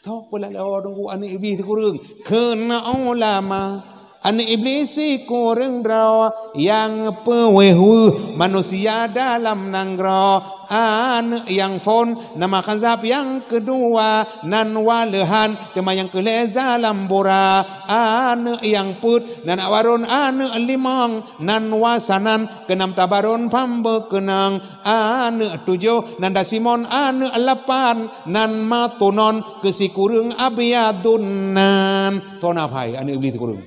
Toh peulaloe teungku aneuk Iblih sikureueng. Keuneuk ulama, aneuk Iblih sikureueng droe nyang peuweueh-weueh manusia dalam nanggroe. Aneuk nyang phon nama Khazab, nyang keudua nan Waleuhan, teuma nyang keulhèe Zalambura. Aneuk nyang peuet nan Abaron, aneuk limong nan Wasanan, keunam Tabaron Pambeukeunong. Aneuk tujoh nan Dasimon, aneuk lapan nan Matunon, keu sikureueng Abiadun nan. Toh na phai aneuk Iblih sikureueng.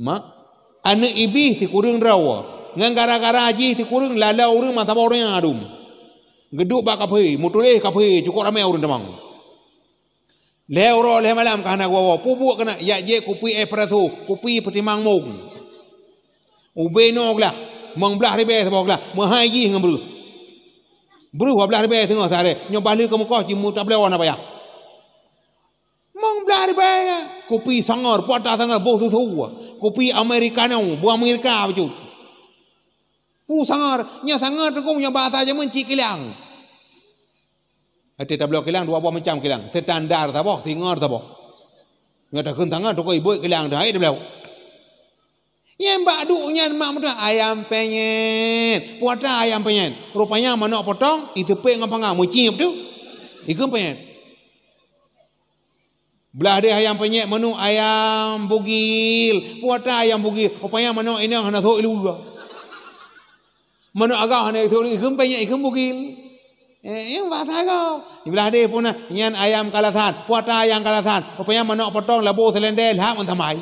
Mak, aneuk Iblih sikureueng droe. Ngon gara-gara jih sikureueng laloe ureueng meusaboh ureueng nyang adum. Geuduek bak kaphé, meutuléh kaphé, cukôp ramé ureueng teuma. Lhèe uroe lhèe malam ka hana geuwoe-woe. Peue buet keunan, jak jieb kupi espresso, kupi peutimang mong. Ubé noe glah, mong blaih ribèe saboh glah, meuhai jih ngon breuh. Breuh dua blaih ribèe singoh sehari, nyoe bah lheueh keu meukoh cit meutabloe hana payah. Mong blaih ribèe, kupi sangor, puata sangor, boh susu. Kupi americano, boh Amerika bacut. Peue sangor, nyoe sangor teungku, nyoe bahasa jameun cit kilang. Até tabloe kilang dua boh macam kilang, standar saboh, singor saboh. Nyoe takheun sangor, teungku, ibuet kilang dah, hai tabloe. Nyang bak duek nyan mak meutuah ayam penyet. Puata ayam penyet. Rupanya manok potong, iteupék ngon pangang, meuciep tu. Ikheun penyet. Blah deh ayam penyet, manok ayam bugil. Puata ayam bugil. Rupanya manok inong hana sôk iluwa. Manok agam hana sôk iluwa, ikheun penyet, ikheun bugil. Eh, nyang bahasa agam. Blah deh pun nyan ayam kalasan. Puata ayam kalasan. Rupanya manok potong, labo seulendé, lhak meutambai.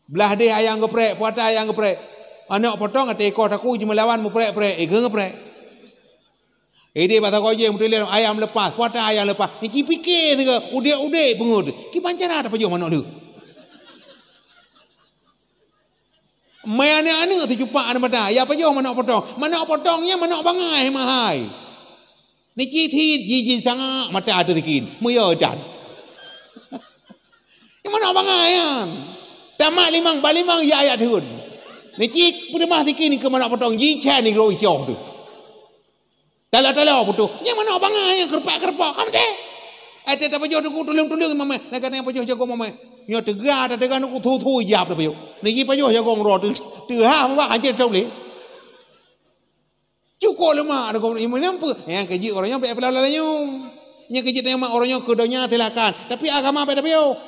Blah deh ayam geuprek, puata ayam geuprek. Manok potong até ikoh takue jimeulawan meuprek-prek, ikheun geuprek. Idéh bak sagoe jih meutuléh ayam lepas, puata ayam lepas. Nyan cit pike sigoe, udép-udép peungeuet. Kiban cara tapajoh manok lheueh. Mai aneuk-aneuk sicupak aneuk mata, ya pajoh manok potong. Manok potong nyan manok bangai mahai. Nyan cit thit jiji sangak mata teusikin. Meuyö dan. Nyan manok bangai nyan. Tamat limong, bak limong ya ayat thon. Nyan cit peuteumah sikin keu manok potong, jicen nigro icoh tu. Tala-tala putôh. Nyang manok bangai nyang keureupak-keureupak. Kam teh. Ai teh tapajoh teungku tuleueng-tuleueng mamai. Lagèe nyang pajoh jagong mamai. Nyoe teuga tateuga teungku thu-thu ijab tapajoh. Niki pajoh jagong droe teu-, teuhah mubak hanjeuet teuh lé. Cukôp leumah ada gong imeum nyang peue. Nyang keujeuet ureueng nyoe bèk peulalu lanyong. Nyang keujeuet nyang mak ureueng nyoe keu donya silakan. Tapi agama bèk tapiôh.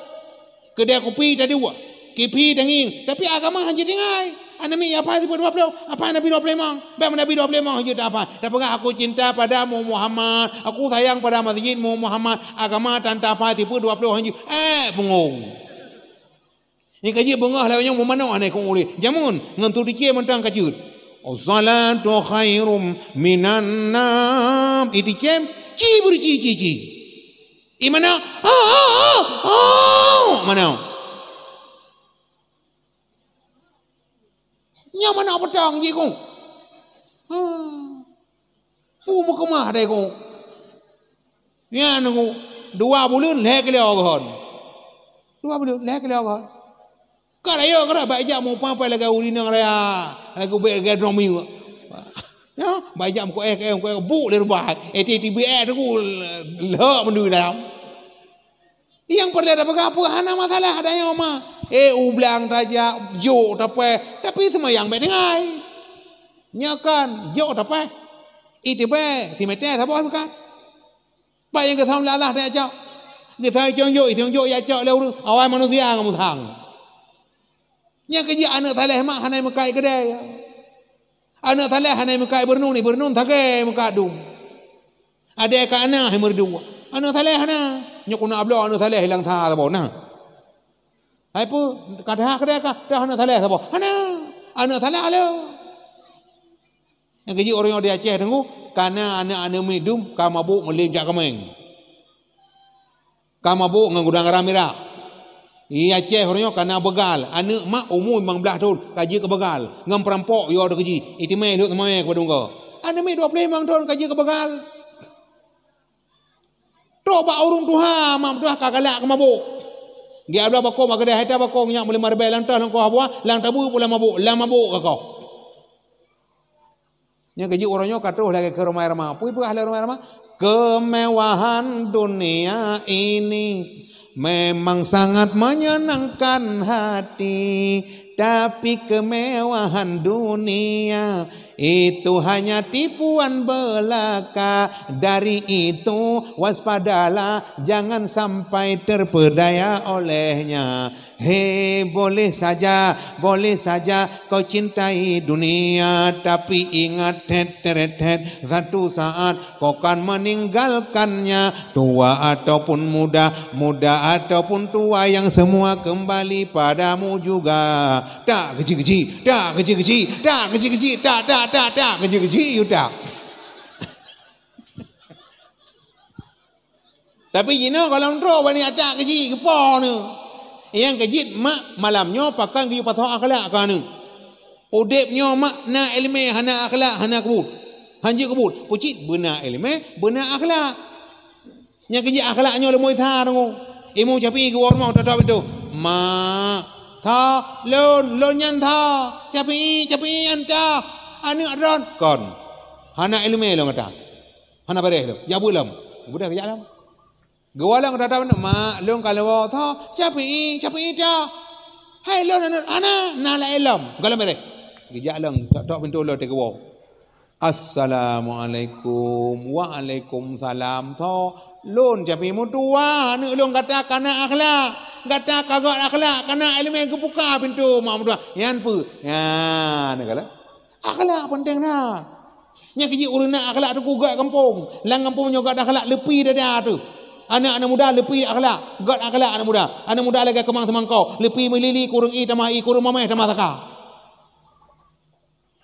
Keudè kupi taduek, kipi tangieng, tapi agama hana jitinggai. Aneuk miet ya apai sifeuet dua ploh, apai Nabi dua ploh limong. Bèk Nabi dua ploh limong hana tapai. Tapeugah, "Aku cinta padamu Muhammad, aku sayang pada masjidmu Muhammad." Agama tan tapai sifeuet dua ploh hana. Eh, bungong. Nyang ka jeuet beungoh lawét nyoe meumanok hana ikong ulih. Jameun ngon tu dicém mantong ka jeuet. "As-salatu khairum minan naum." Iticém, ci beuci ci ci. Imana? Oh, oh, oh, oh. Mana? Nyoe manok potong jih ku. Hmm. Pu meukeumah dai ku. Nyan ku. Dua buleuen lhèe kilo geuhon. Dua buleuen lhèe kilo geuhon. Ka rayeuk keunoe bak ijak meupapai lagèe ureueng inong raya, lagèe ubé lagèe droe miwak. Ya, bak ijak meukoh eh, koh eh, koh eh, buk lé rubah. Eh, ti, ti, bi, eh, teungku, lhok meundui dalam. Nyang peureulèe tapeugah peue hana masalah, ada nyang ma. Eh, u blang tajak, jok tapèh, tapi seumayang bèk tinggai. Nyoe kan, jok tapèh. Iteupeue, simeté saboh meukat. Pat nyang geusam lé Allah tacok. Geusam cong jok, itong jok ya cok lé ureueng. Awai manusia ngon musang. Nyang keujeuet aneuk saleh mak hana meukat keudè. Aneuk saleh hana meukat beureunon, beureunon sagai meukat dum. Adèe ka na hai meureudu. Aneuk saleh hana. Nyoe keuneuk abloe aneuk saleh hilang sa saboh na. Hai peue ka dah keudè ka dah aneuk saleh saboh. Hana. Aneuk saleh alo. Nyang keujeuet ureueng nyoe di Aceh teungku, ka na aneuk-aneuk miet dum ka mabök ngon lé jak kaméng. Ka mabök ngon gudang garam mirah. Di Aceh ureueng nyoe ka na beugal, aneuk mak umu limong blaih thon ka jeuet keu beugal, ngon peurampok yo deuh keuji, itimé lheueh seumamé keu padum goe. Aneuk miet dua ploh limong thon ka jeuet keu beugal. Trok bak ureueng tuha, mak meutuah ka galak keu mabök. Geubloe bakong bak keudè, hai ta bakong nyak meulima ribèe lam toh lam kuah buah, lam tabu pula mabök, lam mabök ka koh. Nyang keujeuet uroe nyoe ka troh lagée keu Rhoma Irama. Peue peugah lé Rhoma Irama? Kemewahan dunia ini memang sangat menyenangkan hati, tapi kemewahan dunia itu hanya tipuan belaka. Dari itu waspadalah, jangan sampai terpedaya olehnya. Hei, boleh saja, boleh saja kau cintai dunia, tapi ingat, thet, teret, thet, satu saat kau kan meninggalkannya. Tua ataupun muda, muda ataupun tua, yang semua kembali padamu juga. Tak keji-keji, tak keji-keji, tak keji-keji, tak, tak, tak, tak keji-keji, you tak. Tapi jinoe gohlom trok bani atak keji, geupo nyoe. Nyang keujeuet mak malam nyoe pakon geuyue pasoe akhlak keu aneuk. Udeb nyoe mak na iéleumé hana akhlak, hana keubuet. Hanjeuet keubuet. Peucit beuna iéleumé, beuna akhlak. Nyang keujeuet akhlak nyoe leumoi sa deungoe. Imum Syafi'i geuwoe rumoh, tôk-tôk pintoe. "Mak, tho, lôn, lôn nyan tho. Syafi'i, Syafi'i nyan tho. Aneuk droen." "Kon. Hana iéleumé lôn gata. Hana beureh lom. Jak buet lom." Udah geujak lom. Geuwoe lom, tôk-tôk pintoe, "Mak, lôn ka lôn woe tho. Syafi'i, Syafi'i tho." "Hai lôn aneuk hana, na laén lom." Gohlom beureh. Geujak lom, tôk-tôk pintoe lôn teuh geuwoe. "Assalamualaikum." "Waalaikumsalam." "Tho, lôn Syafi'i meutuwah, aneuk lôn gata ka na akhlak. Gata ka göt akhlak, ka na iéleumé, geubuka pintoe mak meutuwah." "Nyan peue?" "Nyan," kala. Akhlak penting na. Nyang keujeuet ureueng na akhlak teuh göt gampông. Lam gampông nyoe göt akhlak leupie dada teuh. Aneuk-aneuk muda leupie akhlak, göt akhlak aneuk muda. Aneuk muda lagée keumang seumangko, leupie meulili keu ureueng ie tamah ie, keu ureueng maméh tamah saka.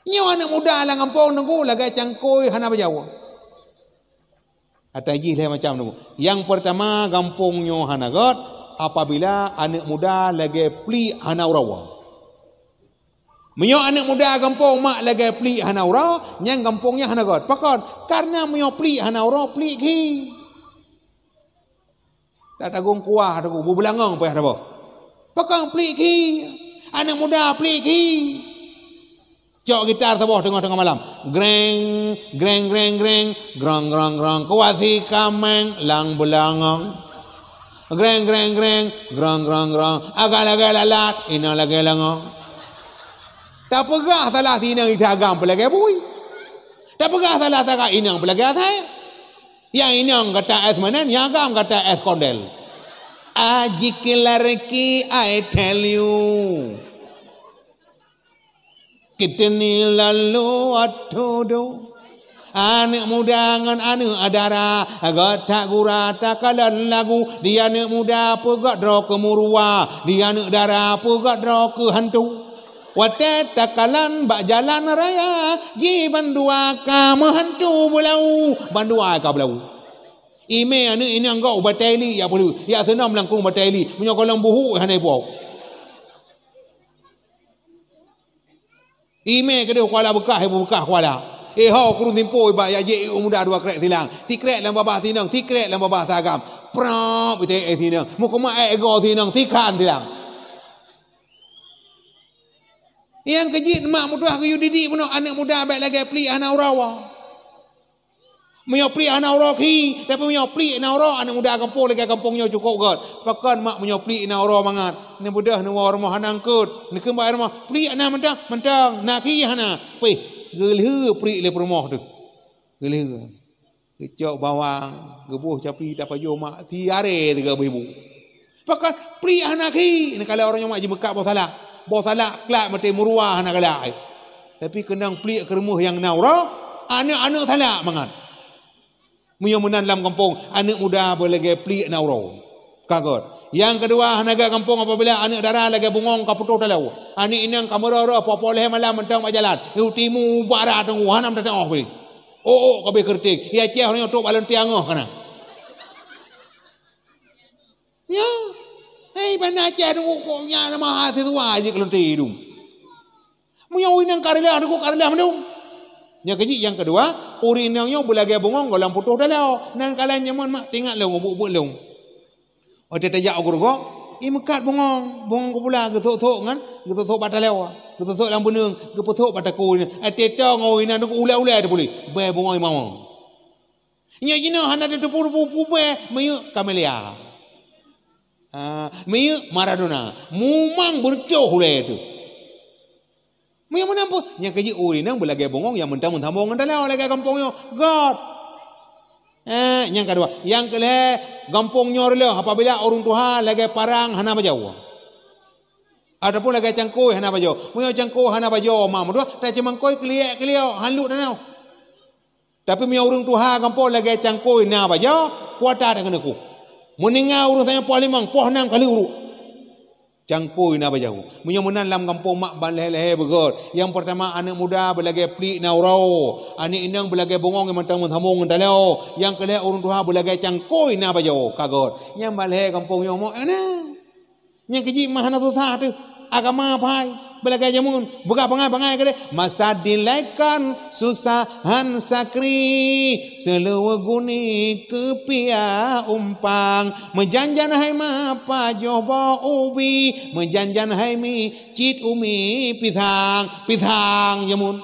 Nyoe aneuk muda lam gampông teungku lagée cangkôi hana bajaweueb. Ata jih lhée macam tu. Nyang peurtama, gampông nyoe hana göt apabila aneuk muda lagée pliek hana uroe. Meunyoe aneuk muda gampông mak lagée pliek hana uroe, nyan gampông nyan hana göt. Pakon? Karena meunyoe pliek hana uroe, pliek ghi. Tak tagong kuah tu, beubeulangong payah saboh. Pakon pliek ghi? Aneuk muda pliek ghi. Cok gitar saboh teungoh-teungoh malam. Greng, greng, greng, greng, grong, grong, grong. Kuasi kameng lam beulangong. Greng, greng, greng, grong, grong, grong. Agai lagée lalat, inong lagée langong. Tapeugah salah si inong, isi agam peulagée bui. Tapeugah salah sagai, inong peulagée asai. Nyang inong gata es meunan, nyang agam gata es kondel. Ajikil lariki, I tell you. Kita ni lalu atudo. Aneuk muda ngon aneuk dara, göt that gura takalon lagu. Di aneuk muda peugöt droe keu meuruwa, di aneuk dara peugöt droe keu hantu. Watée takalon bak jalan raya, jih bandua ka meuhantu beulau, bandua ka beulau. Imé aneuk inong gok u Batée Iliek jak peuleueh, jak seunom langkong Batée Iliek, meunyoe gohlom buhuk hana ipuwoe. Imé keudeh kuala beukah, ibu beukah kuala. Eh ho, kureueng simpo iba jak jép ié muda dua krek silang. Sikrek lam babah sinong, sikrek lam babah sagam. Prop, ite eh sinong. Meukeumah eh go sinong, sikan silang. Nyang keujeuet mak meutuah geuyue didik bunoe aneuk muda bék lagée pliek hana uroe. Meunyoe pliek hana uroe khi, tapi meunyoe pliek na uroe, aneuk muda gampông lagée gampông nyoe cukôp göt. Pakon mak meunyoe pliek na uroe mangat, neubeudôh neuwoe rumoh hana eungkôt, neukheun bak rumoh, pliek na mantong, mantong, na khi hana. Pih, geulheueh pliek lé peurumoh teuh. Geulheueh. Geucok bawang, geuboh capi tapajoh mak, siaré sigoe beuibu. Pakon pliek hana khi, neukalon uroe nyoe mak jimeukak boh salak. Boh salak klak maté meuruwa hana galak. Tapi keunong pliek keureumeuh nyang na uroe, aneuk-aneuk salak mangat. Meunyoe meunan lam gampông, aneuk muda beulagée pliek na uroe. Ka göt. Nyang keudua, hana göt gampông apabila aneuk dara lagée bungöng ka putôh taloe. Aneuk inong ka meurôh-rôh, poh-poh lhée malam mantong bak jalan. Utimu bara teungku, hana meutateuoh bri. Ôk-ôk ka beh keureuting. Ia Aceh uroe nyoe trok bak lonte angoh kana. Ya. Hei, banda Aceh teungku kok nyan mahasiswa jih keu lonte idong. Meunyoe ureueng inong ka reuloh, teungku ka reuloh mandum. Nyang keujeuet nyang keudua, ureueng inong nyoe beulagée bungöng gohlom putôh taloe. Nangkalon jameun mak teuingat lôn, ubeut-ubeut lôn. Watée tajak u gurugok, Imeukat bungong, bungong keupula geusok-sok ngon, geusok-sok bak taloe, geusok-sok lam beuneueng, geupeusok bak takue nyan. Até toe ngon inan ulée-ulée teuh puléh. Bèe bungong imam. Nyoe jinoe hana teupeue-peue bèe, miyueb Camellia. Ah, miyueb Maradona. Mumang beureutoh ulée teuh. Meunyoe meunan peue? Nyang keujeuet ureueng inong beulagèe bungong nyang mantong meusambong ngon taloe lagèe gampông nyoe. Göt. Eh, nyang keudua, nyang keulhèe, gampông nyoe reuloh apabila ureueng tuha lagèe parang hana bajoe. Ataupun lagèe cangkôi hana bajoe. Meunyoe cangkôi hana bajoe, mak meutuah, taceumangkôi keuliek-keuliek, han luek tanoh. Tapi meunyoe ureueng tuha gampông lagèe cangkôi na bajoe, puata dan keuneuk. Meuninggai ureueng tanyoe poh limong, poh nam ka lheueh uruek. Cangkôi na bajoe. Meunyoe meunan lam gampông mak ban lhèe-lhèe beugöt. Nyang peurtama aneuk muda beulagèe pliek na uroe. Aneuk inong beulagèe bungong nyang mantong meusambong ngon taloe. Nyang keulhèe ureueng tuha beulagèe cangkôi na bajoe ka göt. Nyang ban lhèe gampông nyoe mok na. Nyang keujeuet mah hana susah teuh. Agama pai beulagèe jameun. Buka bangai-bangai keudeh. Masa dilèe kon susah han sakri. Seuleuweue guni keupiah umpang. Meujan-jan hai ma pajoh boh ubi, meujan-jan hai mi cit umi pisang, pisang jameun.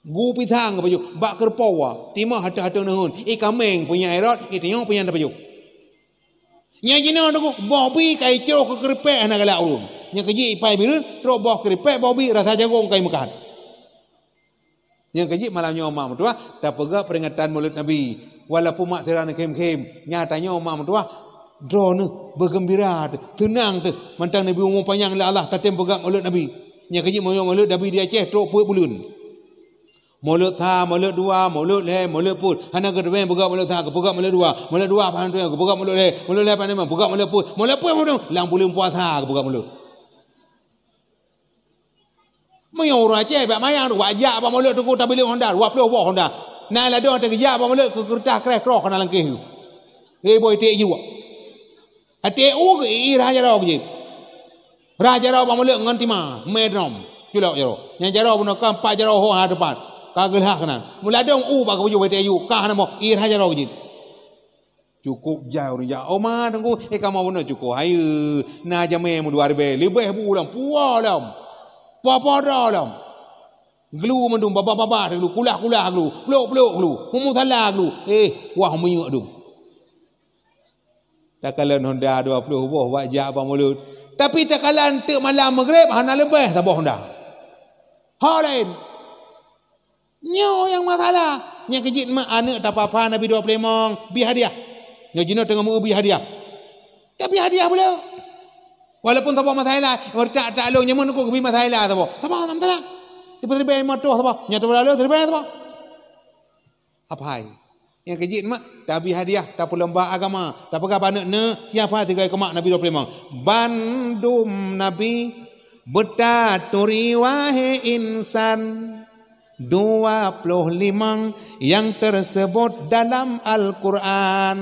Gu pisang geupajoh, bak keureupoe, timah ateueh-ateueh neuheun, ié kaméng punya Herod, ié tanyoe punya tapajoh. Nyang jinoe teungku, boh ubi ka icoh keu keuripèk hana galak ureueng. Nyang keujeuet ipai bireuen, trok boh keuripèk, boh ubi rasa jagong ka imeukat. Nyang keujeuet malam nyoe mak meutuah, tapeugah peuringatan Maulud Nabi. Walaupun mak sira neukhém-khém, nyata nyoe mak meutuah, droeneuh beugeumbira teuh, seunang teuh, mantong neubri umu panyang lé Allah tatem peugah Maulud Nabi. Nyang keujeuet meunyoe Maulud Nabi di Aceh trok peuet buleuen. Maulud sa, Maulud dua, Maulud lhèe, Maulud peuet. Hana geuteumé peugah Maulud sa, geupeugah Maulud dua, Maulud dua pahan tu geupeugah Maulud lhèe, Maulud lhèe pahan lima, peugah Maulud peuet, Maulud peuet, Maulud lam buleuen puasa geupeugah Maulud. Meunyoe ureueng Aceh bak mayang tu, wak jak bak Maulud teungku tabiléng honda, dua ploh boh honda. Na ladôm teuh geujak bak Maulud keu keureutah kreh kroh kana langkéh tu. Hei boh iték juak. Até u geu ih rhah jaroe keu jih. Rhah jaroe bak Maulud ngon tima, mé drom. Culok jaroe. Nyang jaroe bunoe ka empat jaroe ho ha depan. Ka geulhah keunan. Meuladôm u bak keubuju bak iték ju, ka hana boh, ih rhah jaroe keu jih. Cukôp jai ureueng jak. Oh ma teungku, eh kamoe bunoe cukôp hayeue. Na jamé meudua ribèe, leubeh bu lom, puwoe lom. Poh-poh droe lom. Glu mandum, babah-babah glu, kulah-kulah glu, plôk-plôk glu, mumusala glu. Eh, wah minyeuk dum. Takalon honda dua ploh boh bak jak bak Maulud. Tapi takalon teuk malam Maghrib hana leubeh saboh honda. Ho laén. Nyoe nyang masalah. Nyang keujeuet mak aneuk tapapa Nabi dua ploh limong, bi hadiah. Nyoe jinoe teungoh meu bi hadiah. Tapi hadiah beuleue. Walaupun saboh masalah, tak tak lôn nyaman kok geubi masalah saboh. Saboh, saboh, saboh. Tipe ribèe lima ratus saboh. Nyoe tipe lalu ribèe saboh. Apa hai? Nyang keujeuet mak, tabi hadiah, tapeulomba agama, tapeugah bak aneuk, "Neu, siapa tiga kemak Nabi dua puluh lima?" Bandum Nabi beutaturi wahai insan, dua puluh limong yang tersebut dalam Al-Quran.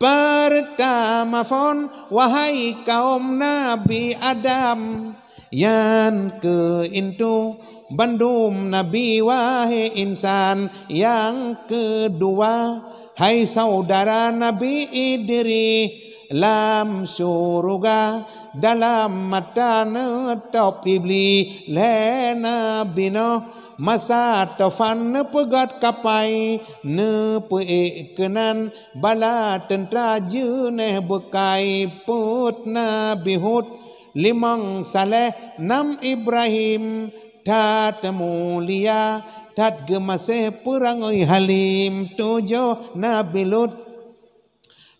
Pertama phon, wahai kaum Nabi Adam, yang keuintu bandum nabi wahai insan, yang keudua hai saudara Nabi Idris, lam syuruga dalam mata neutôb Iblis lé Nabi Nuh. Masa topan neupeugöt kapai, neupeuék keunan bala teuntra jeunèh beukai, peuet Nabi Hud, limong Saleh, nam Ibrahim, that mulia, that geumaséh peurangui halim, tujoh Nabi Lut.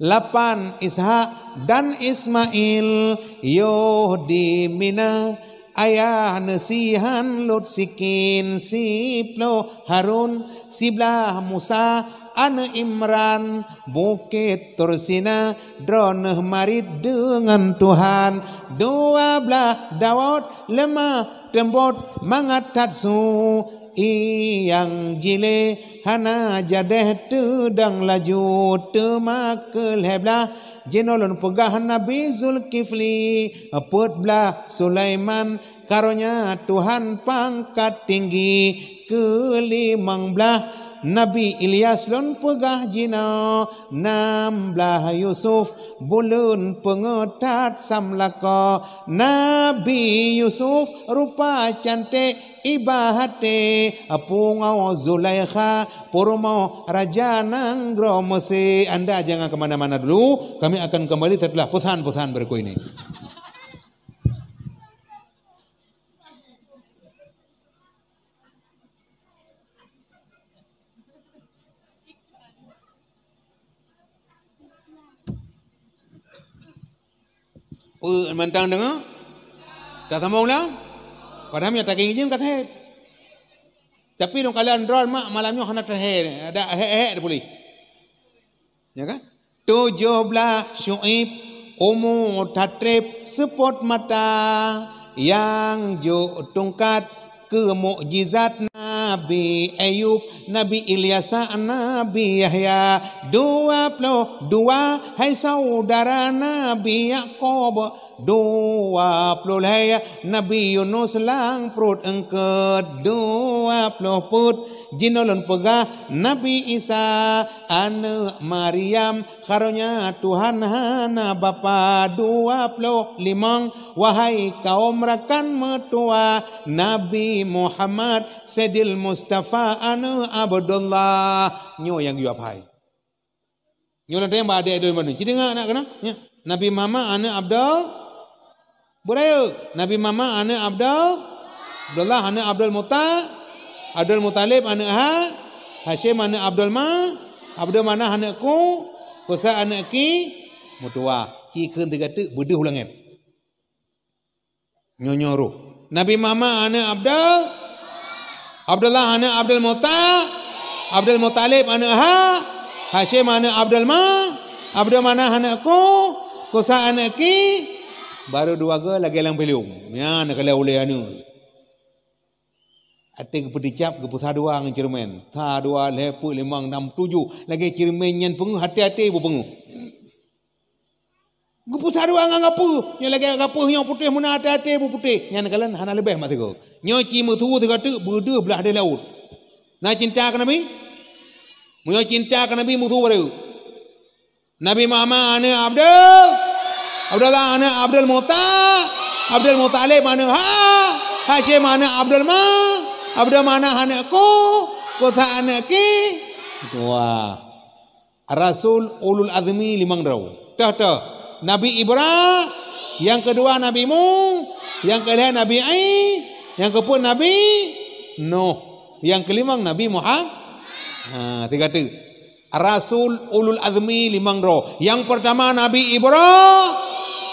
Lapan Ishak dan Ismail, yoh di Mina, ayah neusihan Lut sikin, siploh Harun, siblaih Musa, aneuk Imran, Bukét Tursina, droeneuh marit deungon Tuhan, dua blaih Daud, leumah teumbot mangat that su, ié nyang jilé hana jadéh teudong laju, teuma keu lhèe blaih jinoe lôn peugah Nabi Zulkifli, peuet blaih Sulaiman, karonya Tuhan pangkat tinggi, keu limong blaih Nabi Ilyas lôn peugah jinoe, nam blaih Yusuf buleuen peungeutat samlakoe. Nabi Yusuf rupa cantik iba até, pungoe Zulaikha purumoh raja nanggroe Mesir. Anda jangan ke mana-mana dulu, kami akan kembali setelah pesan-pesan berikut ini. Peue mantong deungoe? Tasambong lom? Padahai meunyo tagieng jeuem ka sép. Tapi lôn kalon droe mak malam nyoe hana teuhé, ada hék-hék puléh. Ya kan? Tujoh blaih Syu'aib umu tatreb seupôt mata, nyang jok tungkat keu mukjizat Nabi Ayub, Nabi Ilyasa, Nabi Yahya, dua ploh dua hai saudara Nabi Yakub, dua ploh lhèe Nabi Yunus lam pruet eungkôt, dua ploh peuet jinoe lôn peugah Nabi Isa, aneuëk Maryam, karonya Tuhan hana bapa, dua ploh limong wahai kaum rakan meutuwah, Nabi Muhammad, Saidil Mustafa, aneuëk Abdullah. Nyoe nyang geuyue hai. Nyoe lôn tanyong bak adék droe bandum. Ci deungoe aneuk keunoe, nya. Nabi Muhammad aneuëk Abdul, beurayeuk. Nabi Muhammad aneuëk Abdul, Abdullah aneuëk Abdul Muta, Abdul Muthalib aneuëk Ha, Hasyim aneuëk Abdul Ma, Abdul Manaf aneuëk Ku, Kusa aneuëk Ki, meutuwah. Ci kheun teuga teuk beudeuh u langét. Nyoe-nyoe roh. Nabi Muhammad aneuëk Abdul, Abdullah aneuëk Abdul Muta, Abdul Muthalib aneuëk Ha, Hasyim aneuëk Abdul Ma, Abdul Manaf aneuëk Ku, Kusa aneuëk Ki, baru dua go lagée lam filem. Nyan keulah ulée aneuëk. Até geupeudicab geupeusa dua ngon ceureumen. Sa, dua, lhée, peuet, limong, nam, tujoh. Lagée ceureumen nyan peungeuh, até-até beupeungeuh. Geupeusa dua ngon gapeuh. Nyoe lagée gapeuh nyoe putéh meunan até-até beuputéh. Nyan kalon hana leubeh mak sigoe. Nyoe ci meusu sigoe teuk beudeuh blaih deh laôt. Na cinta keu Nabi? Meunyoe cinta keu Nabi meusu baru. Nabi Muhammad aneuëk Abdul, Abdullah aneuëk Abdul Muta, Abdul Muthalib aneuëk Ha, Hasyim aneuëk Abdul Ma, Abdul Manaf aneuëk Ku, Kusa aneuëk Ki. Wah. Rasul ulul azmi limong droe. Toh-toh. Nabi Ibra, nyang keudua Nabi Mu, nyang keulhée Nabi Ai, nyang keupeuet Nabi Nuh, nyang keulimong Nabi Muhammad. Ha, tiga tu. Rasul ulul azmi limong droe. Nyang peurtama Nabi Ibra,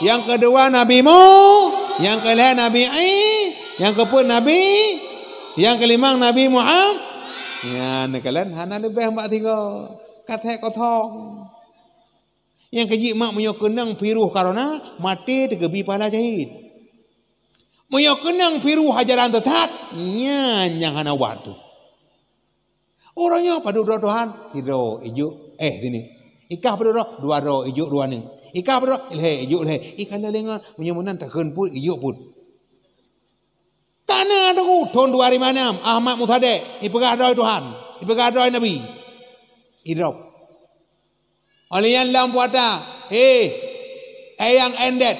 nyang keudua Nabi Mu, nyang keulhée Nabi Ai, nyang keupeuet Nabi, nyang keulimong Nabi Muhammad. Nyan kalon hana leubeh mak sigoe. Ka thée kosong. Nyang keujeuet mak meunyoe keunong virus corona, maté teukeubri pahala syahid. Meunyoe keunong virus ajaran sesat, nyan nyang hana ubat tu. Uroe nyoe padub droe Tuhan, sidroe ijok éh sini. Ikah padub droe, dua droe ijok dua ni. Ikah padub droe, lhée ijok lhée. Ikah lhée ngon, meunyoe meunan takheun peuet ijok peuet. Ka na teungku, thon dua ribu enam, Ahmad Musadek, ipeugah droe Tuhan, ipeugah droe Nabi. Idrop. Óh lheueh nyan lam puasa, he, eyang endet.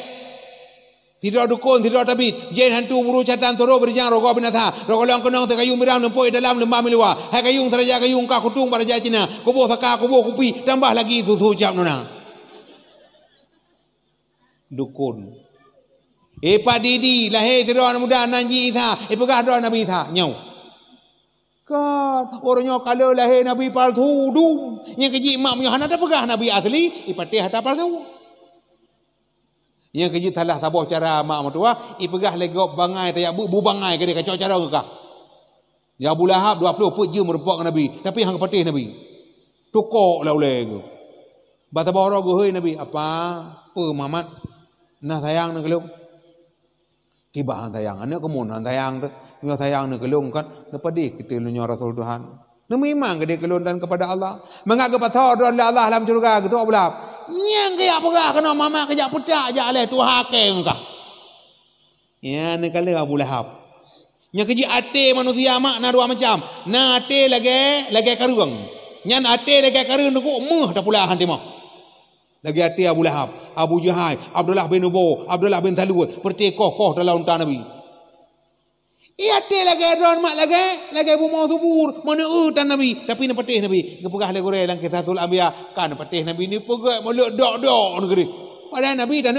Sidroe dukon, sidroe tabit, jén hantu buru catan toro beurijang rogoe binasa, rogoe lôn keunong teuh kayueng biram lumpoi dalam leumah miluwa. Hai kayueng saraja kayueng ka kutung bak raja Cina, kuboh saka, kuboh kupi, tambah lagi susu cap nona. Dukon. Eh, Pak Didi, lahé sidroe aneuk muda nan jih Isa, ipeugah droe Nabi Isa, nyoe. Kan, uroe nyoe ka lheueh lahé nabi palsu dum. Nyang keujih mak meunyoe hana tapeugah nabi asli, ipatéh ata palsu. Nyang keujih salah saboh cara mak meutuwah, ipeugah lé gob bangai tajak bu, bu bangai keudeh kacok cara geukah. Ya Abu Lahab dua ploh peuet jeuem meurumpok ngon Nabi, tapi han geupatéh Nabi. Tukok lah ulée geuh. Bak saboh uroe geuhôi Nabi, "Apa? Peue Muhammad? Na sayang na keu lôn?" Kiban sayang, aneuk kamoe nan sayang teuh. Meunyoe sayang neukeulong kan, neupadeh keu teuh nyoe Rasul Tuhan. Neumeuiman keudeh keu lôn dan kepada Allah. Mangat geupasoe droe lé Allah lam syeuruga, geutuek Abu Lahab. Nyang keuyak peugah keunoe mamak keujak peutak jak lé tuha keng kah. Ya, neukalon Abu Lahab. Nyang keuji até manusia mak na dua macam. Na até lagée, lagée kareueng. Nyan até lagée kareueng teungku, meuh tapula han timah. Lagée até Abu Lahab, Abu Jahai, Abdullah bin Ubo, Abdullah bin Salul, peureuté koh-koh dalam unta Nabi. Iya até lagée droe mak lagée, lagée bumoe subur, meuneu tan Nabi, tapi neupatéh Nabi. Geupeugah lé gurée lam Qisasul Anbiya, ka neupatéh Nabi, neupeugah mulut dok-dok neugeudeh. Padahai Nabi tan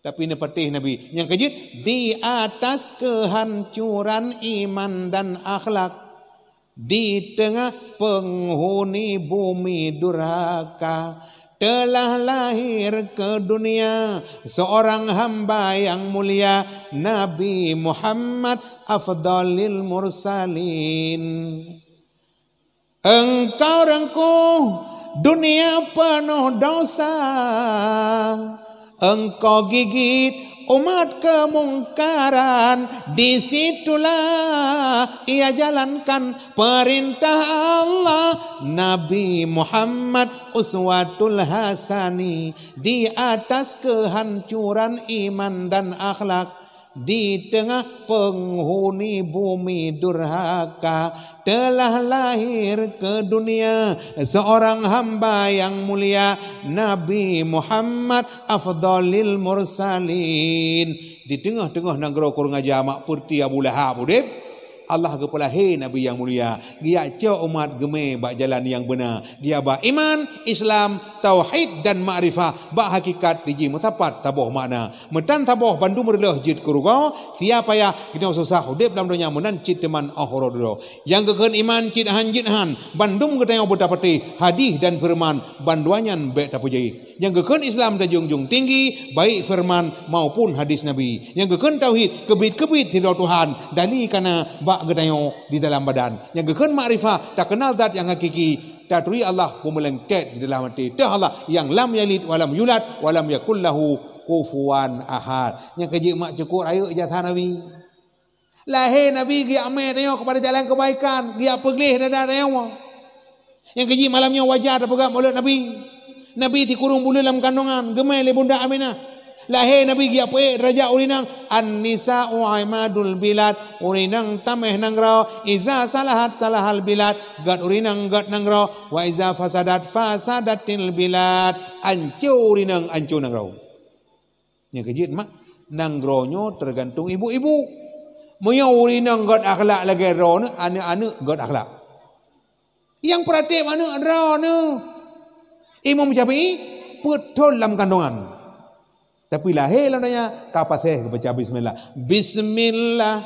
Tapi neupatéh Nabi. Nyang keujeuet, di atas kehancuran iman dan akhlak, di tengah penghuni bumi durhaka, telah lahir ke dunia seorang hamba yang mulia, Nabi Muhammad afdalil mursalin. Engkau rengkuh dunia penuh dosa, engkau gigit umat kemungkaran, di situlah ia jalankan perintah Allah. Nabi Muhammad uswatul hasani, di atas kehancuran iman dan akhlak. Di tengah penghuni bumi durhaka, telah lahir ke dunia seorang hamba yang mulia, Nabi Muhammad afdalil mursalin. Di teungoh-teungoh nanggroe kureueng aja mak, peureuté Abu Lahab udeb, Allah geupeulahé Nabi nyang mulia, geujak cok umat geumé bak jalan nyang beuna, geujak ba iman, Islam, tauhid dan makrifah, bak hakikat dijih meusapat saboh makna. Meutan saboh bandum reuloh jeuet keu rugoe, sia payah, geutanyoe susah udeb lam donya, meunan cit teuma 'oh uroe dudoe. Nyang geukheun iman cit han jeuet han, bandum geutanyoe beutapatéh, hadih dan feureuman, bandua nyan bék tapeujeuet. Nyang geukheun Islam tajunjung tinggi, baik feureuman maupun hadis Nabi. Nyang geukheun tauhid keubiet-keubiet sidroe Tuhan, dali kana bak geutanyoe di dalam badan. Nyang geukheun makrifah takeunal zat nyang hakiki, taturi Allah beumeulengket di dalam até. Teuh Allah nyang lam yalid walam yulad walam yakul lahu kufuwan ahad. Nyang keujeuet mak cukôp rayeuk jasa Nabi. Lahé Nabi geujak mé tanyoe keupada jalan keubaikan, geujak peugleh dada tanyoe. Nyang keujeuet malam nyoe wajar tapeugah mulod Nabi. Nabi sikureueng buleuen lam kandongan, geumé lé bunda Aminah. Lahé Nabi geujak peuék deurajat ureueng inong, "An-nisa'u imadul bilad." Ureueng inong taméh nanggroe, "Iza salahat salahal bilad." Gét ureueng inong gét nanggroe, "Wa iza fasadat fasadatil bilad." Anco ureueng inong, anco nanggroe. Nyang keujeuet mak, nanggroe nyoe teugantung ibu-ibu. Meunyoe ureueng inong gét akhlak lagée droeneuh, aneuëk-aneuëk gét akhlak. Nyang peuratéb aneuëk droeneuh. Imam Syafi'i peuet thon lam kandongan. Tapi lahé lam donya ka paséh geubaca bismillah. Bismillah.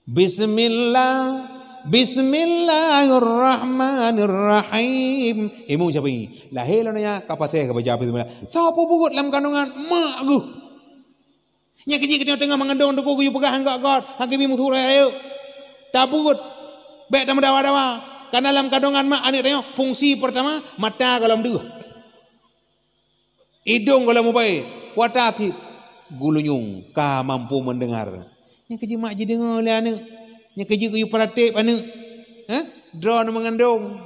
Bismillah. Bismillahirrahmanirrahim. Imam Syafi'i lahé lam donya ka paséh geubaca bismillah. Soe peubuet lam kandongan mak geuh. Nyang keujeuet geutanyoe teungoh meungandong teungku geuyue peugah han gét-gét, han geubi meusurée rayeuk. Tabuet, bék tameudawa-dawa. Kareuna lam kandongan mak aneuëk tanyoe fungsi peurtama mata gohlom deuh. Idong gohlom mubai, kuata cit geulinyueng ka mampu mendengar. Nyang keujeuet mak jideungoe lé aneuëk. Nyang keujeuet geuyue peuratéb aneuëk. Hah? Droeneuh meungandong.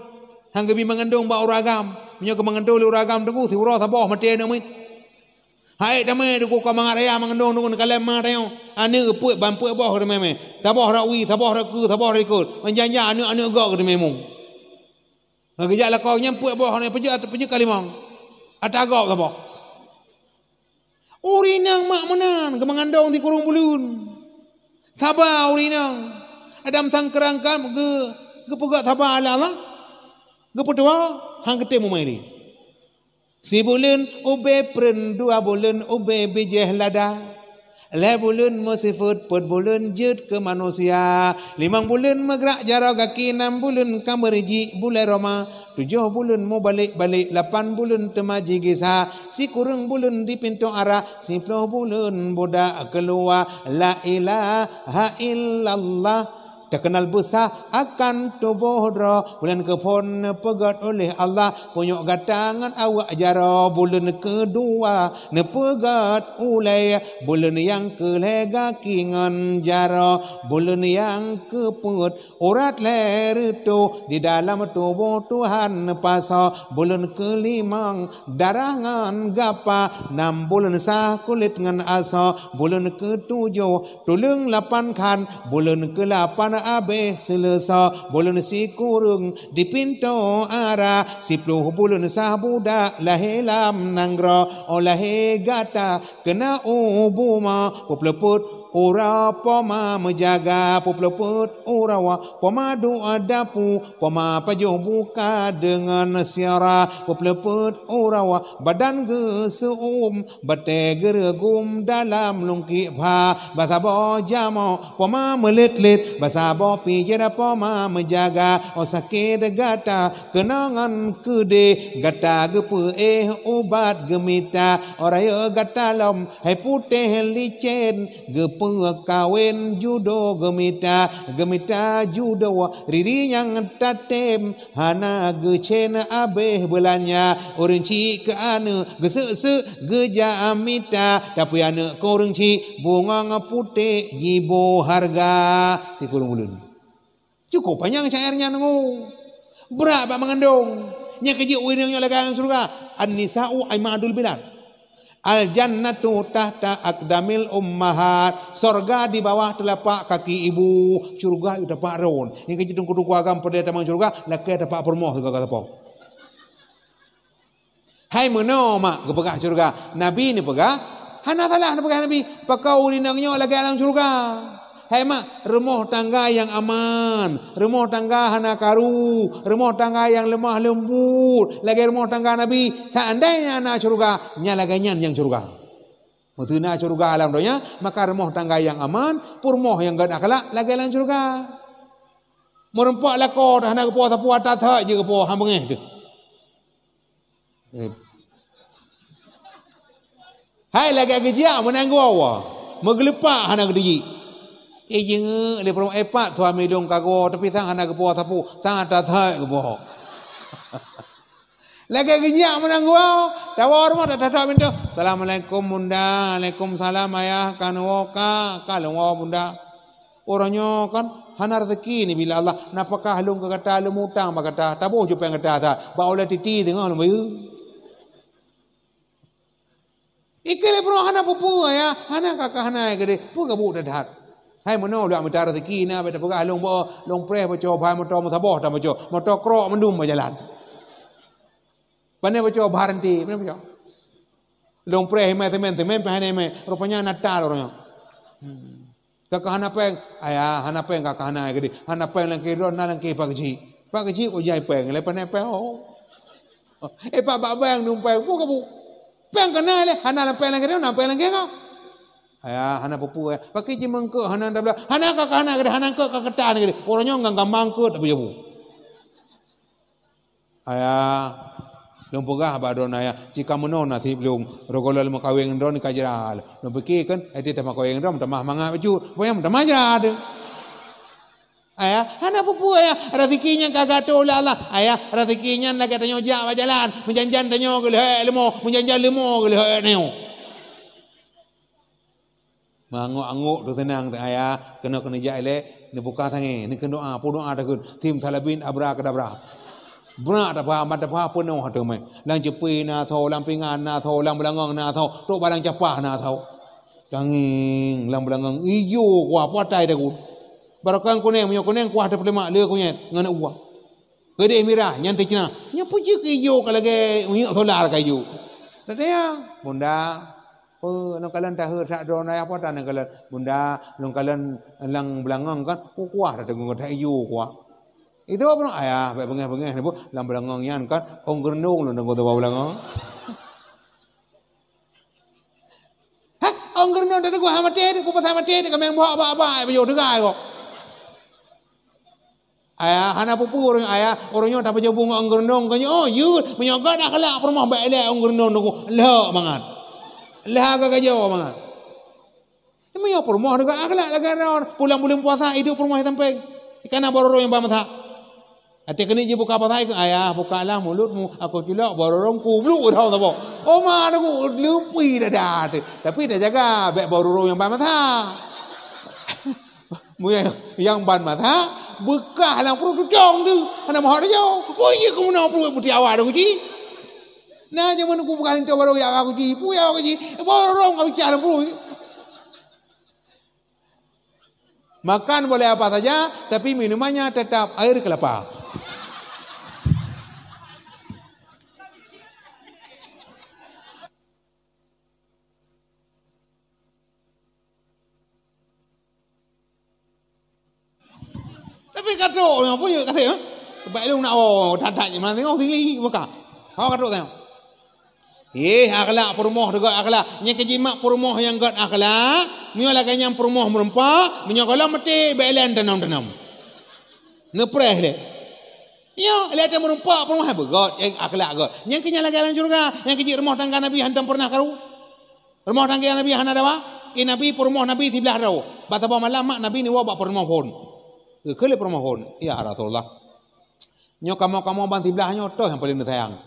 Han geubi meungandong bak ureueng agam. Meunyoe geumeungandong lé ureueng agam teungku, siuroe saboh maté aneuëk miet. Hai damé teungku ka mangat raya meungandong teungku neukalon ma tanyoe. Aneuëk peuet ban peuet boh geuteumé-mé. Saboh rot wie, saboh rot keue, saboh rot likot. Meunjan-jan aneuëk-aneuëk gok geuteumé mong. Ngon geujak lakoe nyan peuet boh aneuëk peujeuet, peujeuet ka limong. Ata gok saboh. Ureueng inong mak meunan geumeungandong sikureueng buleuen. Saba ureueng inong. Adam sangkeurang kan geu-, geupeugah saba lé Allah. Geupeutuha han geutem umai lé. Sibuleuen ubé preun, dua buleuen ubé bijéh lada, lhée buleuen meusifeuet, peuet buleuen jeuet keu manusia, limong buleuen meugrak jaroe gaki, nam buleuen ka meureujiek bulée roma, tujoh buleuen mubalek-balek, lapan buleuen teuma jigisa, sikureueng buleuen di pintoe ara, siploh buleuen budak keuluwa. La ilaha illallah. Teukeunal beusah akan tuboh droe, buleuen keuphon neupeugét uléh Allah, punyok gata ngon awak jaroe. Buleuen keudua neupeugét ulée, buleuen nyang keulhée gaki ngon jaroe. Buleuen nyang keupeuet urat lhée reutôh, di dalam tuboh Tuhan pasoe. Buleuen keulimong darah ngon gapa, nam buleuen sah kulét ngon asoe. Buleuen keutujoh tuleueng lapan khan, buleuen keulapan abéh seuleusoe. Buleuen sikureueng di pintoe ara, siploh buleuen sah budak lahé lam nanggroe. Óh lahé gata keunoe u bumoe, peupleupeuet uroe poma meujaga, peupleupeuet uroe poma duek dapu, poma pajoh buka deungon syedara, peupleupeuet uroe badan geuseu'uem, batée geureugum dalam lungkiek bha. Bak saboh jamoe poma meulét-lét, bak saboh pijéh poma meujaga. Óh sakét gata keunoe ngon keudeh, gata geupeuéh ubat geumita. Óh rayeuk gata lom hai putéh licén, geupeukawen judo geumita. Geumita judo riri nyang tatem, hana geucén abéh beulanja. Ureuëng chik keu aneuëk geuseuk-seuk geujak mita, tapi aneuëk keu ureuëng chik bungong putéh jiboh hareuga. Sikureueng buleuen. Cukup panyang syair nyan ngu. Brat bak meugandong. Nyang keujeuet ureuëng nyoe lagée lam syeuruga. An-nisa'u imadul bilad. Al-jannatu tahta aqdamil ummahat. Syeuruga di bawah teulapak kaki ibu. Syeuruga yue tapak ron. Nyang keujeuet teungku-teungku agam peureulée tamong syeuruga, lakée tapak peurumoh sigoe sapo. Hai meunoe mak geupeugah syeuruga, Nabi neupeugah, hana salah neupeugah Nabi, pakon ureuëng inong nyoe lagée lam syeuruga. Hai mak, rumoh tangga nyang aman, rumoh tangga hana karu, rumoh tangga nyang leumah leumbut lagée rumoh tangga Nabi. Seandainya na syeuruga, nyan lagée nyan nyang syeuruga. Meuseu na syeuruga alam donya, maka rumoh tangga nyang aman, peurumoh nyang gét akhlak lagée lam syeuruga. Meureumpok lakoe hana geupo sapeue, atra that jeuet geupo, han beungéh teuh. Eh. Hai lagée geujak meunan geuwoe, meugeuleupak hana geuteuji. Eh, jeuet lé peurumoh, eh, pat suami lôn ka geuwoe, tapi sang hana geupo sapeue, sang atra that geupo. Lagée geujak meunan geuwoe, tawoe rumoh, tatok-tok pintoe. "Assalamualaikum, Bunda." "Waalaikumsalam, Ayah." "Ka neuwoe, Kak?" "Ka lôn woe, Bunda." Uroe nyoe kan hana rezeki neubri lé Allah, nafakah lôn keu gata, lôn mutang bak gata, taboh ju péng gata that, bak ulée titi teungoh lôn bayeue. Ikeu lé peurumoh hana peue-peue, ya, hana kakah hana keudeh, peue ka buet that-that. Hai meunoe ulée mita rezeki na, bék tapeugah lôn ba, lôn preh baco bhai moto meusaboh tabaco, moto krok mandum bak jalan. Pane baco bhar enti, pane baco. Lôn preh imai semen, semen pih hana imai. Rupanya na tal uroe nyoe. Hmm. Kakah hana péng, "Ayah, hana péng kakah hana keudeh. Hana péng lam keu droe, na lam keu Pak Geuchik. Pak Geuchik kujai péng, lé pane péng." Oh. Eh, Pak, bak bank dum péng, peue ka bu? Péng ka na lé, hana lam péng lam keu droe, na péng lam keu kah? "Ayah, hana peue-peue, eh. Pakri jimeungkok hana dablah. Hana kakah hana keudeh, hana kok kakeutan keudeh. Uroe nyoe ngon gampang keu tapi jabu." "Ayah, lôn peugah bak droeneuh, Ayah, ci ka meunoe naseb lôn, roh gohlom lôn meukawen ngon droeneuh ka jrat. Lôn pike kan, eh, tamah kawen ngon droeneuh, tamah mangat bacut, pokoknya tamah jrat." "Ayah, hana peue-peue, Ayah, rezeki nyan ka geuatur lé Allah. Ayah, rezeki nyan lagée tanyoe jak bak jalan, meujan-jan tanyoe geulheueh leumo, meujan-jan leumo geulheueh tanyoe." Meuangok-angok teuh seunang teuh, "Ayah, keunoe keuneuk jak ilée, neubuka sangée, neukheun doa, peudoa takheun, tim salabin abrakadabra." Brat tapeuhah, ban tapeuhah peunoh teumé. Lam ceupée na tho, lam pingan na tho, lam beulangong na tho, trok balang capah na tho. Tangieng lam beulangong, ijo kuah, puatai takot. Barokon kunéng, meunyoe kunéng kuah teupeulemak le kunyét ngon uwa. Keudeh mirah, nyan teucna. Nyan peue jeuet keu ijo ka lagée minyeuk solar ka ijo. Dak daya, Bunda. Peue, lôn kalon tahe sak droeneuh, apa tan lôn kalon? Bunda, lôn kalon lam beulangong kan, kuah dah teungoh that ijo kuah. Itu apa? "Ayah, bék beungéh-beungéh ni, Bu. Lam beulangong nyan kan, ôn geureunong lôn deungoe tuba beulangong." Hah? Ôn geureunong dak teungoh maté, ku pasai maté, ka meng buhak bak-bak, bajôh teuga kok. "Ayah, hana peue-peue ureuëng, Ayah, ureuëng nyoe tapeujabu ngon ôn geureunong keu nyoe." "Oh, yeuh, meunyoe gata akhlak peurumoh bék ilée ôn geureunong nyoe, lhok mangat. Lhok ka gajoe mangat." Meunyoe peurumoh nyoe akhlak lagée nyoe, pulang buleuen puasa iduek peurumoh sampéng. Kana barô nyang ban masak. Até keuneuk jibuka pasai keu ayah, bukalah mulutmu, aku culok barô rongku, bluk dah saboh. Oma aku leupui dada tu. Tapi dah jaga, bèk barô nyang ban masak. Mu nyang, nyang ban masak, beukah lam pruet tucong tu. Hana meuhot aja. Oh, iya keumeuna pruet putih awak dah kuci. Nah, jameun aku bukan itu barô ya aku ci, pu ya aku ci. Barô ka pecah lam pruet. Makan boleh apa saja, tapi minumannya tetap air kelapa. Tapi ka trok, apa je kata, eh? Baik lu nak, oh, dadak je, mana tengok sini, buka. Awak ka trok tengok. Eh, akhlak peurumoh teugot akhlak. Nyang keujimat peurumoh nyang göt akhlak, meunyoe lagèe nyan peurumoh meureumpok, meunyoe gohlom meuti, bèk lé tanom-tanom. Neupreh lé. Nyoe, lé teuh meureumpok peurumoh beugot, eh, akhlak göt. Nyang keu nyan lagèe lam syeuruga, nyang keujimat rumoh tangga Nabi hantom peureunah karu. Rumoh tangga Nabi hana dawa. Eh, Nabi, peurumoh Nabi siblah droe. Bak saboh malam mak Nabi neuwoe bak peurumoh phon. Geukheun lé peurumoh phon, "Ya Rasulullah, nyoe kamoe-kamoe ban siblah nyoe toh nyang paleng neusayang."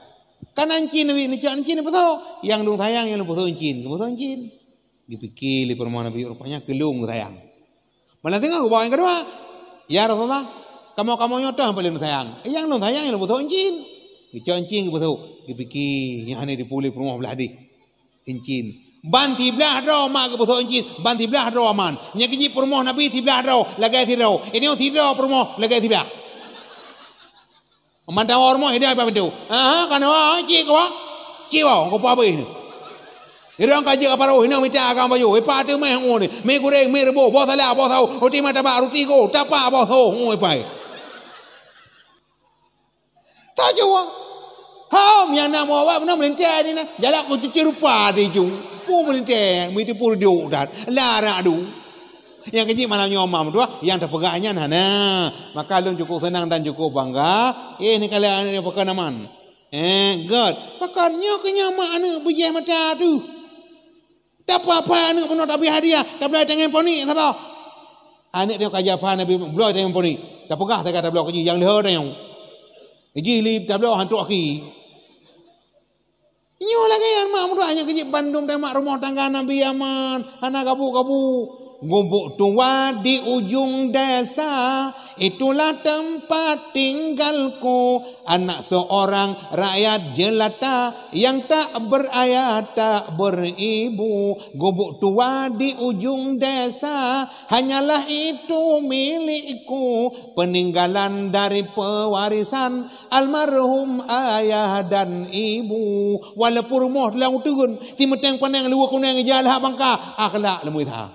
Kan incin Nabi, neucok incin neupeusok. Nyang lôn sayang, nyang lôn peusok incin. Geupeusok incin. Geupike lé peurumoh Nabi, rupanya keu lôn geusayang. Malam singoh geuba nyang keudua. "Ya Rasulullah, kamoe-kamoe nyoe toh nyang paleng lôn sayang. Nyang lôn sayang, nyang lôn peusok incin." Geucok incin geupeusok. Geupike nyang hana dipeu lé peurumoh blah deh. Incin. Ban siblah droe mak geupeusok incin, ban siblah droe aman. Nyang keujimat peurumoh Nabi siblah droe, lagèe sidroe. Ini sidroe peurumoh, lagèe siblah. Mantong rumoh hidang bak pintoe. "Aha, kana wa, cik wa. Cik wa, ko pa beuh ni." Irong ka jeuet apa roh, hinoe mita agam baju. Ipa teumeh ngon ni. Mi goreng, mi rebus, boh salak, boh sawo. Roti martabak, roti go, tapa, boh so, ngoi pai. Tajua. Hom, nyang na meuwawat, meunan meulintèe ni na. Jalak ku cuci rupa di ju. Pu meulintèe, meuteupeu diuk dat. Larak du. Nyang keujimat malam nyoe mam dua, nyang teupeugah nyan hana. Maka lôn cukup seunang dan cukup bangga. Eh, ni kalian ni peukeunaman. Eh, göt. Pakon nyoe keu nyoe mak aneuk beujeh mata tu. Tapeugah aneuk bunoe tabi hadiah, tabloe tangai poni saboh. Aneuk teuh ka japa Nabi bloe tangai poni. Tapeugah taga tabloe keu jih, nyang leuho tanyoe. Jih li tabloe hantu aki. Nyoe lagèe nyan mak meudoa nyang keujimat bandum teuh mak rumoh tangga Nabi aman, hana gabu-gabu. Gubuk tua di ujung desa, itulah tempat tinggalku. Anak seorang rakyat jelata yang tak berayah, tak beribu. Gubuk tua di ujung desa, hanyalah itu milikku. Peninggalan dari pewarisan almarhum ayah dan ibu. Walaupun rumoh lam uteuen, simeuteng paneng luwa kuneng ija lhak bangka, akhlak leumui that.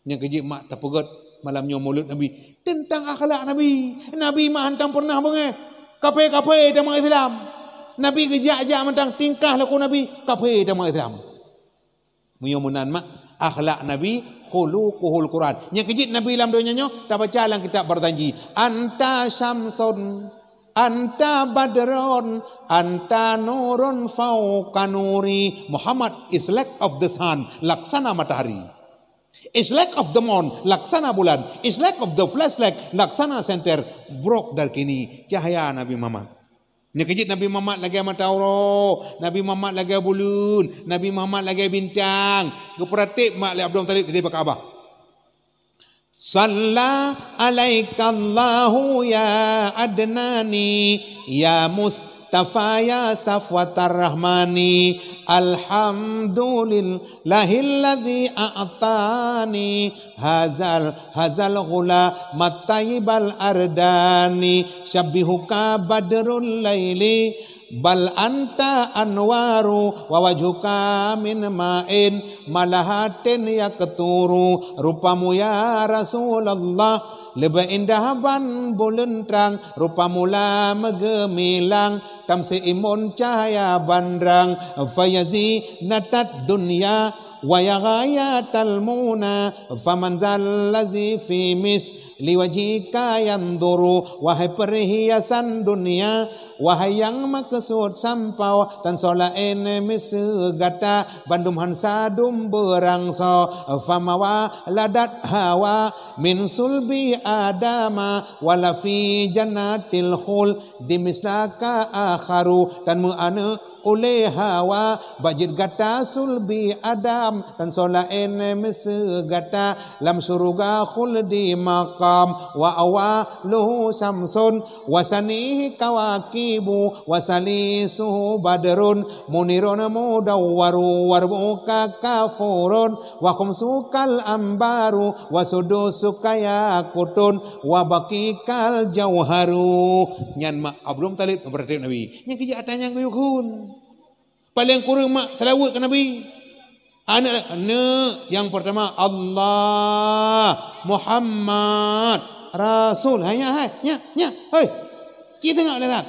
Nyang keujimat tapeugöt malam nyoe Maulud Nabi teuntang akhlak Nabi. Nabi mak hantom peureunah beungéh. Kaphé-kaphé teuma Islam. Nabi geujak-jak mantong tingkah laku Nabi, kaphé teuma Islam. Meunyoe meunan mak, akhlak Nabi, khuluquhul Quran. Nyang keujimat Nabi lam donya nyoe tabaca lam kitab Barzanji, "Anta syamsun, anta badrun, anta nurun fauqa nuri." Muhammad is like of the sun, laksana matahari. Is like of the moon, laksana bulan. Is like of the flashlight, laksana senter. Brok darkini, cahaya Nabi Muhammad. Nyang keujimat Nabi Muhammad lagèe mata uroe, Nabi Muhammad lagèe buleuen, Nabi Muhammad lagèe bintang. Geupeuratéb mak lé Abdul Muthalib sideh bak Ka'bah. "Shalla alaikallahu ya Adnani, ya Mustafa ya Safwatar Rahmani. Alhamdulillahilladzi a'tani hazal, hazal ghula mattayibal ardani. Syabbihuka badrul laili, bal anta anwaru, wa wajhuka min ma'in malahatin yaqturu." Rupamu ya Rasulullah leubeh indah ban buleuen trang, rupamu lam geumeulang, tamseuimbon cahya bandrang. Fayazi natat dunya wa ya ghayatal muna, faman zal lazi fi misli wajhika yanzuru. Wahai perhiasan dunia, Wahai nyang meukeusut sampoe, tan soe laén miseue gata, bandum han sadum beurangsoe. Fama waladat Hawa min sulbi Adama, wala fi jannatil khuldi mislaka akharu, tan meuaneuk ulée Hawa, bak jeuet gata sulbi Adam, tan soe laén miseue gata, lam syuruga khuldi maqam. Wa awwaluhu syamsun, wa sanihi kawakibu, wa salisuhu badrun, munirun mudawwaru, wa rubuka kafurun, wa khumsuka al-anbaru, wa sudusuka yaqutun, wa baqiyuka jauharu. Nyan mak Abdul Muthalib, beurati Nabi. Nyang keujak ata nyang geuyue kheun. Paleng kureueng mak seulaweuet keu Nabi. Aneuk, aneuk nyang peurtama, Allah, Muhammad, Rasul. Hai nyak, hai, nyak, nyak, hei. Cit teungoh lé that.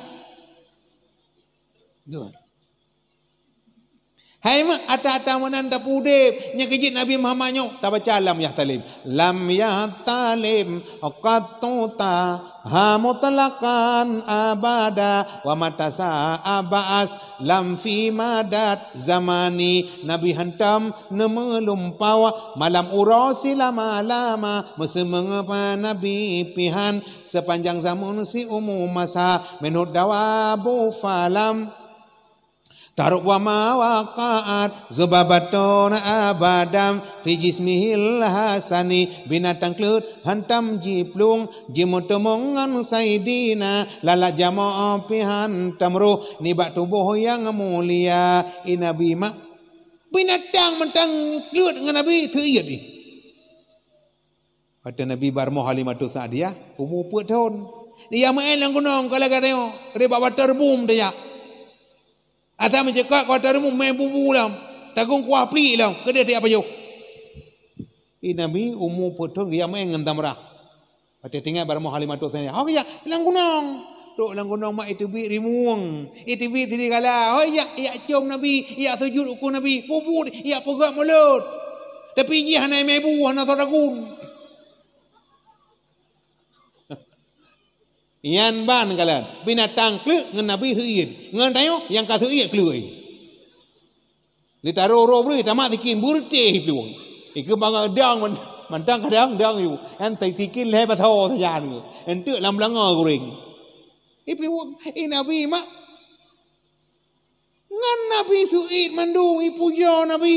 Hai mak, ata-ata meunan tapeudeb. Nyang keujeuet Nabi Muhammad nyoe, tabaca lam yahtalim. Lam yahtalim qattu taha mutlaqan abada, wa mata sya'a ba'as lam fi madad zamani. Nabi hantom neumeulumpau malam uroe silama-lama, meuseumeungeue Nabi pihan sepanjang zaman siumu masa, minhud dawabu falam taruk wa ma waqa'at zubabatun abadan fi jismihil hasani. Binatang kleuet hantom jiplueng, jimeuteumong ngon Saidina, lalat jamoe pih hantom roh nibak tuboh nyang mulia. I Nabi mak, binatang mantong kleuet ngon Nabi, teuiet jih. Watèe Nabi bak rumoh Halimatus Sa'diyah, umu peuet thon. Dia meu'en lam gunong ka lagèe nyoe, ribak watèe reubum teuyak. Asai meucukak watèe reubum mè bubu lom, tagong kuah plik lom, keudeh teuyak pajoh. I Nabi umu peuet thon geujak meu'en ngon Tamrah. Watèe tinggai bak rumoh Halimatus Sa'diyah, ho geujak lam gunong. Trok lam gunong mak iteubiet rimueng, iteubiet sirigala. Ho jak, jak com Nabi, jak sujut ukeue Nabi, peubuet, jak peugöt mulod. Tapi jih hana mè bu, hana soe tagun. Nyan ban kalon, binatang kleuet ngon Nabi seuiet, ngon tanyoe nyang ka seuiet kleuet. Lé taroh roh bri tamat sikin beureutéh plueng. Ikeue bangai dang man-, mantong kadang dang yu. Nyan sikin lhèe pasoe sajan. Enteuk lam beulanga goreng. Iplueng, i Nabi mak. Ngon Nabi seuiet mandum, ipuja Nabi.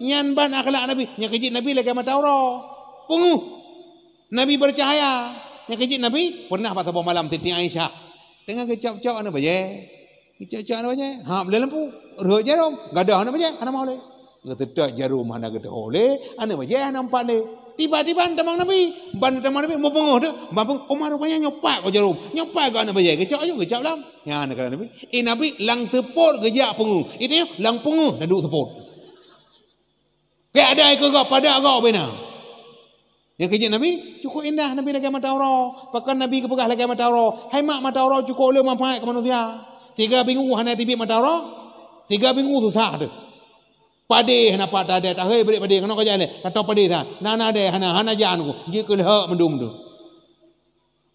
Nyan ban akhlak Nabi. Nyang keujeuet Nabi lagèe mata uroe. Peungeuh. Nabi bercahaya. Nyang keujeuet Nabi pernah bak saboh malam Siti Aisyah. Teungoh geucok-cok aneuk bajèe. Geucok-cok aneuk bajèe. Ha, blah lampu. Rhot jarom. Gadoh aneuk bajèe. Hana meuhôi lé. Geuteutôt jarom hana geuteupue lé. Aneuk bajèe hana meupat lé. Tiba-tiba tamong Nabi. Ban tamong Nabi, meupeungeuh teuh. Ban peungeuh, Umar rupanya nyoe pat goe jarom. Nyoe pat goe aneuk bajèe. Geucok aju, geucok lam. Nyan kata Nabi. I Nabi lam seupôt geujak peungeuh. Itu lam peungeuh na duek seupôt. Geuadai keu gob, padak gob bina. Nyang keujeuet Nabi, cukôp indah Nabi lagèe mata uroe. Pakon Nabi geupeugah lagèe mata uroe? Hai mak, mata uroe cukôp le manfaat keu manusia. Tiga minggu hana teubiet mata uroe, tiga minggu susah teuh. Padé hana pat tadèe, tahôi brek padé, keunoe ka jak lé, ka toe padé that. Na, na dèe hana, hana jan ku, jeuet keu lheueh meudum tu.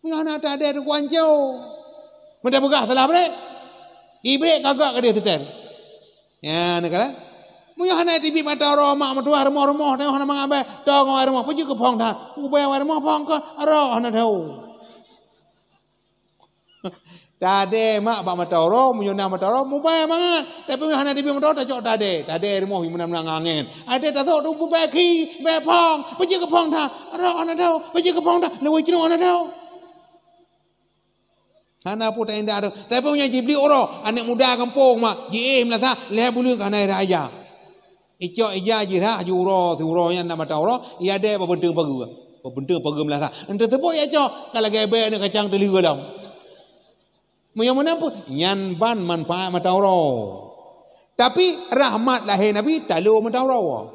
Meunyoe hana tadèe teungku ancô. Meunan peugah salah brek. Ibrek kagak ka dia seutén. Ya, neukalon. Meunyoe hana teubiet mata uroe mak meutuah rumoh-rumoh, tengok hana mangat bèe, tong awai rumoh, peujeuet keu phong that. Ubèe awai rumoh phong keuh, arok hana tho. Tadèe mak bak mata uroe, meunyoe na mata uroe, mubèe mangat. Tapi meunyoe hana teubiet mata uroe, tacok tadèe. Tadèe rumoh meunan-meunan angén. Adèe tasok tu bubèe khi, bèe phong, peujeuet keu phong that. Arok hana tho, peujeuet keu phong that, lewat jeunuk hana tho. Hana peue taindak teuh. Tapi meunyoe jiblih uroe, aneuk muda gampông mak, jiéh meulasah, lhèe buleuen ka hana iraya. Icok ija jirah ju uroe, siuroe nyan na mata uroe, iya dèe bak beunteng pageue. Bak beunteng pageue meulasah. Enteuh seubôt ya cok, ka lagèe bèe aneuk kacang teulheueh lom. Meunyoe meunan peue, nyan ban manfaat mata uroe. Tapi rahmat lahé Nabi talo mata uroe.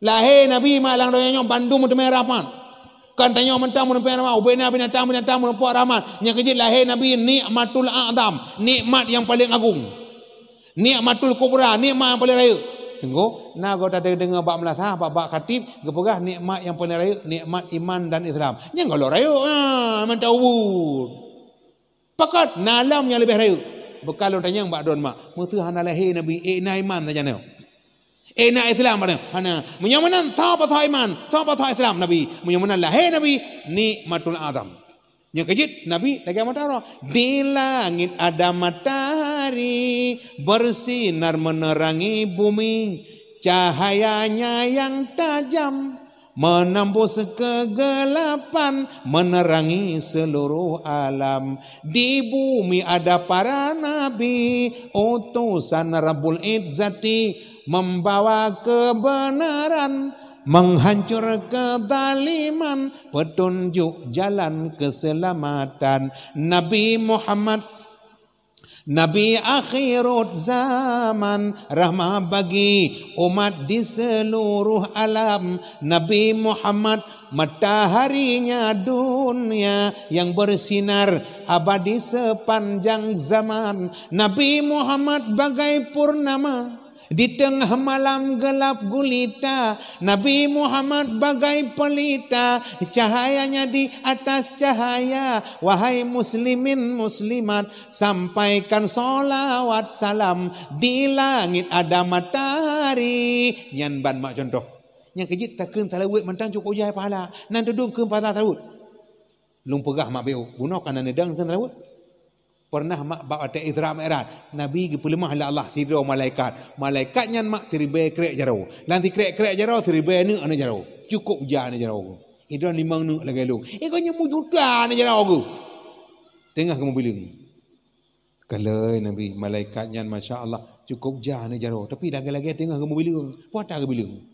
Lahé Nabi mak lam donya nyoe bandum meuteumé rahmat. Kon tanyoe mantong meuteumé rahmat, ubena binatang-binatang meurumpok rahmat. Nyang keujeuet lahé Nabi nikmatul a'zam, nikmat nyang paleng agong. Nikmatul kubra, nikmat nyang paleng rayeuk. Sunggoh, na gata deungoe bak meulasah, bak, bak khatib, geupeugah nikmat nyang paleng rayeuk, nikmat iman dan Islam. Nyang golom rayeuk, ha, mantong ubun. Pakon na lom nyang leubeh rayeuk. Beukal lôn tanyong bak droeneuh mak, meuseu hana lahé Nabi, ék na iman sajan nyoe. Ék na Islam bak nyoe. Hana. Meunyoe meunan, soe peusoe iman, soe peusoe Islam Nabi. Meunyoe meunan lahé Nabi, nikmatul azam. Nyang keujeuet Nabi lagèe matahari. Di langit ada matahari, bersinar menerangi bumi. Cahayanya yang tajam menembus kegelapan, menerangi seluruh alam. Di bumi ada para nabi, utusan Rabbul Izzati, membawa kebenaran, menghancur kezaliman, petunjuk jalan keselamatan. Nabi Muhammad, Nabi akhirut zaman, rahmat bagi umat di seluruh alam. Nabi Muhammad, mataharinya dunia yang bersinar abadi sepanjang zaman. Nabi Muhammad bagai purnama di tengah malam gelap gulita. Nabi Muhammad bagai pelita, cahayanya di atas cahaya. Wahai muslimin muslimat, sampaikan salawat salam, di langit ada matahari. Nyan ban mak contoh. Nyang keujeuet takheun salawat mantong cukôp jai pahala. Nan tudong kheun pahala salawat. Lôn peugah mak B O, bunoe ka na neudong kheun salawat. Pernah mak bak watèe Isra Mi'raj, Nabi geupeuleumah lé Allah sidroe malaikat. Malaikat nyan mak siribèe krek jaroe. Lam sikrek-krek jaroe siribèe aneuk, aneuk jaroe. Cukôp jah aneuk jaroe. Idong limong aneuk lagèe lôn. Eh, gobnyan meujuta aneuk jaroe geuh. Teungoh geumeubileung. Kalheuh Nabi, malaikat nyan masya Allah, cukôp jah aneuk jaroe. Tapi lagèe-lagèe teungoh geumeubileung. Peue ata geubileung?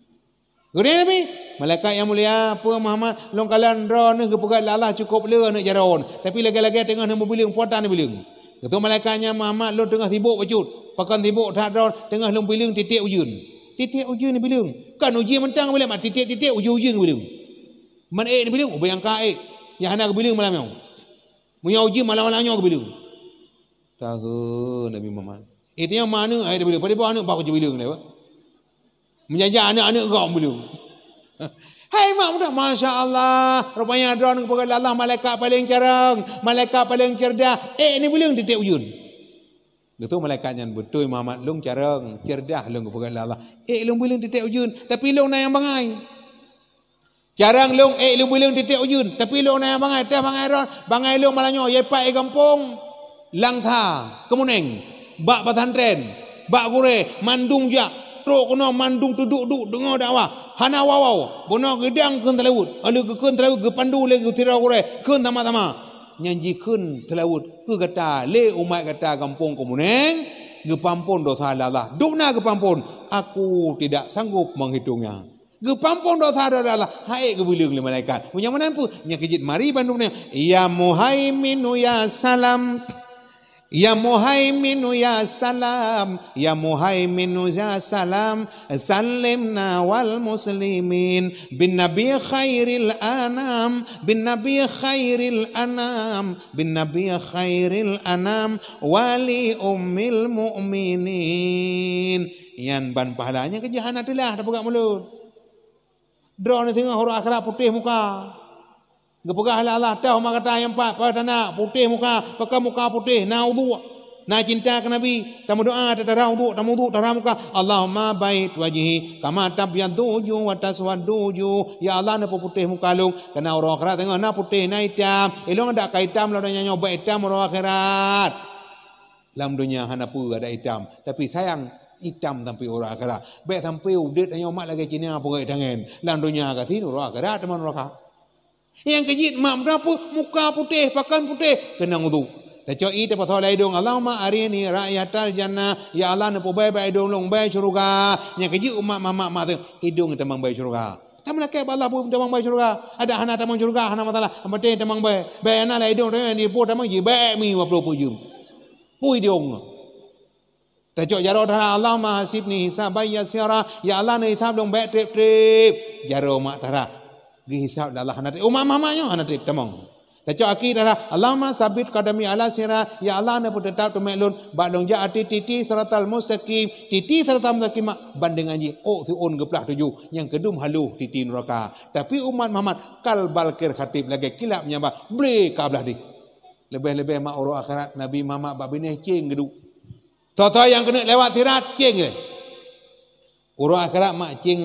Geutanyong Nabi, "Malaikat nyang mulia, peue Muhammad, lôn kalon droeneuh geupeugah lé Allah cukôp le aneuk jaroe, tapi lagèe-lagèe teungoh neumeubileung, peue ata neubileung?" Geutanyong malaikat nyan, "Muhammad, lôn teungoh sibok bacut, pakon sibok that droe, teungoh lôn bileung titek ujeuen." Titek ujeuen neubileung. Kon ujeuen mantong bileung, mak titek-titek ujeuen-ujeuen bileung. Man ék neubileung, ubé angka ék. Nyang hana geubileung malam nyoe. Meunyoe ujeuen malam-malam nyoe geubileung. Tahe Nabi Muhammad. Eh, tanyoe ma aneuk, hai, geubileung. Padahai aneuk baru geubileung lé, bah. Meunjajak aneuk-aneuk gom geubileung. Hai mak muda, masya Allah. Rupanya droeneuh geupeugah lé Allah malaikat paléng carông, malaikat paléng cerdas. Eh, neubileung titek ujeuen. Geutanyong malaikat nyan, "Beutôi Muhammad, lôn carông, cerdas lôn geupeugah lé Allah. Eh, lôn bileung titek ujeuen, tapi lôn na nyang bangai." Carông lôn ék lôn bileung titek ujeuen, tapi lôn na nyang bangai, teuh bangai droe, bangai lôn malam nyoe, yai pat i gampông Langsa, Kemuneng, bak pesantren, bak gurèe, mandum jak, trok keunoe mandum teuduek-duek deungoe dakwah, hana wawa, bunoe geudong kheun seulaweuet, lheueh geukheun seulaweuet geupandu lé sidroe gurèe, kheun sama-sama. Nyan jikheun seulaweuet keu gata lé umat gata gampông Kemuneng, geupeuampôn dosa lé Allah. Dum na geupeuampôn, aku tidak sanggup menghitungnya. Geupeuampôn dosa lé Allah, han ék geubileung lé malaikat. Meunyoe meunan peue? Nyang keujeuet mari bandum nyan, "Ya Muhaiminu ya Salam, ya Muhaiminu ya Salam, ya Muhaiminu ya Salam, salimna wal muslimin, bin Nabi khairil anam, bin Nabi khairil anam, bin Nabi khairil anam, wali ummil mu'minin." Nyan ban pahala, nyang keujeuet hana teulah tapeugah mulut. Droeneuh singoh uroe akhirat putéh muka. Geupeugah lé Allah, "Toh ma gata nyang pat, pat tanda putéh muka, pakon muka putéh, na udhu, na cinta keu Nabi, tameudoa, tatara udhu, tameuudhu, tatara muka. Allahumma baid wajhi kama tabyaddu wujuh wa taswaddu wujuh." Ya Allah, neupeuputéh muka lôn, kareuna uroe akhirat singoh na putéh, na itam. Ilôn dak ka itam lam donya nyoe, bèk itam uroe akhirat. Lam donya hana peue adak itam, tapi sayang itam sampoe uroe akhirat. Bèk sampoe udép tanyoe mak lagèe Cina peuet tangen. Lam donya gasien, uroe akhirat teuma nuraka. Nyang keujeuet mak meuteumé peue? Muka putéh, pakon putéh, keunong udhu. Tacok ié tapasoe lam idông, "Allahumma arini ra'yatal jannah." Ya Allah, neupeubèe bak idông lôn bèe syeuruga. Nyang keujeuet umat mamak-mak teuh, idông tamong bèe syeuruga. Tameulakèe bak Allah peue tamong bèe syeuruga. Adak hana tamong syeuruga, hana masalah. Nyang penting tamong bèe. Bèe na lam idông tanyoe, di po tamong jih bèe mi dua ploh peuet jeuem. Peue idông. Tacok jaroe tara, "Allahumma hasibni hisaban yasira." Ya Allah, neuhisab lôn bèk trép-trép. Jaroe mak tara. Geuhisab lé Allah hana trép. Umat mamak nyoe hana trép tamong. Tacok aki tara, "Allahumma sabbit qadami ala sirat." Ya Allah, neupeuteutap teumèe lôn bak lôn jak ateueh titi siratal mustaqim. Titi siratal mustaqim mak bandengan jih ôk siôn geuplah tujoh, nyang keudum haloh titi nuraka. Tapi umat Muhammad kal barqil khatif, lagèe kilab nyang ba ble ka blah deh. Leubeh-leubeh mak uroe akhirat, Nabi Muhammad bak binéh céng geuduek. Soe-soe nyang keuneuk lewat sirat, céng lé. Uroe akhirat mak céng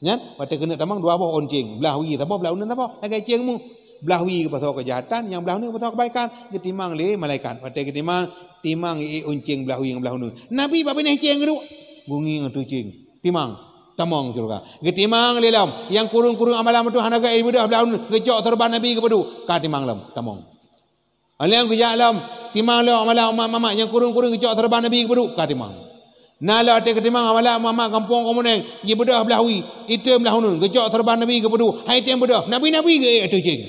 nyan, watée keuneuk tamong dua boh ôn céng, blah wie saboh, blah uneuen saboh, lagée céng mu. Blah wie keu pasoe keujahatan, nyang blah uneuen pasoe keubaikan. Geutimang lé malaikat. Watée geutimang, timang ié ôn céng blah wie ngon blah uneuen. Nabi bak binéh céng geuduek. Gungieng ateueh céng. Timang, tamong syeuruga. Geutimang lé lom. Nyang kureueng-kureueng amalan beutôi hana gét, ibeudôh blah uneuen, geucok seureuban Nabi geupeuduek, ka timang lom, tamong. Alèh nyan geujak lom, timang lom amalan umat Muhammad, nyang kureueng-kureueng geucok seureuban Nabi geupeuduek, ka timang. Na lom watée geutimang amalan umat Muhammad gampông Keumuneng, jibeudôh blah wie, item blah uneuen, geucok seureuban Nabi geupeuduek, han item beudôh, Nabi-Nabi geuék ateueh céng.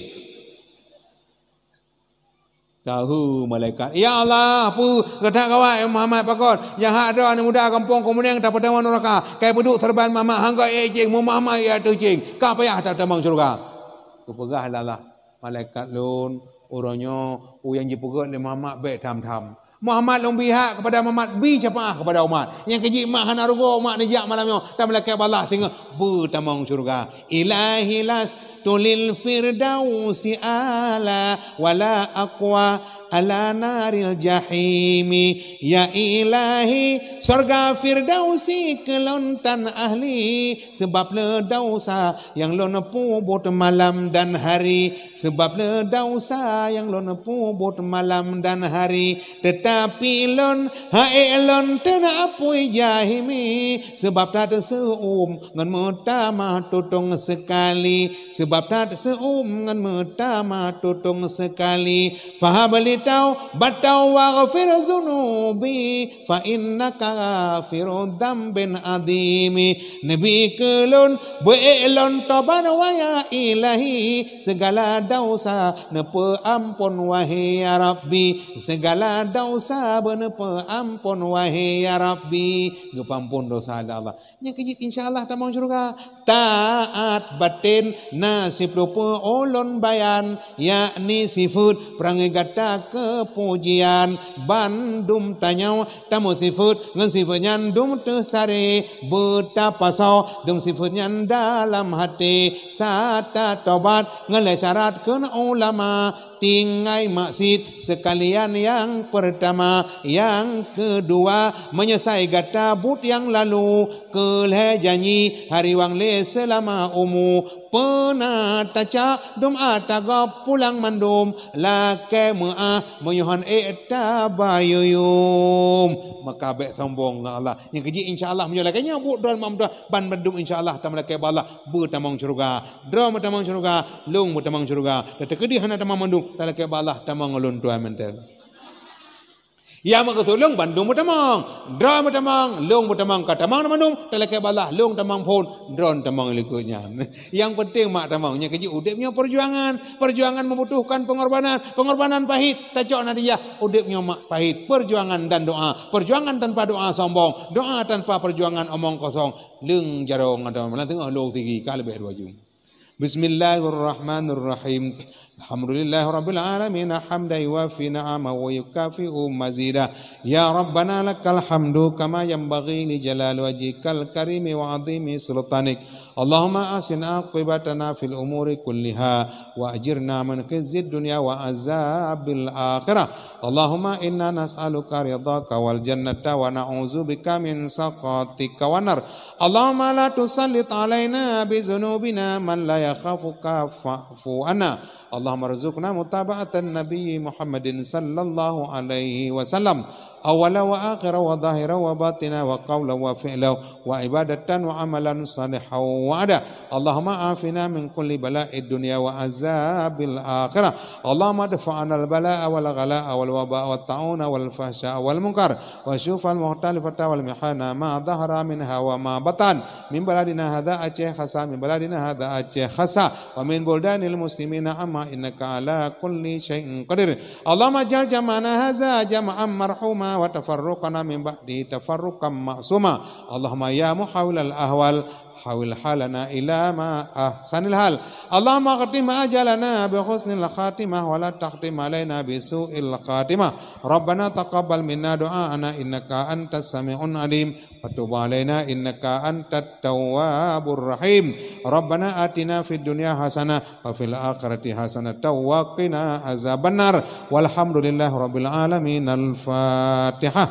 Tahu malaikat, "Ya Allah, peue gata gawat, eh, Muhammad, pakon? Nyang hak droe aneuk muda gampông Keumuneng tapeutamong nuraka, ka ipeuduek seureuban Muhammad, han geuék céng, Muhammad ék ateueh céng, ka payah tatamong syeuruga." Geupeugah lé Allah, "Malaikat lôn, uroe nyoe peue nyang jipeugét lé Muhammad bék tham-tham. Muhammad lôn bi hak keupada Muhammad, bi syafaat keupada umat. Nyang keu jih mak hana rugoe umat neujak malam nyoe, tamong lakée bak Allah singoh beutamong syeuruga." Ilahi lastu lil firdausi ala wala aqwa ala naril jahimi. Ya Ilahi, syeuruga Firdausi keu lôn tan ahli, seubab lé desya nyang lôn peubuet malam dan hari, seubab lé desya nyang lôn peubuet malam dan hari. Teutapi lôn han ék lôn teuna apui jahimi, seubab that seuuem ngon meutamah tutong seukali, seubab that seuuem ngon meutamah tutong seukali. Fahab li taubatan waghfir dzunubi, fa innaka ghafurudz dzambin adzimi. Neubi keu lôn, beuék lôn tobat, wahai Ilahi, seugala desya neupeuampon, wahai ya Rabbi, seugala desya beuneupeuampon, wahai ya Rabbi. Geupeuampon desya lé Allah. Nyang keu jih insya Allah tamong syeuruga. Taat baten na siplôh peue ulôn bayan, yakni sifeuet peurangée gata keu pujian. Bandum tanyoe tameusifeuet ngon sifeuet nyan dum teuh saré, beutapasoe dum sifeuet nyan dalam até, sata tobat ngon lhée syarat kheun ulama. Tinggai maksiet seukalian nyang peurtama, nyang keudua, meunyeusai gata buet nyang lalu, keu lhée janji hariwang lé seulama umu. Peuna tacak dum ata gob pulang mandum, lakée meuáh meunyoe han ék tabayuem. Maka bék sombong ngon Allah. Nyang keu jih insya Allah meunyoe lagée nyan buet droe mak meutuah, ban bandum insya Allah tamong lakée bak Allah beutamong syeuruga. Droe meutamong syeuruga, lôn meutamong syeuruga. Teukeudi hana tamong mandum, talakée bak Allah tamong ulôn tuan mantong. Ya meukeusut lôn bandum meutamong. Droe meutamong, lôn meutamong, ka tamong mandum, talakée bak Allah lôn tamong phon, droe tamong likot nyan. Nyang penting mak tamong, nyang keu jih udeb nyoe peujuangan. Peujuangan membutuhkan pengorbanan. Pengorbanan pahit, tacok natijah. Udeb nyoe mak pahit. Peujuangan dan doa. Peujuangan tanpa doa sombong. Doa tanpa peujuangan omong kosong. Leung jaroe ngon teuma lam teungoh lôn sigi ka leubeh dua jeuem. Bismillahirrahmanirrahim. Alhamdulillahirabbil alamin, hamdan yuwafi ni'amahu wa yukafi'u mazidah. Ya Rabbana lakal hamdu kama yanbaghi li jalali wajhikal karimi wa azimi sultanik. Allahumma ahsin aqibatana fil umuri kulliha wa ajirna min khizyid dunya wa azabil akhirah. Allahumma inna nas'aluka ridhaka wal jannata wa na'udzubika min sakhatika wan nar. Allahumma la tusallit alaina bi dzunubina man la yakhafuka fa'fu anna. Allahumma rzuqna mutaba'atan nabiyyi Muhammadin sallallahu alaihi wasallam, awwala wa akhira wa zahira wa batina wa qaula wa fi'la wa ibadatan wa amalan salihan wa ada. Allahumma afina min kulli bala'id dunya wa azabil akhirah. Allahumma dfa' anal bala'a wal ghala'a wal waba'a wat ta'una wal fahsya'a wal munkar wa syuhufal mukhtalifata wal mihana ma dhahara minha wa ma batan. Min baladina hadza Aceh khasa, min baladina hadza Aceh khasa, wa min buldanil muslimina amma innaka ala kulli syai'in qadir. Allahumma ja'al jam'ana hadza jam'an marhuma wa tafarruqana min ba'di tafarruqan ma'suma. Allahumma ya muhawwilal ahwal, حول حالنا إلى ما أحسن الحال. اللهم اختم أجلنا بحسن الخاتمة ولا تختم علينا بسوء الخاتمة. ربنا تقبل منا دعاءنا إنك أنت السميع العليم وتب علينا إنك أنت التواب الرحيم. ربنا آتنا في الدنيا حسنة وفي الآخرة حسنة وقنا عذاب النار. والحمد لله رب العالمين. الفاتحة.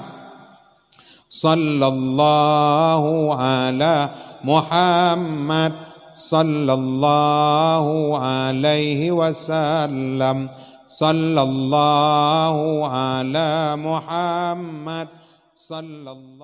صلى الله على محمد، صلى الله عليه وسلم، صلى الله على محمد، صلى الله